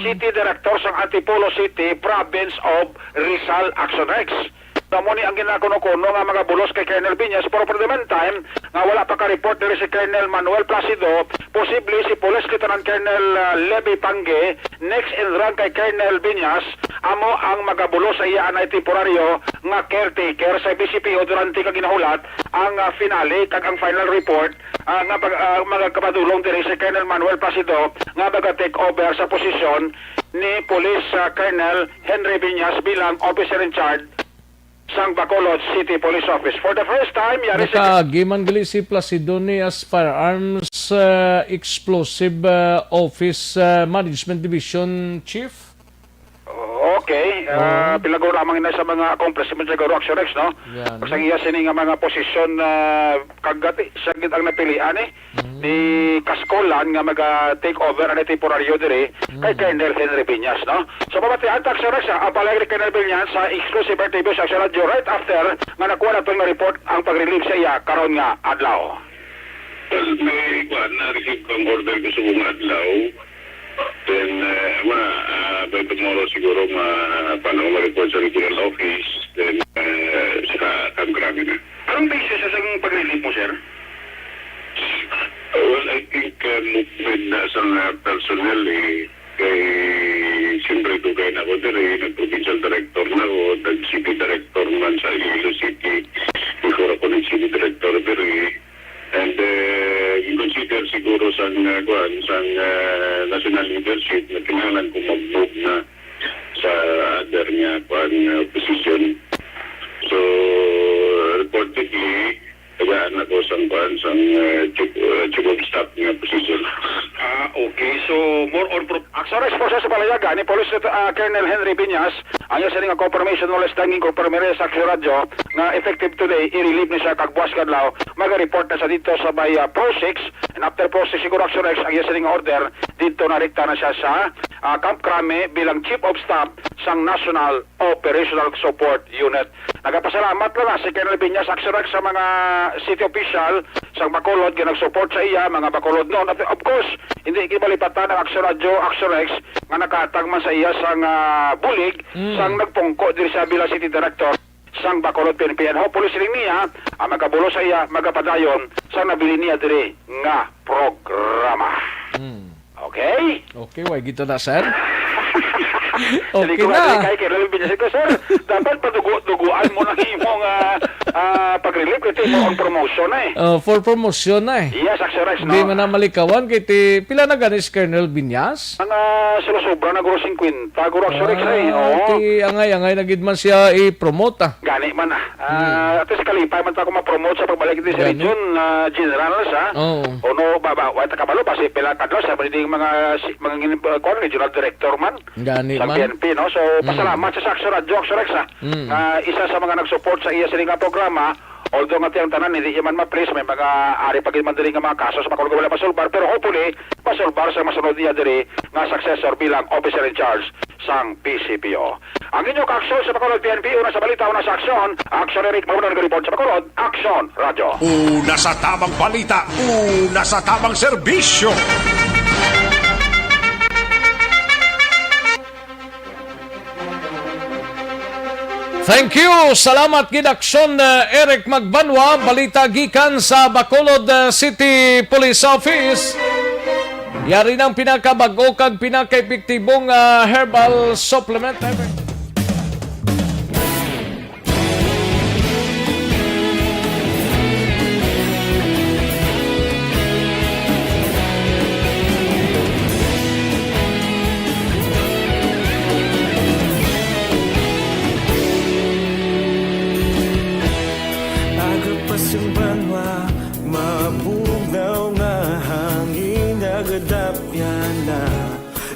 City Director sang Antipolo City, Province of Rizal, Action Rex. Amo ni ang ginakuno-kuno nga magabulos kay Colonel Viñas, pero for the meantime, nga wala pa ka-report diri si Colonel Manuel Placido, posible si Police Lieutenant Colonel, ah, Levy Pangue, next in rank kay Colonel Viñas, amo ang magabulos sa iya anay temporaryo nga caretaker sa B C P O durante ka ginahulat ang, ah, finale kag ang final report, ah, nga pag, ah, magakapadulong diri si Colonel Manuel Placido nga maga-take over sa posisyon ni Police, ah, Colonel Henry Viñas bilang officer in charge sang Bacolod City Police Office. For the first time, yari si Nakaagi man gali si Placido ni as firearms, ah, explosive, ah, office, ah, management division chief. Okay, ah, pila guro lamang na sa mga accomplishments sa guro Action Rex, no? Yeah, no? Sa iya sini nga mga posisyon, ah, kagati sa gid ang napilian, eh, ni Kascolan nga maga-take over ang temporaryo diri kay Colonel Henry Viñas, no? So, pamatian ta, Action Rex, ah, ang palayag ni Colonel Viñas sa exclusive interview sa Action Radio right after nga nakuha naton nga report ang pag-relieve sa iya karon nga adlaw. Well, may kuan na receive ang order ko sa mga adlaw. Then, uh, ma, uh, by tomorrow siguro ma, paano ma-report sa regional office. Then, uh, saka kang grabe na. Anong basis sa sang pag-relieve mo, sir? Well, I think uh, movement na sa mga personnel eh. Kay, siyempre, dugay na ako diri, nag-provincial director na ako, nag-city director man sa Iloilo City. Before ako nag-city director diri. And uh, you consider siguro sang uh, kuan, sang uh, national leadership na kinahanglan ko mag-move na sa other nga kuan nga position. So reportedly tagaan ako sang kuan sang uh, chief, uh, chief of staff nga position. Ah, okay. So more on pro- Action Rex, sa palayaga ni Police Lieutenant, ah, Colonel Henry Viñas, ang iya sining confirmation no less than confirmation sa Action Radyo nga effective today, i-relieve ni siya kag buwas kadlaw, maga-report na siya dito sa may, ah, Pro six, and after Pro six siguro Action Rex ang iya sining order, dito na rekta na siya sa, ah, Camp Crame bilang Chief of Staff sang National Operational Support Unit. Nagapasalamat lang na si Colonel Viñas, Action Rex, sa mga city official sang Bacolod nga nag-support sa iya, mga Bacolodnon. At of course, hindi gid malipatan ang Aksyon Radyo, Aksyon Rex, nga nakahatag man sa iya sang, ah, bulig, Mm. sang nagpungko diri sa bilang City Director sang Bacolod P N P. And hopefully, siling niya, ang magabulo sa iya, magapadayon sa nabilin niya diri nga programa. Mm. Okay? Okay, way gito na, sir. Hindi Okay ko na. Kay Colonel Viñas ko, sir, dapat padugo-duguan mo ng imong, ah, ah, pag-relief kasi mo ang promotion na eh. Oh, for promotion na eh. Yes, Aksyon Rex, Hindi no? man na malikawan kay ti, pila na gani si Colonel Viñas? Mga sumusobra na guro fifty, guro Aksyon Rex, eh. Ah, Oo. ti angay-angay na gid man siya i-promote, ah. Gani man, ah. Ah, Hmm. at least kalipay man ta kung ma-promote sa pagbalik dito sa Gani. region, ah, general, sa. Oo. O no, ba, ba, wa ta kabalo, basi pila kadlaw sa pwede mga si-, mga ngin-, uh, kuwan, regional director man Gani sa man. P N P, no? So, Mm. pasalamat sa Aksyon Radyo, Aksyon Rex, ah. Mm. Ah, isa sa mga nag-support sa iya sini nga programa, although nga tiyang tanan, hindi iya man ma-please, may mga ari pa gid man diri nga mga kaso sa Bacolod nga wala masulbar, pero hopefully, masulbar sa masunod niya diri nga successor bilang officer in charge sang P C P O. Ang inyo kaaksyon sa Bacolod P N P, una sa balita, una sa aksyon. Aksyon Eric Maunan, report sa Bacolod, Aksyon Radyo. Una sa tamang balita, una sa tamang serbisyo. Thank you. Salamat gid, Aksyon, uh, Eric Magbanwa. Balita gikan sa Bacolod, uh, City Police Office. Yari ng pinakabag-o kag pinakaepektibong, ah, herbal supplement ever. Aga pa sing banwa, mabugnaw nga hangin nagadapyan na.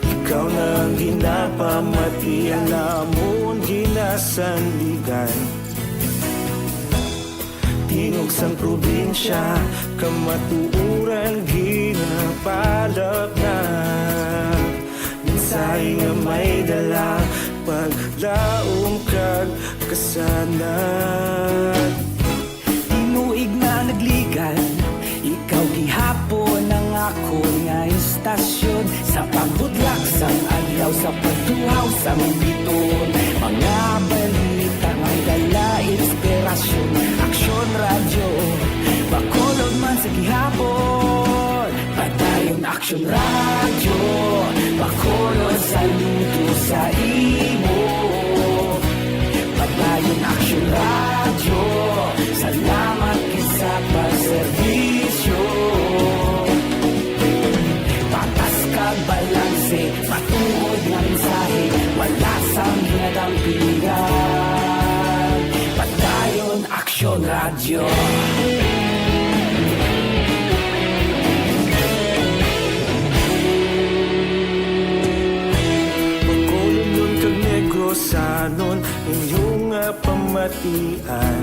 Ikaw na ang ginapamati, ang amon ginasandigan. Tingog sang probinsya, kamatuoran ginapalapnag. Mensahe nga may dala, paglaom kag kasanag. Tinuig na nagligan, ikaw gihapon ang akon nga istasyon. Sa pagbudlak sang adlaw, sa pagtuhaw sang biton, mga balita may dala inspirasyon. Aksyon Radyo, Bacolod man sa gihapon. Padayon Aksyon Radyo, Bacolod, saludo sa imo. Padayon Aksyon Radyo, salamat gid sa pagserbisyo. Patas kag balanse, matuod nga mensahe, wala sang ginadampingan. Padayon Aksyon Radyo. Bacolodnon kag Negrosanon, inyo nga pamatian.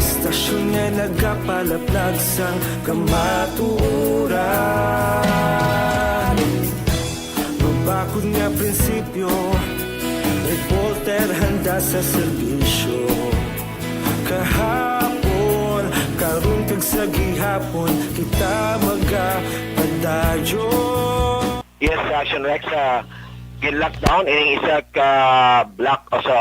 Istasyon nga nagapalaplag sang kamatuoran. Mabakod nga prinsipyo, reporter handa sa serbisyo. Kahapon, karon kag sa gihapon, kita magapadayon. Yes, Action Rex, ah, gin-lockdown ining isa ka block o sa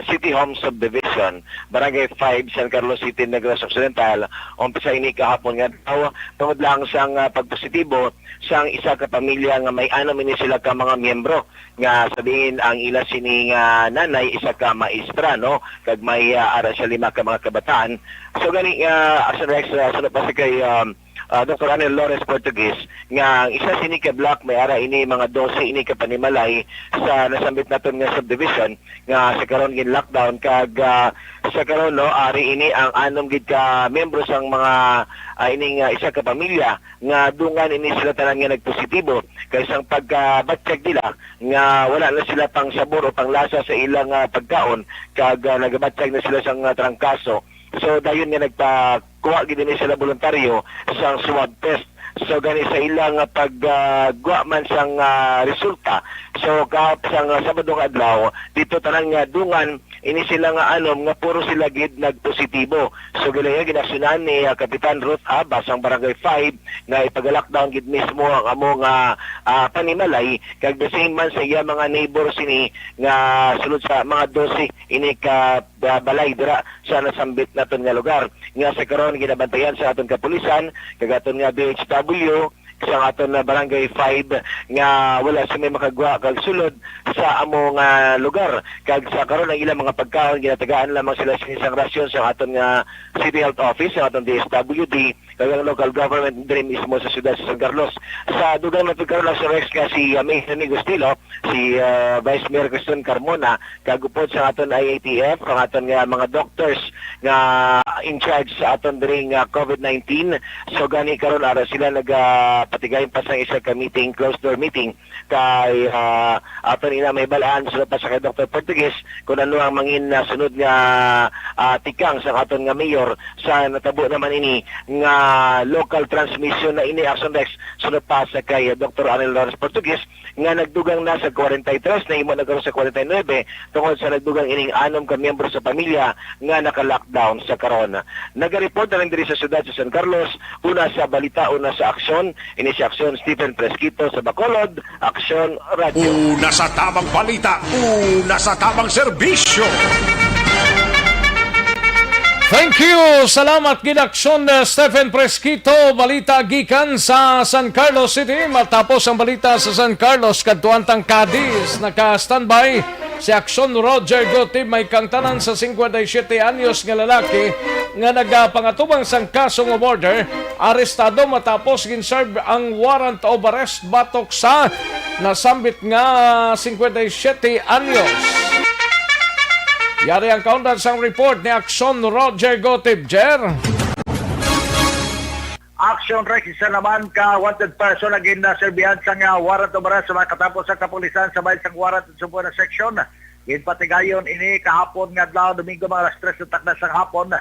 City Home Subdivision, Barangay five, San Carlos City, Negros Occidental. Umpisa ini kahapon nga adlaw, tungod lang sang, ah, pagpositibo sang isa ka pamilya nga may anom ini sila ka mga miyembro, nga sabihin ang ila sini nga nanay isa ka maestra, no, kag may, ah, ara siya lima ka mga kabataan. So gani, ah, Action Rex, ah, suno pa si kay, um, ah, Doktor Arnel Lores Portuguese, nga ang isa sini ka block may ara ini mga dose ini ka panimalay sa nasambit naton nga subdivision nga sa karon gin-lockdown, kag, ah, sa karon, no, ari ini ang anom gid ka miyembro sang mga, ah, ining, ah, isa ka pamilya nga dungan ini sila tanan nga nagpositibo kay sang pagkabatyag nila nga wala na sila pang sabor o pang lasa sa ilang, ah, pagkaon, kag, ah, nagabatyag na sila sang, ah, trangkaso. So, dayon nga nagpakuha gid ini sila voluntaryo sang swab test. So, gani sa ilang, ah, pag, ah, guwa man sang, ah, resulta, so, kahap-, sang, ah, Sabado nga adlaw, dito tanan nga dungan ini sila nga anom nga puro sila gid nagpositibo. So, gilaya ginaksyonan ni, ah, Kapitan Ruth Abas ang Barangay five nga ipag-lockdown gid mismo ang amo nga, ah, panimalay, kag the same man sa iya mga neighbor sini nga sulod sa mga dose ini ka, ah, balay dira sa nasambit naton nga lugar, nga sa karon ginabantayan sa aton kapulisan kag aton nga B H W, sa aton nga Barangay five nga wala sila makagwa kag sulod sa amo nga lugar. Kag sa karon ang ilang mga pagkaon, ginatagaan lamang sila sini sang rasyon sa aton nga City Health Office, sa aton D S W D, kag ang local government diri mismo sa siyudad sa San Carlos. Sa dugang naton karon, Action Rex, nga si, ah, Mayor Domingo Estilo, si, ah, Vice Mayor Criston Carmona, kag upod sa aton I A T F, ang aton nga mga doctors nga in charge sa aton diri nga COVID nineteen. So, gani karon ara sila nagapatigayon pa sang isa ka meeting, closed door meeting, kay, ah, aton ina may balaan sila pa sa kay Doctor Portugues kung ano ang mangin, ah, sunod nga, ah, tikang sa aton nga mayor sa natabo naman ini nga local transmission na ini, Action Rex, sunod pa sa kay Doctor Arnel Lawrence Portugues, nga nagdugang na sa kwarenta y tres, nahimo na karon sa kwarenta y nuebe, tungod sa nagdugang ining anom ka miyembro sa pamilya nga naka-lockdown sa karon. Nagareport na lang diri sa siyudad sa San Carlos, una sa balita, una sa aksyon, ini si Aksyon Stephen Fresquito sa Bacolod, Aksyon Radio. Una sa tamang balita, una sa tamang serbisyo. Thank you. Salamat gid, Aksyon, uh, Stephen Fresquito. Balita gikan sa San Carlos City. Matapos ang balita sa San Carlos, kadtuan tang Cadiz. Naka-standby si Aksyon Roger Gutib. May kangtanan sa singkwenta y siyete anyos nga lalaki nga nagapangatubang sang kaso nga murder, arestado matapos gin-serve ang warrant of arrest batok sa nasambit nga singkwenta y siyete anyos. Yari ang kaundan sang report ni Aksyon Roger Gutib, Jer. Action Rex, isa naman ka wanted person na ginserbihan sang, ah, warrant of arrest sa mga katapos sa kapulisan sa bahin sang Warrant and Subpoena Section. Ginpatigayon ini kahapon nga adlaw, Domingo, mga alas tres sa takna sang hapon,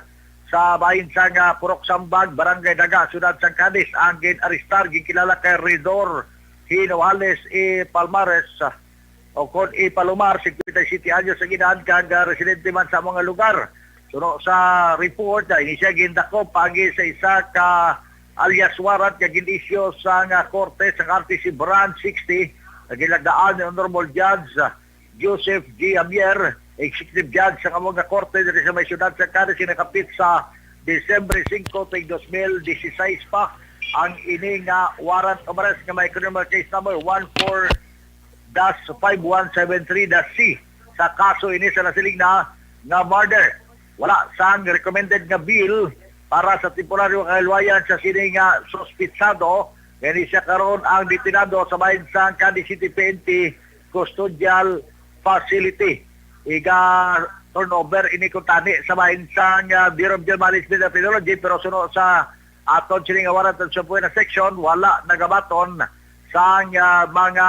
sa bahin sang, ah, Purok Sambag, Barangay Daga, Siyudad sang Cadiz. Ang gin-arestar ginkilala kay Ridor Hinojales E. Palmares, ah, o kon E. Palomar, singkwenta y siyete anyos ang edad, kag, ah, residente man sa mga lugar. Suno sa report, ah, ini siya gindakop paagi sa isa ka alias warrant nga gin-issue sang, ah, korte sang R T C Branch sixty, nga ginlagdaan ni Honorable Judge, ah, Joseph G. Javier, Executive Judge sang amo nga korte diri sa may siyudad sa Cadiz, nga nakapit sa Disyembre singko, tuig dos mil dieciséis pa ang ini nga warrant of arrest nga may criminal case number one four dash five one seven three dash C sa kaso ini sa nasiling na nga murder. Wala sang recommended nga bail para sa temporaryo nga kaluwayan sa sini nga suspitsado, nga ini siya karon ang detenado sa bahin sang Cadiz City P N P Custodial Facility. Iga-turnover ini kuntani sa bahin sang, ah, Bureau of Jail Management and Penology, pero suno sa aton sini nga warrant and subpoena section, wala nagabaton sang, ah, mga,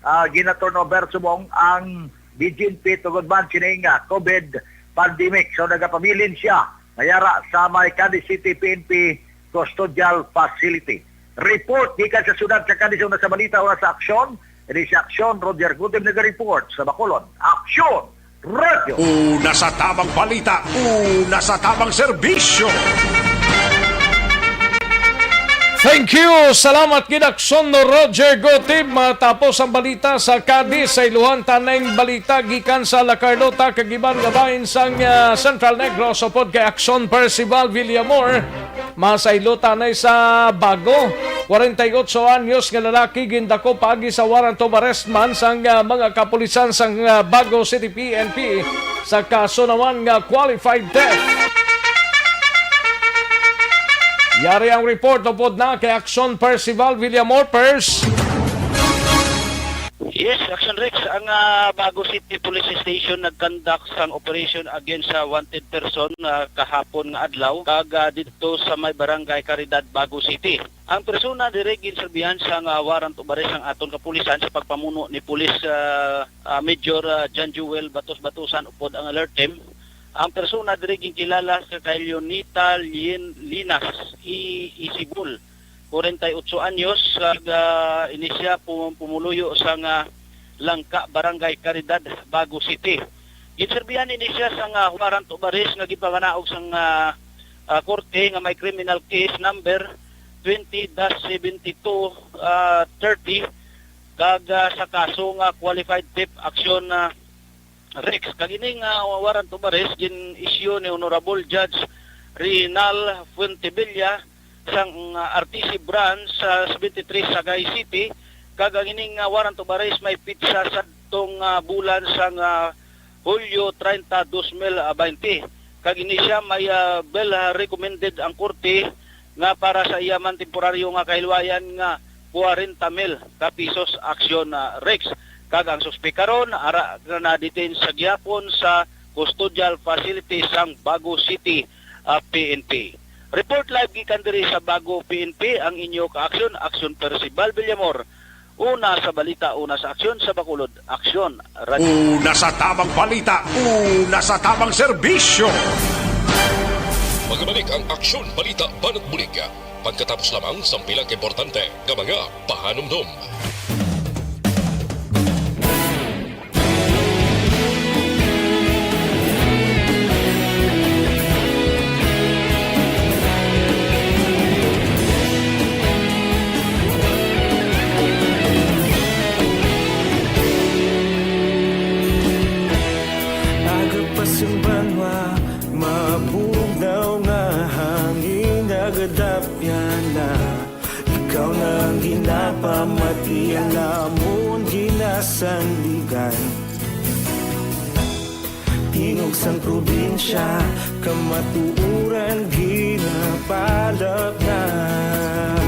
ah, gina-turnover subong ang B J N P tungod man sining, ah, COVID pandemic. So, nagapabilin siya nga yara sa may Cadiz City P N P Custodial Facility. Report gikan sa siyudad sa Cadiz, una sa balita, una sa aksyon. Ini si Aksyon, Roger Gutib naga-report sa Bacolod. Aksyon! Radyo. Una sa tamang balita, una sa tamang serbisyo. Thank you. Salamat gid, Aksyon Roger Gutib. Matapos ang balita sa Cadiz, sa iluhan ta ning balita gikan sa La Carlota kag iban nga bahin sang, ah, Central Negros, upod kay Aksyon Percival Villamor. Masaylo ta na sa Bago. Kwarenta y otso anyos nga lalaki gindakop paagi sa warrant of arrest man sang, ah, mga kapulisan sang, ah, Bago City P N P sa kaso naman nga qualified theft. Yari ang report upod na kay Aksyon Percival Villamor. Pers. Yes, Action Rex, ang, ah, Bago City Police Station nag-conduct sang operation against sa wanted person, ah, kahapon nga adlaw, kag, ah, didto sa may Barangay Caridad, Bago City. Ang persona diri ginserbihan sang, ah, warrant of arrest ang aton kapulisan sa pagpamuno ni Police, ah, ah, Major, ah, John Joel Batos Batusan upod ang alert team. Ang persona diri ginkilala sa kay Leonita Lin-, Linas I-, Isibol, kwarenta y otso anyos, kag, ah, ini siya pu-, pumuluyo sang, ah, Langka, Barangay Caridad, Bago City. Ginserbihan ini siya sang, ah, warrant of arrest nga gipamanaog sang, ah, ah, korte nga may criminal case number twenty dash seventy-two, ah, thirty, kag, ah, sa kaso nga qualified theft action, ah, Rex. Kag ining, ah, warrant of arrest gin-issue ni Honorable Judge Rinal Fuentebella sang, ah, R T C Branch sa seventy-three Sagay City, kag ang ining, ah, warrant of arrest may pitsa sadtong, ah, bulan sang, ah, Hulyo treinta, dos mil baynte. Kag ini siya may, ah, bail, ah, recommended ang korte nga para sa iya man temporaryo nga kahilwayan nga kwarenta mil ka pisos aksyon, ah, Rex. Kag ang suspek karon ara na na-detain sa gihapon sa custodial facility sang Bago City, ah, P N P. Report live gikan diri sa Bago P N P ang inyo ka-aksyon, Aksyon Percival Villamor. Una sa balita, una sa aksyon, sa Bacolod Aksyon Radyo. Una sa tamang balita, una sa tamang serbisyo. Magabalik ang Aksyon Balita Banat Bulig. Pagkatapos lamang sang pila ka importante nga mga pahanumdom. Aga pa sing banwa, mabugnaw nga hangin, nagadapyan na. Ikaw na ang ginapamati, ang amon ginasandigan. Tingog sang probinsya, kamatuoran ginapalapnap.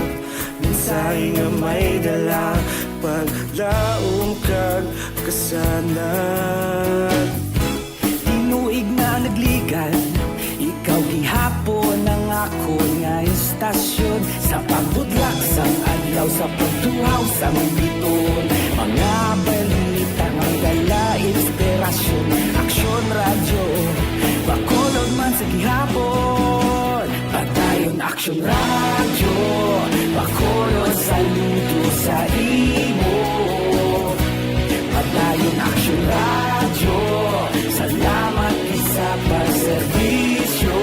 Mensahe nga may dala, paglaom kag kasanag. Tinuig na nagligan, ikaw gihapon ang akon nga istasyon. Sa pagbutlak sang adlaw, sa pagtuhaw sang bituon, mga balita nga may dala inspirasyon. Aksyon Radyo, Bacolod man sa gihapon. Padayon Aksyon Radyo, Bacolod, saludo sa imo. Padayon Aksyon Radyo, salamat gid sa pagserbisyo.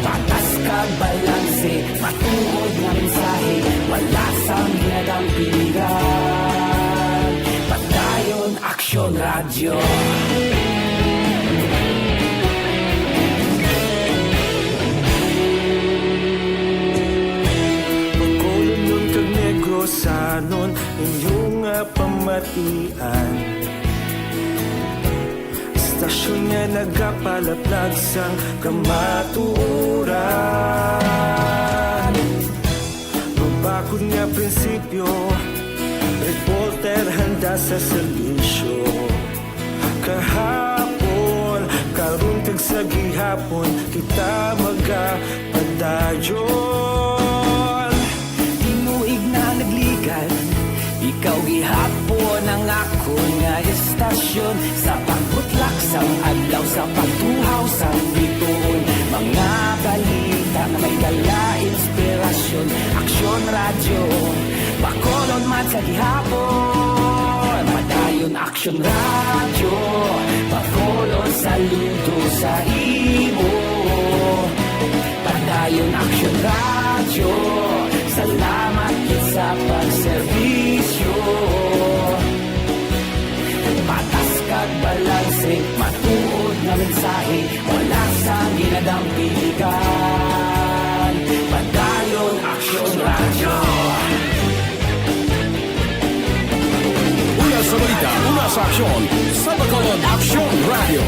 Patas kag balanse, matuod nga mensahe, wala sang ginadampigan. Padayon Aksyon Radyo. Bacolodnon kag Negrosanon, inyo nga pamatian. Istasyon nga nagapalaplag sang kamatuoran. Mabakod nga prinsipyo, reporter handa sa serbisyo. Kahapon, karon kag sa gihapon, kita magapadayon. Tinuig na nagligan, ikaw gihapon ang akon nga istasyon. Sa pagbutlak sang adlaw, sa pagtuhaw sang bituon, mga balita nga may dala inspirasyon. Aksyon Radyo, Bacolod man sa gihapon. Padayon Aksyon Radyo, Bacolod, saludo sa imo. Padayon Aksyon Radyo, salamat gid sa pagserbisyo. Patas kag balanse, matuod nga mensahe, wala sang ginadampigan. Padayon Aksyon Radyo. Una sa balita, una sa aksyon, sa Bacolod Aksyon Radyo.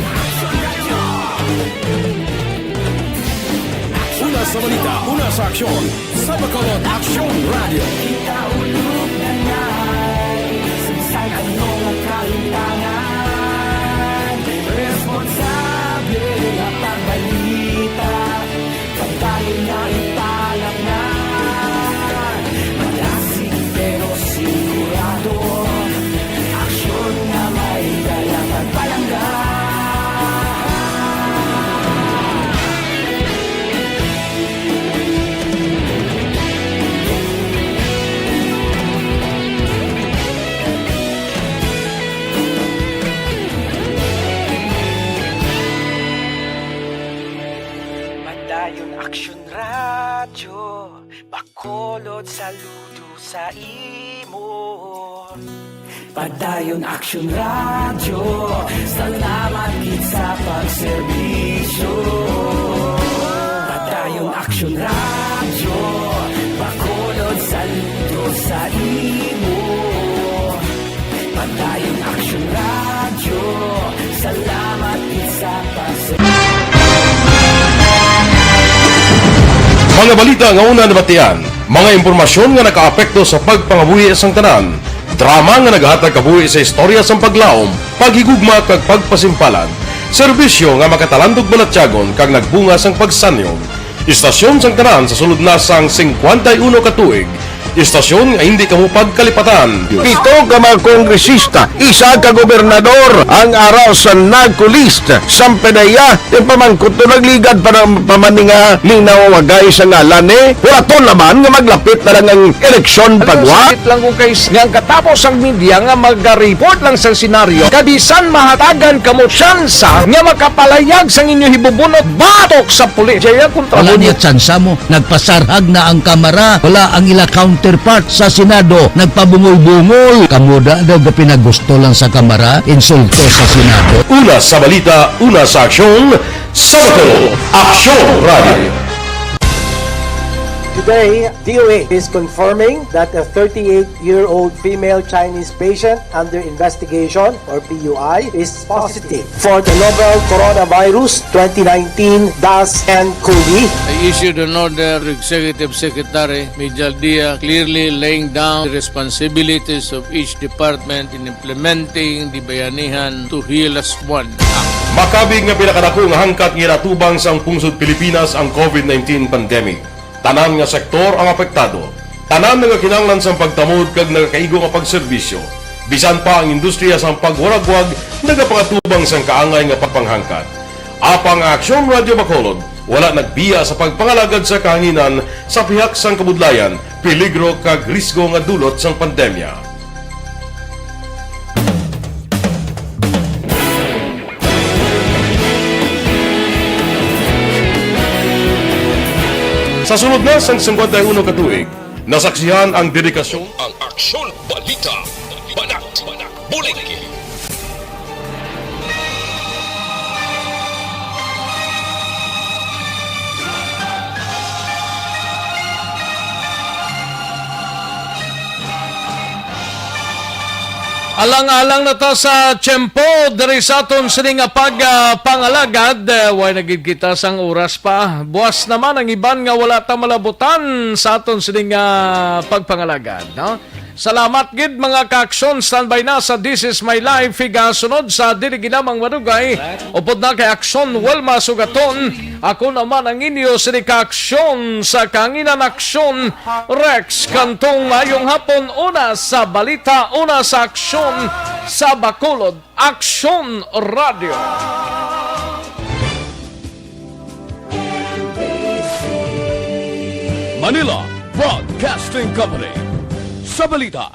Una sa balita, una sa aksyon, sa Bacolod Aksyon Radyo. Kita ulog na ngay, sa bisan ano nga kalimtangan, responsable nga pagbalita, pagdayon nga italaknan. Malasig pero sigurado, aksyon nga may dala pagpalangga. Saludo sa imo. Padayon Aksyon Radyo, salamat gid sa pagserbisyo. Padayon Aksyon Radyo, Bacolod, saludo sa imo. Padayon Aksyon Radyo, salamat gid sa pagserbisyo. Mga balita nga una nabatian, mga impormasyon nga nakaapekto sa pagpangabuhi sang tanan, drama nga nagahatag kabuhi sa istorya sang paglaom, paghigugma kag pagpasimpalan, serbisyo nga makatalandog balatyagon kag nagbunga sang pagsanyog. Istasyon sang tanan sa sulod na sang singkwenta y uno ka tuig, istasyon nga hindi kamo pagkalipatan. Pito ka mga kongresista, isa ka gobernador ang ara sa NARCO list. Sampedeya, yung pamangkot to nagligad pa ng pamaninga ni nawawagay sa ngalan ni Huraton naman nga maglapit na lang ang eleksyon pagwa. Sakit lang ko kay s-, nga ang katapos ang media nga mag-report lang sa senaryo, kabisan mahatagan kamo tsansa nga makapalayag sang inyo hibubunot batok sa pulis. Jaya kontra Wala mo. Niya tsansa mo. Nagpasarhag na ang Kamara. Wala ang ila counterpart sa Senado. Nagpabungol-bungol. Kamo da daw gapinagusto lang sa Kamara. Insulto sa Senado. Una sa balita, una sa aksyon, sa Bacolod, Aksyon Radio. Today, D O A is confirming that a thirty-eight-year-old female Chinese patient under investigation, or P U I, is positive for the novel coronavirus twenty nineteen dash N cov. I issued an order to Executive Secretary Mijal Dia, clearly laying down the responsibilities of each department in implementing the Bayanihan to Heal As One Act. Makabig nga pinakadako nga hangkat nga ginatubang sang pungsod Pilipinas ang covid nineteen pandemic. Tanan nga sektor ang apektado. Tanan nagakinahanglan sang pagtamod kag nagakaigo nga pagserbisyo. Bisan pa ang industriya sang pagwaragwag nagapangatubang sang kaangay nga pagpanghangkat. Apang ang Aksyon Radio Bacolod wala nagbiya sa pagpangalagad sa kahanginan sa pihak sang kabudlayan, peligro kag risgo nga dulot sang pandemya. Sa sulod na sang singkwenta y uno ka tuig, nasaksihan ang dedikasyon ang Aksyon Balita, Banat, Bulig. Alang-alang na ta sa tiyempo diri sa aton sini nga pag, ah, pangalagad. Eh, way na gid kita sang oras pa. Buas naman ang iban nga wala ta malabutan sa aton sini nga pagpangalagad, no? Salamat gid, mga ka-aksyon. Standby na sa This Is My Life. Higasunod sa dili ginamang madugay. Upod na kay Aksyon Wilma Sugaton. Ako naman ang inyo sini ka-aksyon sa kanginan, Aksyon Rex Cantong. Mayong hapon, una sa balita, una sa aksyon sa Bacolod, Aksyon Radio. Manila Broadcasting Company. Sa balita,